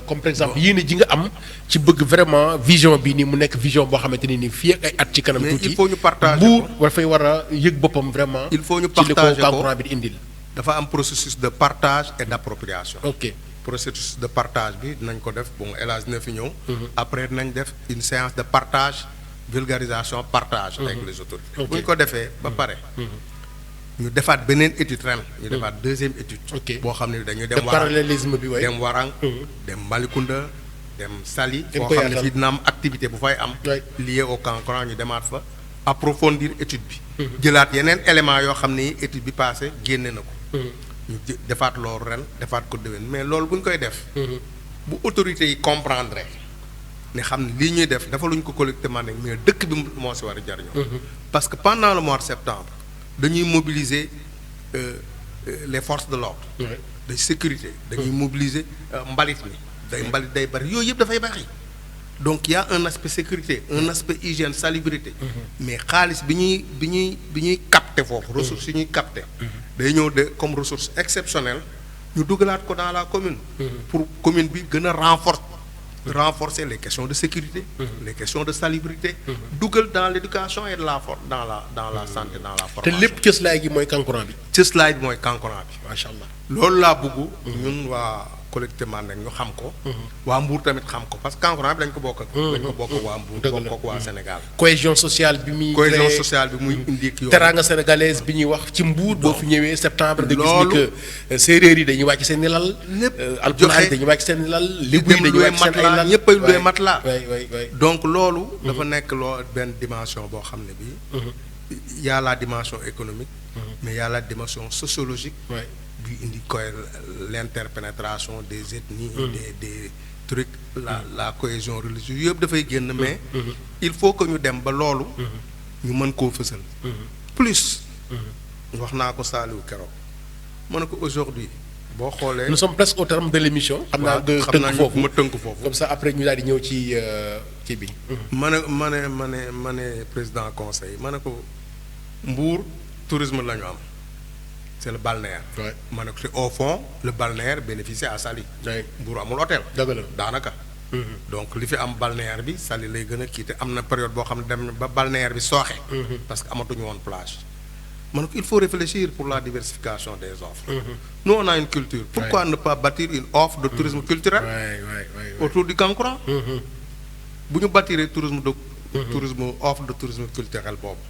comme par exemple yéen ji nga am ci bëgg vraiment vision bi ni mu nekk vision boo xamante ne ni fii ak ay at ci kanam. tuuti mais il faut ñu partager Mbour dafay war a yëg boppam vraiment. il faut ñu partager ko ci li ko Kankourang bi di indil. dafa am processus de partage et d'appropriation. ok processus de partage bi dinañ ko def bon El Hadj dina fi ñëw. après dinañ def une séance de partage. vulgarisation partage avec les autorités. bu ñu ko defee ba pare. ñu defaat beneen étude ren. ñu defaat deuxième étude. boo xam ne dañuy dem. parallélisme bi way dem Warang. dem Malicounda dem Saly. foo xam ne fii dina am activité bu fay am. lié au Kankourang ñu demaat fa. approfondir étude bi. jëlaat yeneen éléments yoo xam ne étude bi passé génne na ko. ñu defaat loolu ren defaat ko déwén mais loolu bu ñu koy def. bu autorités yi comprendre. ne xam ne lii ñuy def dafa luñ ko collectivement nag mais dëkk bi moo si war a jariñoo. parce que pendant le mois de septembre dañuy mobiliser les forces de l'ordre de sécurité dañuy mobiliser mbalit mi mbalit day bari yooyu yëpp dafay bari donc y a un aspect sécurité un aspect hygiène salubrité mais xaalis bi ñuy capter foofu ressources yi ñuy capter day ñëw de comme ressource exceptionnelle ñu dugalaat ko dans la commune pour commune bi gën a renforcer les questions de sécurité, les questions de salubrité, dugal dans l'éducation et dans la santé, dans la formation. te lépp cëslaay gi mooy Kankourang bi. cëslaay bi mooy Kankourang bi. macha allah loolu laa bëgg. ñun waa collectivité Mandeng ñu xam ko. waa Mbour tamit xam ko parce que kankurang bi dañ ko bokk ak. dañ ko bokk ak waa Mbour bokk ak waa Sénégal. cohésion sociale bi muy. cohésion sociale bi muy indi ak yow. teranga sénégalaise bi ñuy wax ci Mbour boo fi ñëwee septembre. da gis ni que séeréer yi dañuy wàcc seen i lal. lépp alpulaar yi dañuy wàcc seen i lal. lébu yi dañuy wàcc seen ay lal ñëpp ay luwee matelas. waay donc loolu. dafa nekk loo benn dimension boo xam ne bii. y a la dimension économique. mais y a la dimension sociologique. bi indi koy l'interpénétration des ethnies. des trucs la cohésion religieuse yëpp dafay génn mais. il faut que ñu dem ba loolu. ñu mën koo fësal. plus. wax naa ko Saliou keroog. ma ne ko aujourd'hui boo xoolee. nous sommes presque au terme de l'émission. xam naa nga ma tënk foofu. comme ça après ñu daal di ñëw ci kii bi. ma ne président conseil ma ne ko Mbour tourisme la ñu am c'est le balnéaire. ma ne ko te au fond le balnéaire bénéficie à Saly. Mbour amul hôtel. dëgg la daanaka. donc li fi am balnéaire bi Saly lay gën a kii te am na période boo xam ne dem ba balnéaire bi sooxe. parce que amatuñu woon plage. ma ne ko il faut réfléchir pour la diversification des offres. Nous on a une culture. Pourquoi ne pas bâtir une offre de tourisme culturel autour du kankurang. bu ñu bâtir tourisme offre de tourisme culturel boobu.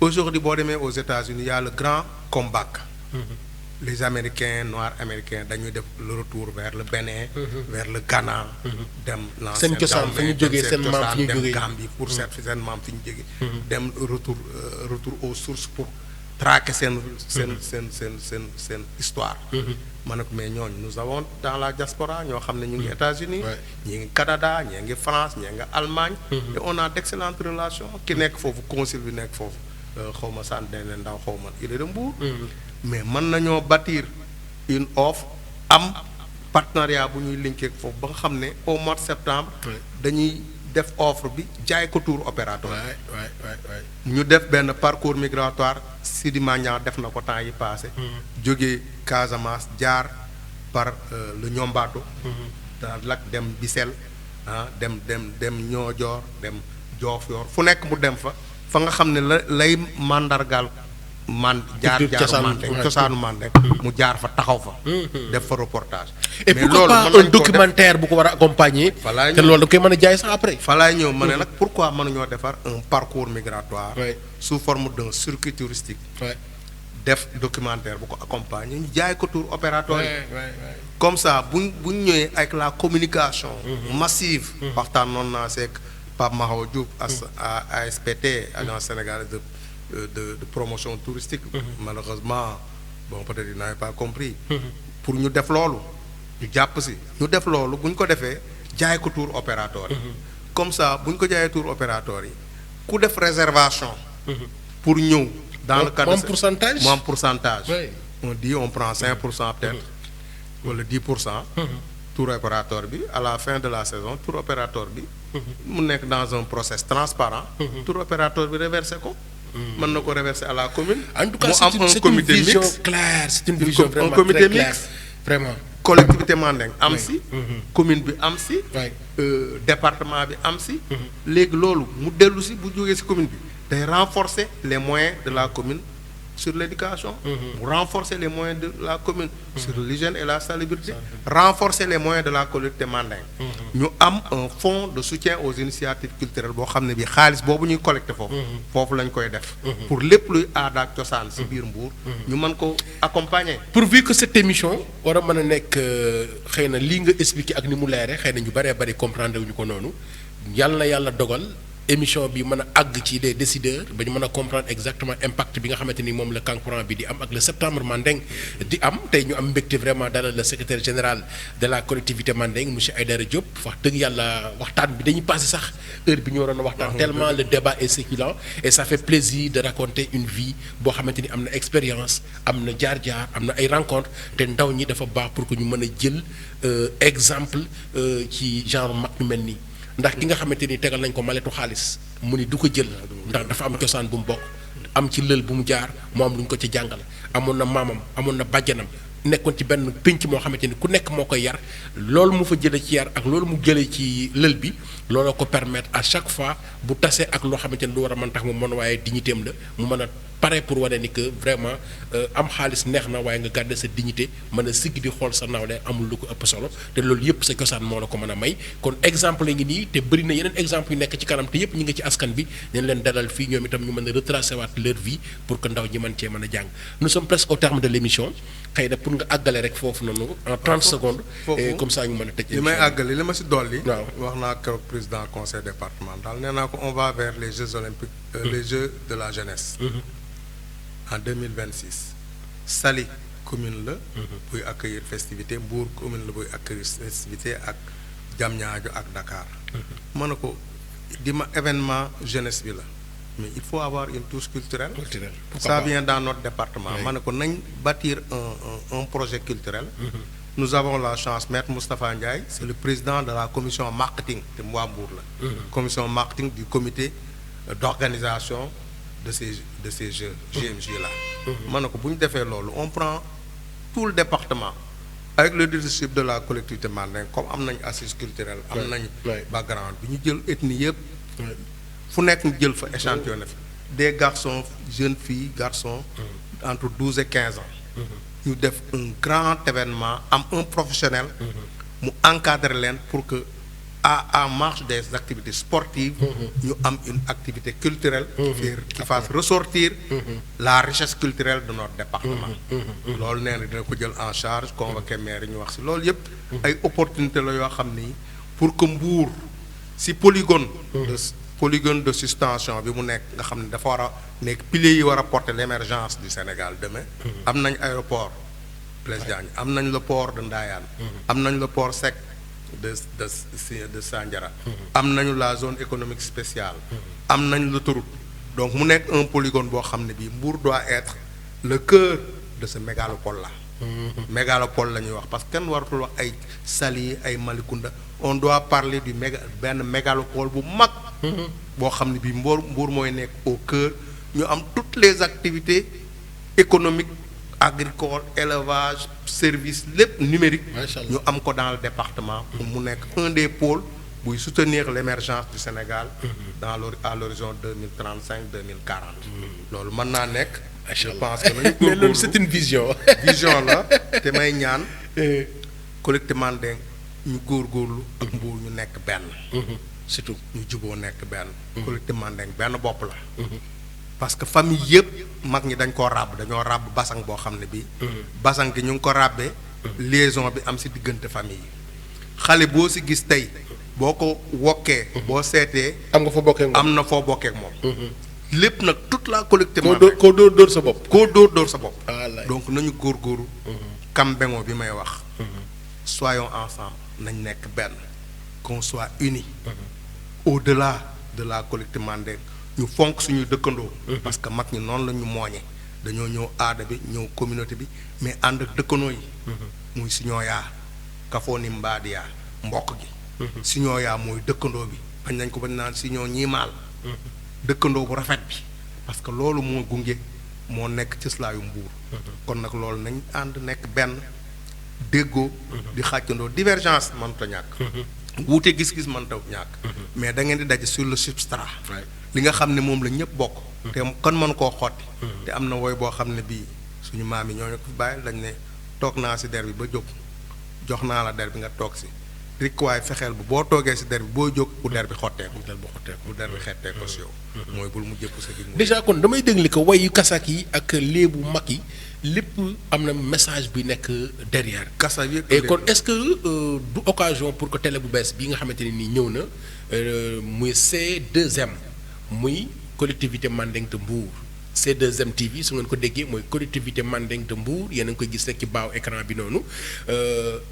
Aujourd'hui boo demee aux États-Unis il y a le grand comeback. Les Américains noirs américains dañuy def le retour vers le Bénin. vers le Ghana. dem l'ancien seen cosaan fi ñu jógee seen maam fi ñu jógee dem Gambie pour seet fi seen maam fi ñu jógee. dem retour aux sources pour traquer seen histoire. ma ne ko mais ñooñu nous avons dans la diaspora ñoo xam ne ñu ngi États-Unis ñii ngi Canada ñii ngi France ñii ngi Allemagne. et on a d'excellentes relations. ki nekk foofu consul bi nekk foofu xaw ma sant dañ leen ndaw xaw ma il est de Mbour. mais mën nañoo bâtir une offre am partenariat bu ñuy linké foofu ba nga xam ne au mois de septembre. dañuy def offre bi jaay ko tour opérateur. ñu def benn parcours migratoire Sidi Magnan def na ko temps yi passé. jógee Casamance jaar par le Ñombato. dans lac dem Bissel dem Niodior dem Diofior fu nekk mu dem fa nga xam ne lay mandargaal. jaaru Mandeng cosaanu Mandeng mu jaar fa taxaw fa. def fa reportage. et pourquoi pas un documentaire bu ko war a accompagner. te loolu da koy mën a jaay sax après. fa laay ñëw ma ne nag pourquoi mënuñoo defar un parcours migratoire. sous forme d'un circuit touristique. def documentaire bu ko accompagner ñu jaay ko tour opérateur yi. comme ça buñ ñëwee avec la communication. massive. waxtaan noonu naa seeg Pape Mahawa Diop. ASPT agence sénégalaise de promotion touristique. Malheureusement bon peut-être il n'avait pas compris. pour ñu def loolu ñu jàpp si ñu def loolu bu ñu ko defee jaay ko tour opérateur yi. comme ça bu ñu ko jaayee tour opérateur yi ku def réservation. pour ñëw dans le cadre de mu am pourcentage. on dit on prend 5% peut-être. wala 10%. tour opérateur bi à la fin de la saison tour opérateur bi. mu nekk dans un process transparent. tour opérateur bi reversé ko. mën na ko reverser à la commune. en tout cas c'est une vision claire c'est une vision vraiment très claire vraiment. collectivité Mandeng am si. commune bi am si. département bi am si. léegi loolu mu dellu si bu jógee si commune bi day renforcer les moyens de la commune sur l'éducation. mu renforcer les moyens de la commune. sur l'hygiène et la salubrité. renforcer les moyens de la collectivité Mandeng. ñu am un fonds de soutien aux initiatives culturelles boo xam ne bi xaalis boobu ñuy collecté foofu. foofu lañ koy def. pour lépp luy aada ak cosaan si biir Mbour. ñu mën ko accompagner. pourvu que cette émission war a mën a nekk xëy na lii nga expliqué ak ni mu leere xëy na ñu bëree bëri comprendre wuñu ko noonu yàlla na yàlla dogal. émission bi mën a àgg ci des décideurs ba ñu mën a comprendre exactement impact bi nga xamante ni moom la kankurang bi di am ak le septembre Mandeng di am tey ñu am mbégte vraiment dalal le secrétaire général de la collectivité Mandeng monsieur Aïdara Diop wax dëgg yàlla waxtaan bi dañuy passé sax heure bi ñu waroon a waxtaan tellement le débat est succulent et ça fait plaisir de raconter une vie boo xamante ni am na expérience am na jaar-jaar am na ay rencontres te ndaw ñi dafa baax pour que ñu mën a jël exemple ci genre mag ñu mel nii. ndax ki nga xamante ni tegal nañ ko maletu xaalis mu ni du ko jël ndax dafa am cosaan bu mu bokk am ci lël bu mu jaar mu am lu ñu ko ci jàngal amoon na maamam amoon na bàjjanam nekkoon ci benn pénc moo xamante ni ku nekk moo koy yar loolu mu fa jëlee ci yar ak loolu mu jëlee ci lël bi looloo ko permettre à chaque fois bu tasee ak loo xamante ni lu war a mën tax mu mën waaye dignitéem la mu mën a pare pour wane ni que vraiment am xaalis neex na waaye nga garder sa dignité mën a sigg di xool sa nawle amul lu ko ëpp solo te loolu yëpp sa cosaan moo la ko mën a may kon exemple ngi nii te bëri na yeneen exemple yu nekk ci kanam te yëpp ñi ngi ci askan bi nañ leen dalal fii ñoom itam ñu mën a retracer waat leur vie pour que ndaw ñi mën cee mën a jàng nous sommes presque au terme de l'émission xëy na pour nga àggale rek foofu noonu en 30 secondes et comme ça ñu mën a tëj li may àggale li ma si dolli waaw wax naa keroog président conseil départemental nee naa ko on va vers les Jeux olympiques les Jeux de la jeunesse en 2026 Saly commune la buy accueillir festivité Mbour commune la buy accueillir festivité ak Diamniadio ak Dakar mën na ko événement jeunesse bi la mais il faut avoir une touche culturelle ça vient dans notre département mën na ko nañ bâtir un projet culturel nous avons la chance maître Moustapha Ndiaye c'est le président de la commission marketing te waa Mbour la commission marketing du comité d'organisation de ces jeux GMJ là mën na ko bu ñu defee loolu on prend tout le département avec le leadership de la collectivité Mandeng comme am nañ assise culturelle am nañ background bi ñu jël ethnie yëpp fu nekk ñu jël fa échantillon na fi des garçons jeunes filles garçons entre 12 et 15 ans ñu def un grand événement am un professionnel mu encadrer leen pour que en marge des activités sportives ñu am une activité culturelle qui fasse ressortir la richesse culturelle de notre département loolu nee na dina ko jël en charge convoqué maire yi ñu wax si loolu yëpp ay opportunité la yoo xam ni pour que Mbour si polygone de suspension bi mu nekk nga xam ne dafa war a nekk piliers yi war a porter l'émergence du Sénégal demain am nañ aéroport Blaise Diagne am nañ le port de Ndayane am nañ le port sec de Sandiara am nañu la zone économique spéciale am nañ l'autoroute donc mu nekk un polygone boo xam ne bii Mbour doit être le cœur de ce mégalopole là mégalopole la ñuy wax parce que kenn waratul wax ay Saly ay Malicounda on doit parler du benn mégalopole bu mag boo xam ne bii Mbour mooy nekk au cœur ñu am toutes les activités économiques agricole élevage service lépp numérique ñu am ko dans le département pour mu nekk un des pôles buy soutenir l'émergence du Sénégal à l'horizon 2035-2040 loolu mën naa nekk je pense que nañu mais loolu c'est une vision la te may ñaan collectivement Mandeng ñu góorgóorlu ak Mbour ñu nekk benn surtout ñu juboo nekk benn collectivement Mandeng benn bopp la parce que famille yëpp mag ñi dañ koo ràbb dañoo ràbb basang boo xam ne bii basang gi ñu ngi ko ràbbee liaison bi am si diggante famille yi xale boo si gis tey boo ko wokkee boo seetee am nga fa bokkee moom am na foo bokkee ak moom lépp nag toute la collectivement koo dóor sa bopp koo dóor sa bopp donc nañu góorgóoru kambengo bi may wax soyons ensemble nañ nekk benn qu'on soit unis au-delà de la collectivité Mandeng ñu fonk suñuy dëkkandoo parce que mag ñi noonu la ñu mooñe dañoo ñëw aada bi ñëw communauté bi mais ànd ak dëkkandoo yi muy siñooyaa kafoo ni mbaadiyaa mbokk gi siñooyaa mooy dëkkandoo bi bañ nañ ko bañ naan siñoo ñii maal dëkkandoo bu rafet bi parce que loolu moo gunge moo nekk cëslaayu Mbuur kon nag loolu nañ ànd nekk benn déggoo di xàccandoo divergence mënta ñàkk wuute gis-gis mënta ñàkk mais da ngeen di daje sur le substrat li nga xam ne moom la ñëpp bokk te kon mën koo xotti te am na woy boo xam ne bii suñu maam yi ñoo ñu ko bàyyi dañ ne toog naa si der bi ba jóg jox naa la der bi nga toog si rik waaye fexeel bu boo toogee si der bi boo jóg bu der bi xotteeku bu der bi xettee ko si yow mooy bul mu jëpp sa gi déjà kon damay dégg ko wayu kasak yi ak léebu mag yi lépp am na message bi nekk derrière kasak yi et kon est-ce que du occasion pour que télé bu bees bi nga xamante ne nii ñëw na muy C2M muy collectivité Mandeng de Mbour C2M TV su ngeen ko déggee mooy collectivité Mandeng de Mbour yéen a ngi koy gis rek ci baaw écran bi noonu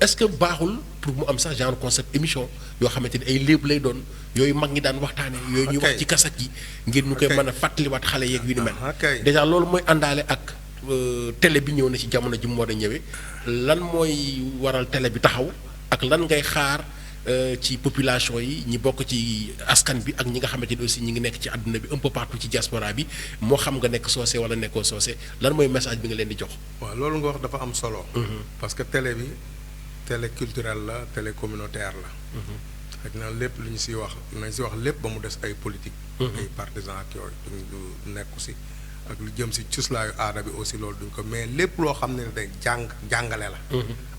est-ce que baaxul pour mu am sax genre concept émission yoo xamante ni ay léeb lay doon yooyu mag ñi daan waxtaane yooyu ñuy wax ci kasak yi ngir ñu koy mën a fàttaliwaat xale yeeg yu ni mel déjà loolu mooy àndaale ak télé bi ñëw na ci jamono ji mu war a ñëwee lan mooy waral télé bi taxaw ak lan ngay xaar ci population yi ñi bokk ci askan bi ak ñi nga xamante ni aussi ñi ngi nekk ci àdduna bi un peu partout ci diaspora bi moo xam nga nekk soose wala nekkoo soose lan mooy message bi nga leen di jox. waaw loolu nga wax dafa am solo. parce que télé bi télé culturelle la télé communautaire la. xëy na lépp lu ñu siy wax nañ si wax lépp ba mu des ay politique ay partisans ak yooyu du nekku si ak lu jëm si cuslaayu aada bi aussi loolu duñ ko mais lépp loo xam ne day jàngale la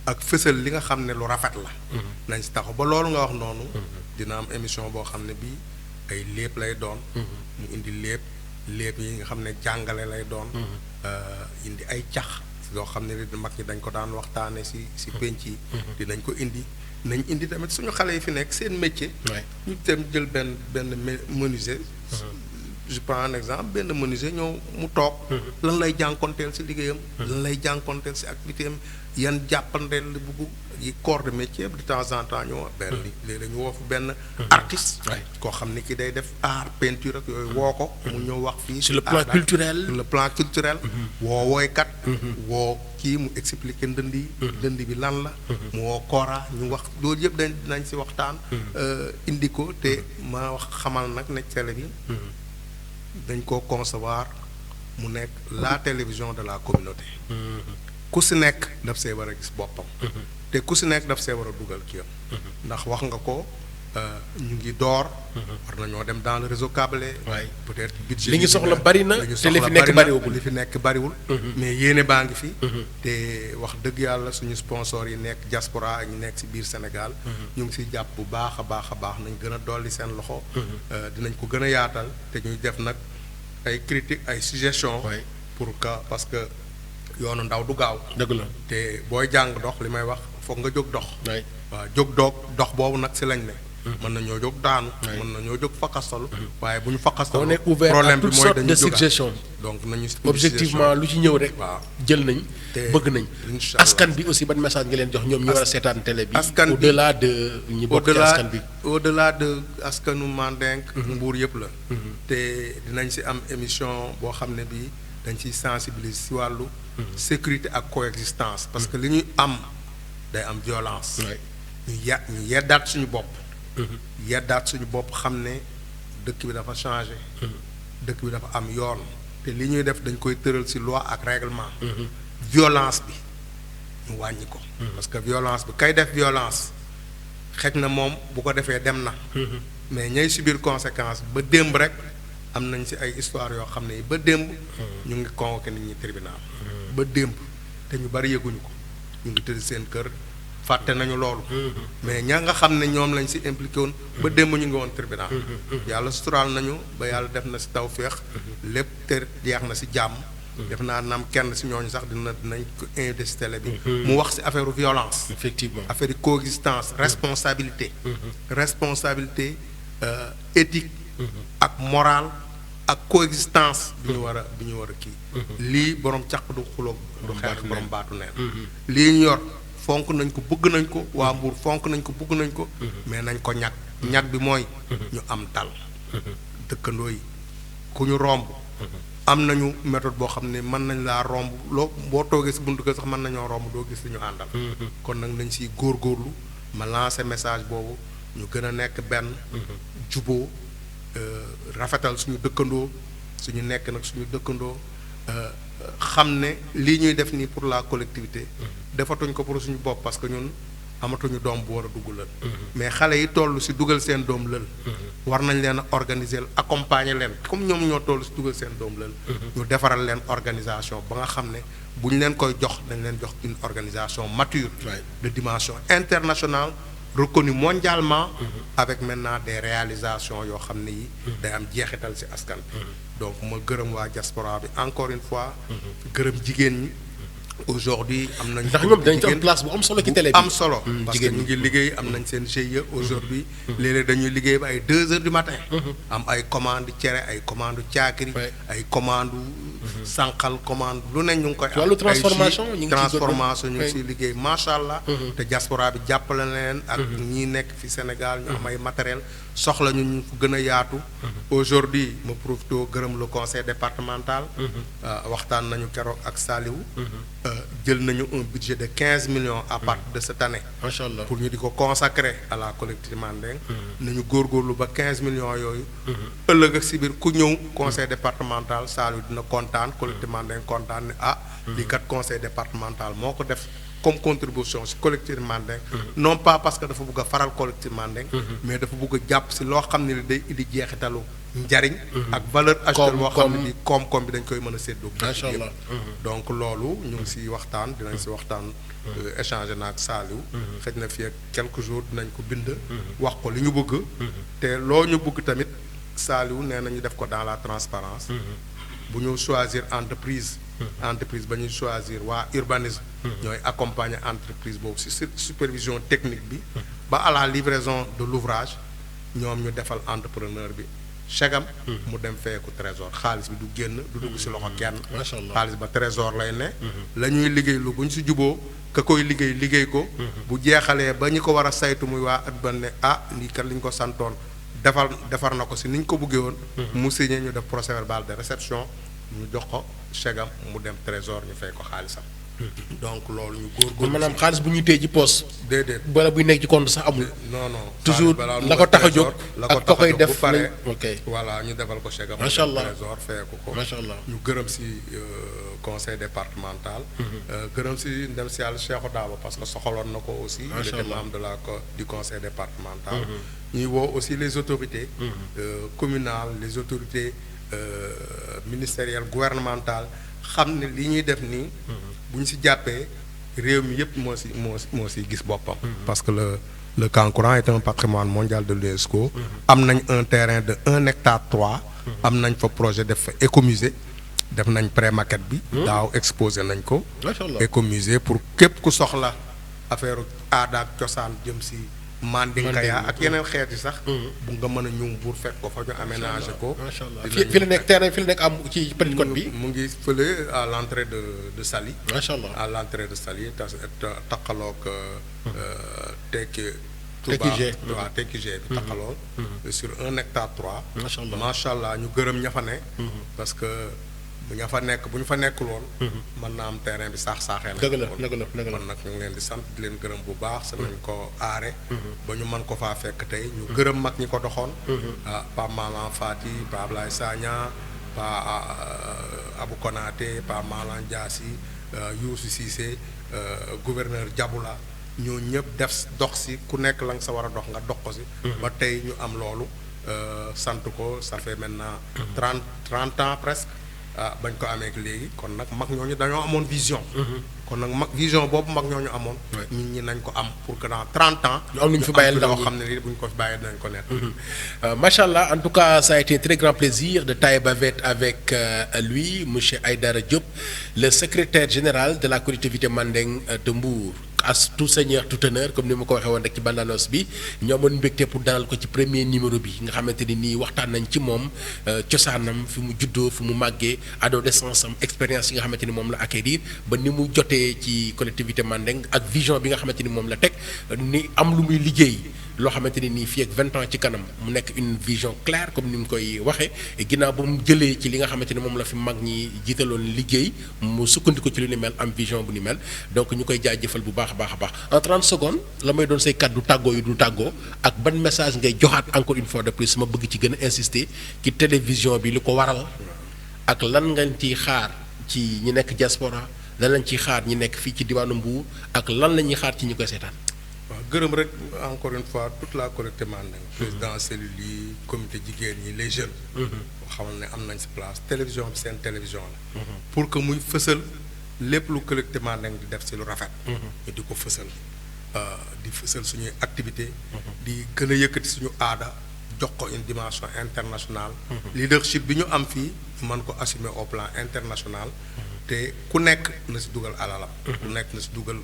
ak fësal li nga xam ne lu rafet la nañ si taxaw ba loolu nga wax noonu dina am émission boo xam ne bii ay lépp lay doon mu indi lépp yi nga xam ne jàngale lay doon indi ay cax yoo xam ne mag ñi dañ ko daan waxtaane si penc yi dinañ ko indi nañ indi tamit suñu xale yi fi nekk seen métier ñu dem jël benn menuisier je prends un exemple benn menuisier ñëw mu toog lan lay jànkonteel si liggéeyam lan lay jànkonteel si activité am yan jàppandeel li bugg yi corps de métier de temps en temps ñu benn léeg-léeg ñu woo fi benn artiste koo xam ne ki day def art peinture ak yooyu woo ko mu ñëw wax fii sur le plan culturel sur le plan culturel woo wooykat woo kii mu expliquer ndënd bi lan la mu woo kora ñu wax loolu yëpp dinañ si waxtaan indi ko te ma wax xamal nag ne télé bi dañ koo concevoir mu nekk la télévision de la communauté ku si nekk daf see war a gis boppam te ku si nekk daf see war a dugal kii am ndax wax nga ko ñu ngi door war nañoo dem dans le réseau câblé peut-être budget li ngi soxla bari na te li fi nekk bariwul li fi nekk bariwul mais yéene baa ngi fi te wax dëgg yàlla suñu sponsor yi nekk diaspora ak ñu nekk si biir Sénégal ñu ngi siy jàpp bu baax a baax nañ gën a dolli seen loxo dinañ ko gën a yaatal te ñuy def nag ay critiques ay suggestions pour que parce que yoonu ndaw du gaaw dëgg la te booy jàng dox li may wax foog nga jóg dox waaw jóg dox boobu nag si lañ ne mën nañoo jóg daanu mën nañoo jóg fakkastalu waaye bu ñu fakkastalu on est ouvert problème à toutes bi mooy sortes dañu de jógaat suggestions donc nañu objectivement lu ci ñëw rek waaw jël nañ bëgg nañ incha allah askan bi aussi ban message nga leen jox ñoom ñu war a seetaan télé bi askan bi au delà de ñi bokk ci askan bi au delà de askanu Mandeng Mbuur yëpp la te dinañ si am émission boo xam ne bi dañ ciy sensibiliser si wàllu sécurité ak coexistence parce que li ñuy am day am violence ñu yeddaat suñu bopp xam ne dëkk bi dafa changé dëkk bi dafa am yoon te li ñuy def dañ koy tëral ci loi ak règlement violence bi ñu wàññi ko parce que violence bi kay def violence xëj na moom bu ko defee dem na mais ñay subir conséquence ba démb rek am nañ ci ay histoire yoo xam ne ba démb ñu ngi convoqué nit ñi tribunal ba démb te ñu bari yëguñu ko ñu ngi tëdd seen kër fàtte nañu loolu mais ña nga xam ne ñoom lañ ci impliqué woon ba démb ñu ngi woon tribunal yàlla suturaal nañu ba yàlla def na ci tawféex lépp te jeex na ci jàmm def naa nam kenn ci ñooñu sax dinañ ko invité ci télé bi mu wax ci affaire violence effectivement affaire de coexistence responsabilité éthique ak morale ak coexistence bi ñu war a kii lii borom caq du xuloo du xeex borom baatu neen lii ñu yor fonk nañ ko bëgg nañ ko waa Mbuur fonk nañ ko bëgg nañ ko mais nañ ko ñag bi mooy ñu am dal dëkkandoo yi ku ñu romb am nañu méthode boo xam ne mën nañ laa romb boo toogee si buntu kër sax mën nañoo romb doo gis li ñu àndal kon nag nañ siy góorgóorlu ma lancé message boobu ñu gën a nekk benn juboo rafetal suñu dëkkandoo suñu nekk nag suñu dëkkandoo xam ne lii ñuy def nii pour la collectivité defatuñ ko pour suñu bopp parce que ñun amatuñu doom bu war a dugg lël mais xale yi toll si dugal seen doom lël war nañ leen a organiser accompagner leen comme ñoom ñoo toll si dugal seen doom lël ñu defaral leen organisation ba nga xam ne bu ñu leen koy jox dañ leen jox une organisation mature de dimension internationale reconnu mondialement avec maintenant des réalisations yoo xam ne yi day am jeexital ci askan bi donc ma gërëm waa diaspora bi encore une fois gërëm jigéen ñi aujourd'hui am nañ ndax ñoom dañ ci am place bu am solo ci télé bi am solo parce que ñu ngi liggéey am nañ seen GIE aujourd'hui léeg-léeg dañuy liggéey ba ay 2 heures du matin am ay commande cere ay commande caakiri ay commande sànqal commande lu ne ñu ngi koy am wàllu transformation ñu ngi ciy liggéey macha allah te diaspora bi jàppale na leen ak ñi nekk fi Sénégal ñu am ay matériel soxla ñu fu gën a yaatu aujourd'hui ma profité gërëm le conseil départemental waxtaan nañu keroog ak Saliou jël nañu un budget de 15 millions à partir de cette année macha allah pour ñu di ko consacrer à la collectivité Mandeng nañu góorgóorlu ba 15 millions yooyu ëllëg ak si biir ku ñëw conseil départemental Saliou dina kontaan collectivité Mandeng kontaan ne lii kat conseil départemental moo ko def comme contribution si collectif Mandeng non pas parce que dafa bëgg a faral collectif Mandeng mais dafa bëgg a jàpp si loo xam ne day indi jeexitalu njariñ ak valeur ajoutée boo xam ne bi koom-koom bi dañ koy mën a séddoo macha allah donc loolu ñu ngi si waxtaan dinañ si waxtaan échanger na ak Saliou xëj na fii ak quelques jours dinañ ko bind wax ko li ñu bëgg te loo ñu bëgg tamit Saliou nee na ñu def ko dans la transparence bu ñu choisir entreprise ba ñuy choisir waa urbanisme ñooy accompagner entreprise boobu si supervision technique bi ba à la livraison de l'ouvrage ñoom ñu defal entrepreneur bi chegam mu dem feeku trésor xaalis bi du génn du dugg si loxo kenn macha allah xaalis ba trésor lay ne la ñuy liggéey lu bu ñu si juboo ka koy liggéey ko bu jeexalee ba ñi ko war a saytu muy waa at ban ne lii kat li ñu ko santoon defar na ko si ni ñu ko buggee woon mu signé ñu def procès-verbal de réception ñu jox ko chegam mu dem trésor ñu fay ko xaalisam donc loolu ñu góorgóorlu maanaam xaalis bu ñuy téye ci poos déedéet wala buy nekk ci compte sax amul non toujours la ko tax a jóg ak ko koy def bu pare ok voilà ñu defal ko chegam macha allah trésor feeku ko macha allah ñu gërëm si conseil départemental gërëm si ndem si yàlla Cheikhou Daba parce que soxaloon na ko aussi il était membre du conseil départemental ñuy woo aussi les autorités communales les autorités ministérielles gouvernementales xam ne li ñuy def nii bu ñu si jàppee réew mi yëpp moo si gis boppam parce que le Kankourang est un patrimoine mondial de l'UNESCO am nañ un terrain de 1 hectare 3 am nañ fa projet def fa écomusée def nañ pré-maquette bi daaw exposé nañ ko écomusée pour képp ku soxla affaire aada ak cosaan jëm si Mandinkaya ak yeneen xeet yi sax bu nga mën a ñëw pour fekk ko fa ñu aménagé ko macha allah fi la nekk terrain fi la nekk am ci Petite Côte bi mu ngi fële à l'entrée de Saly macha allah à l'entrée de Saly taqaloog tekki waaw tekki G bi taqaloog sur 1 hectare 3 macha allah ñu gërëm ña fa ne parce que bu ñu fa nekkul woon mën naa am terrain bi saaxee na dëgg la kon nag ñu ngi leen di sant di leen gërëm bu baax sa nañ ko aare ba ñu mën ko faa fekk tey ñu gërëm mag ñi ko doxoon Pa Malan Fati Pa Ablaye Sagna Pa Abou Konaté Pa Malan Diassi Youssou Cissé gouverneur Diaboula ñoo ñëpp def dox si ku nekk la nga sa war a dox nga dox ko si ba tey ñu am loolu sant ko ça fait maintenant 30 ans presque bañ ko amee ak léegi kon nag mag ñooñu dañoo amoon vision kon nag mag vision boobu mag ñooñu amoon nit ñi nañ ko am pour que dans 30 ans ñu am lu ñu fi bàyyil ndaw loo xam ne lii bu ñu ko fi bàyyee dinañ ko nekk macha allah en tout cas ça a été un très grand plaisir de tailler bavette avec lui monsieur Aïdara Diop le secrétaire général de la collectivité Mandeng de Mbour as tout seigneur tout honneur comme ni ma ko waxee woon rek ci bande-annonce bi ñoo amoon mbégte pour dalal ko ci premier numéro bi nga xamante ni nii waxtaan nañ ci moom cosaanam fi mu juddoo fi mu màggee adolescence am expérience yi nga xamante ni moom la acquérir ba ni mu jotee ci collectivité Mandeng ak vision bi nga xamante ni moom la teg ni am lu muy liggéey loo xamante ni nii fii ak 20 ans ci kanam mu nekk une vision claire comme ni mu koy waxee ginnaaw ba mu jëlee ci li nga xamante ni moom la fi mag ñi jiitaloon liggéey mu sukkandiku ci lu ni mel am vision bu ni mel donc ñu koy jaajëfal bu baax a baax en 30 secondes la may doon say kàddu tàggoo yu du tàggoo ak ban message ngay joxaat encore une fois de plus ma bëgg ci gën a insister ci télévision bi li ko waral ak lan nga ciy xaar ci ñi nekk diaspora lan lañ ciy xaar ñi nekk fii ci diwaanu Mbour ak lan la ñuy xaar ci ñi koy seetaan. waaw gërëm rek encore une fois toute la collectivité Mandeng président cellule yi comité jigéen ñi les jeunes xamal ne am nañ si place télévision bi seen télévision la pour que muy fësal lépp lu collectivité Mandeng di def si lu rafet ñu di ko fësal di fësal suñuy activité di gën a yëkkati suñu aada jox ko une dimension internationale leadership bi ñu am fii mën ko assumer au plan international te ku nekk na si dugal alalam ku nekk na si dugal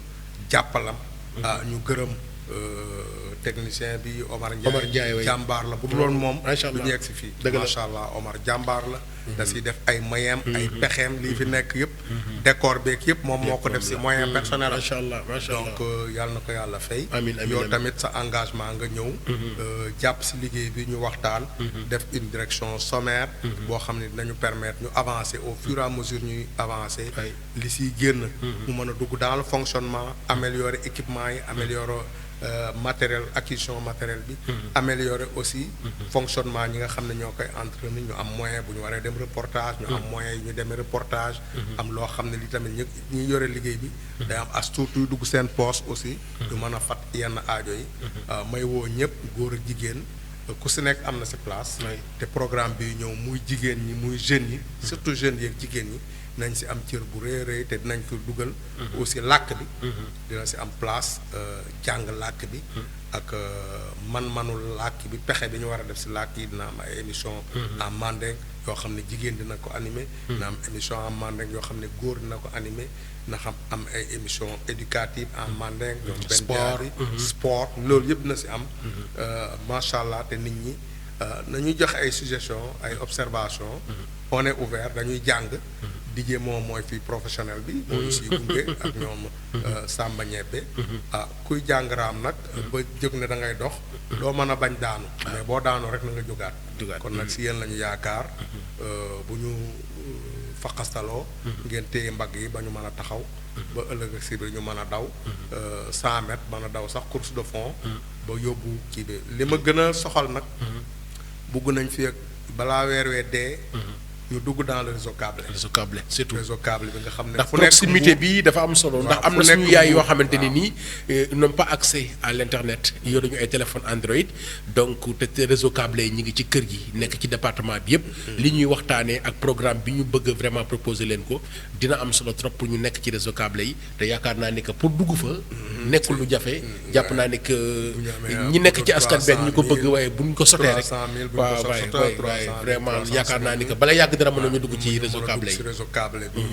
jàppalam ñu gërëm technicien bi Omar Ndiaye jàmbaar la bu dul woon moom du ñu yegg si fii macha allah Omar jàmbaar la da siy def ay moyens ay pexeem lii fi nekk yëpp décor beeg yëpp moom moo ko def si moyen personnel macha allah donc yàlla na ko yàlla fay amiin yow tamit sa engagement nga ñëw jàpp si liggéey bi ñu waxtaan def une direction sommaire boo xam ne dinañu permettre ñu avancer au fur et à mesure ñuy avancer li siy génn mu mën a dugg dans le fonctionnement améliorer équipement yi améliorer matériel acquisition matériel bi améliorer aussi fonctionnement ñi nga xam ne ñoo koy entretenir ñu am moyen bu ñu waree dem dem reportage ñu am moyens yi ñu demee reportage am loo xam ne li tamit ñi yore liggéey bi day am as tuut yu dugg seen poche aussi du mën a fat yenn aajo yi may woo ñëpp góor ak jigéen ku si nekk am na si place te programme bi ñëw muy jigéen ñi muy jeunes yi surtout jeunes yi ak jigéen ñi nañ si am cër bu rëy rëy te dinañ ko dugal aussi làkk bi dina si am place jàng làkk bi ak man-manu làkk bi pexe bi ñu war a def si làkk yi dina am ay émission en mandeng yoo xam ne jigéen dina ko animé dina am émission en mandeng yoo xam ne góor dina ko animé na xam am ay émission éducative en mandeng ñoom benn jaari sport loolu yëpp na si am macha allah te nit ñi nañuy joxe ay suggestion ay observation on est ouvert dañuy jàng DJ moom mooy fii professionnel bi moo ñu siy gunge ak ñoom Samba Ñebbe kuy jàng raam nag ba jóg ne da ngay dox doo mën a bañ daanu mais boo daanoo rek na nga jógaat kon nag si yéen la ñu yaakaar bu ñu faqastaloo ngeen téye mbagg yi ba ñu mën a taxaw ba ëllëg ak si biir ñu mën a daw 100 mètres mën a daw sax course de fond ba yóbbu kii bi li ma gën a soxal nag bugg nañ fi ak balaa weer wee dee ñu dugg dans le réseau câblé. réseau câblé surtout réseau câblé bi nga xam ne. ndax proximité bi dafa am solo ndax am na suñu yaay yoo xamante ni nii n'ont pas accès à l' internet yor ñu ay téléphone Android donc te réseau câblé yi ñu ngi ci kër gi nekk ci département bi yëpp. li ñuy waxtaanee ak programme bi ñu bëgg vraiment proposer leen ko dina am solo trop pour ñu nekk ci réseau câblé yi te yaakaar naa ne que pour dugg fa. nekkul lu jafe jàpp naa ne que ñi nekk ci askan beeg ñu ko bëgg waaye buñ ko sotee rek. waaw waay vraiment yaakaar naa ni que bala yàgg dara mën nañu dugg ci réseau câblé yi ci réseau câblé bi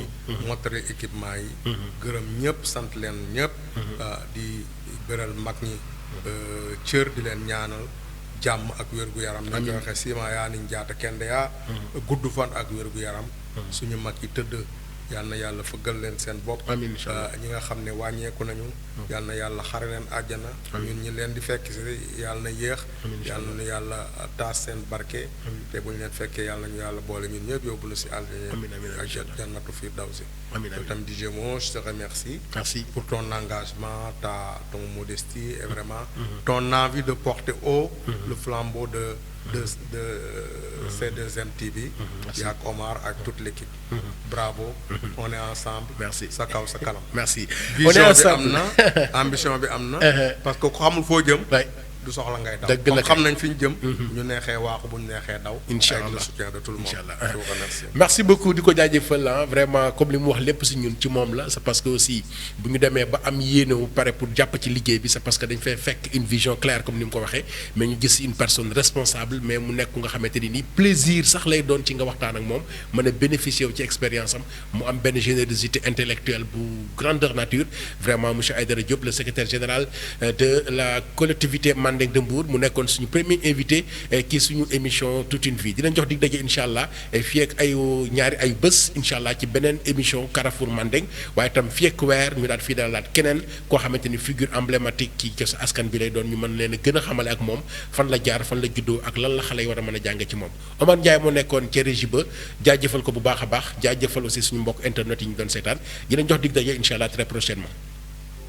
mottali équipement yi gërëm ñëpp sant leen ñëpp di bëral mag ñi cër di leen ñaanal jàmm ak wér-gu-yaram nañ ko waxee sima yaa niñ jaata kenn yaa gudd fan ak wér-gu-yaram suñu mag yi tëdd yal na yàlla fëggal leen seen bopp ñi nga xam ne wàññeeku nañu yal na yàlla xare leen àjjana ñun ñi leen di fekk si yàlla na yéex yàlla na yàlla taas seen barke te bu ñu leen fekkee yàlla nañu yàlla boole ñun ñëpp yóbbu la si àljana ak jannatu firdawsi yow tam DJ Mo je te remercie pour ton engagement ton modestie et vraiment ton envie de porter haut le flambeau de C2M TV yaak Omar ak toute l'équipe bravo on est ensemble merci sa kaw sa kanam merci vision bi am na ambition bi am na parce que ku xamul foo jëm du soxla ngay daw comme xam nañ fi ñu jëm ñu neexee waaxu bu ñu neexee daw incha allah le soutien de tout le monde merci beaucoup di ko jaajëfal vraiment comme li mu wax lépp si ñun ci moom la c'est parce que aussi bu ñu demee ba am yéene wu pare pour jàpp ci liggéey bi c'est parce que dañ fay fekk une vision claire comme ni mu ko waxee mais ñu gis une personne responsable mais mu nekk nga xamante ni plaisir sax lay doon ci nga waxtaan ak moom mën a bénéficier wu ci expérience am mu am benn générosité intellectuelle bu grandeur nature vraiment monsieur Aïdara Diop le secrétaire général de la collectivité Mandeng de Mbour mu nekkoon suñu premier invité kii suñu émission toute une vie dinañ jox dig daje incha allah fii ak ay ñaari ay bés incha allah ci beneen émission Carrefour Mandeng waaye itam fii ak weer ñu daal fii dalalaat keneen koo xamante ni figure emblématique ci kese askan bi lay doon ñu mën leen a gën a xamale ak moom fan la jaar fan la juddoo ak lan la xale yi war a mën a jànge ci moom Omar Ndiaye moo nekkoon ca régie ba jaajëfal ko bu baax a baax jaajëfal aussi suñu mbokk internet yi ñu doon seetaan dinañ jox dig daje incha allah très prochainement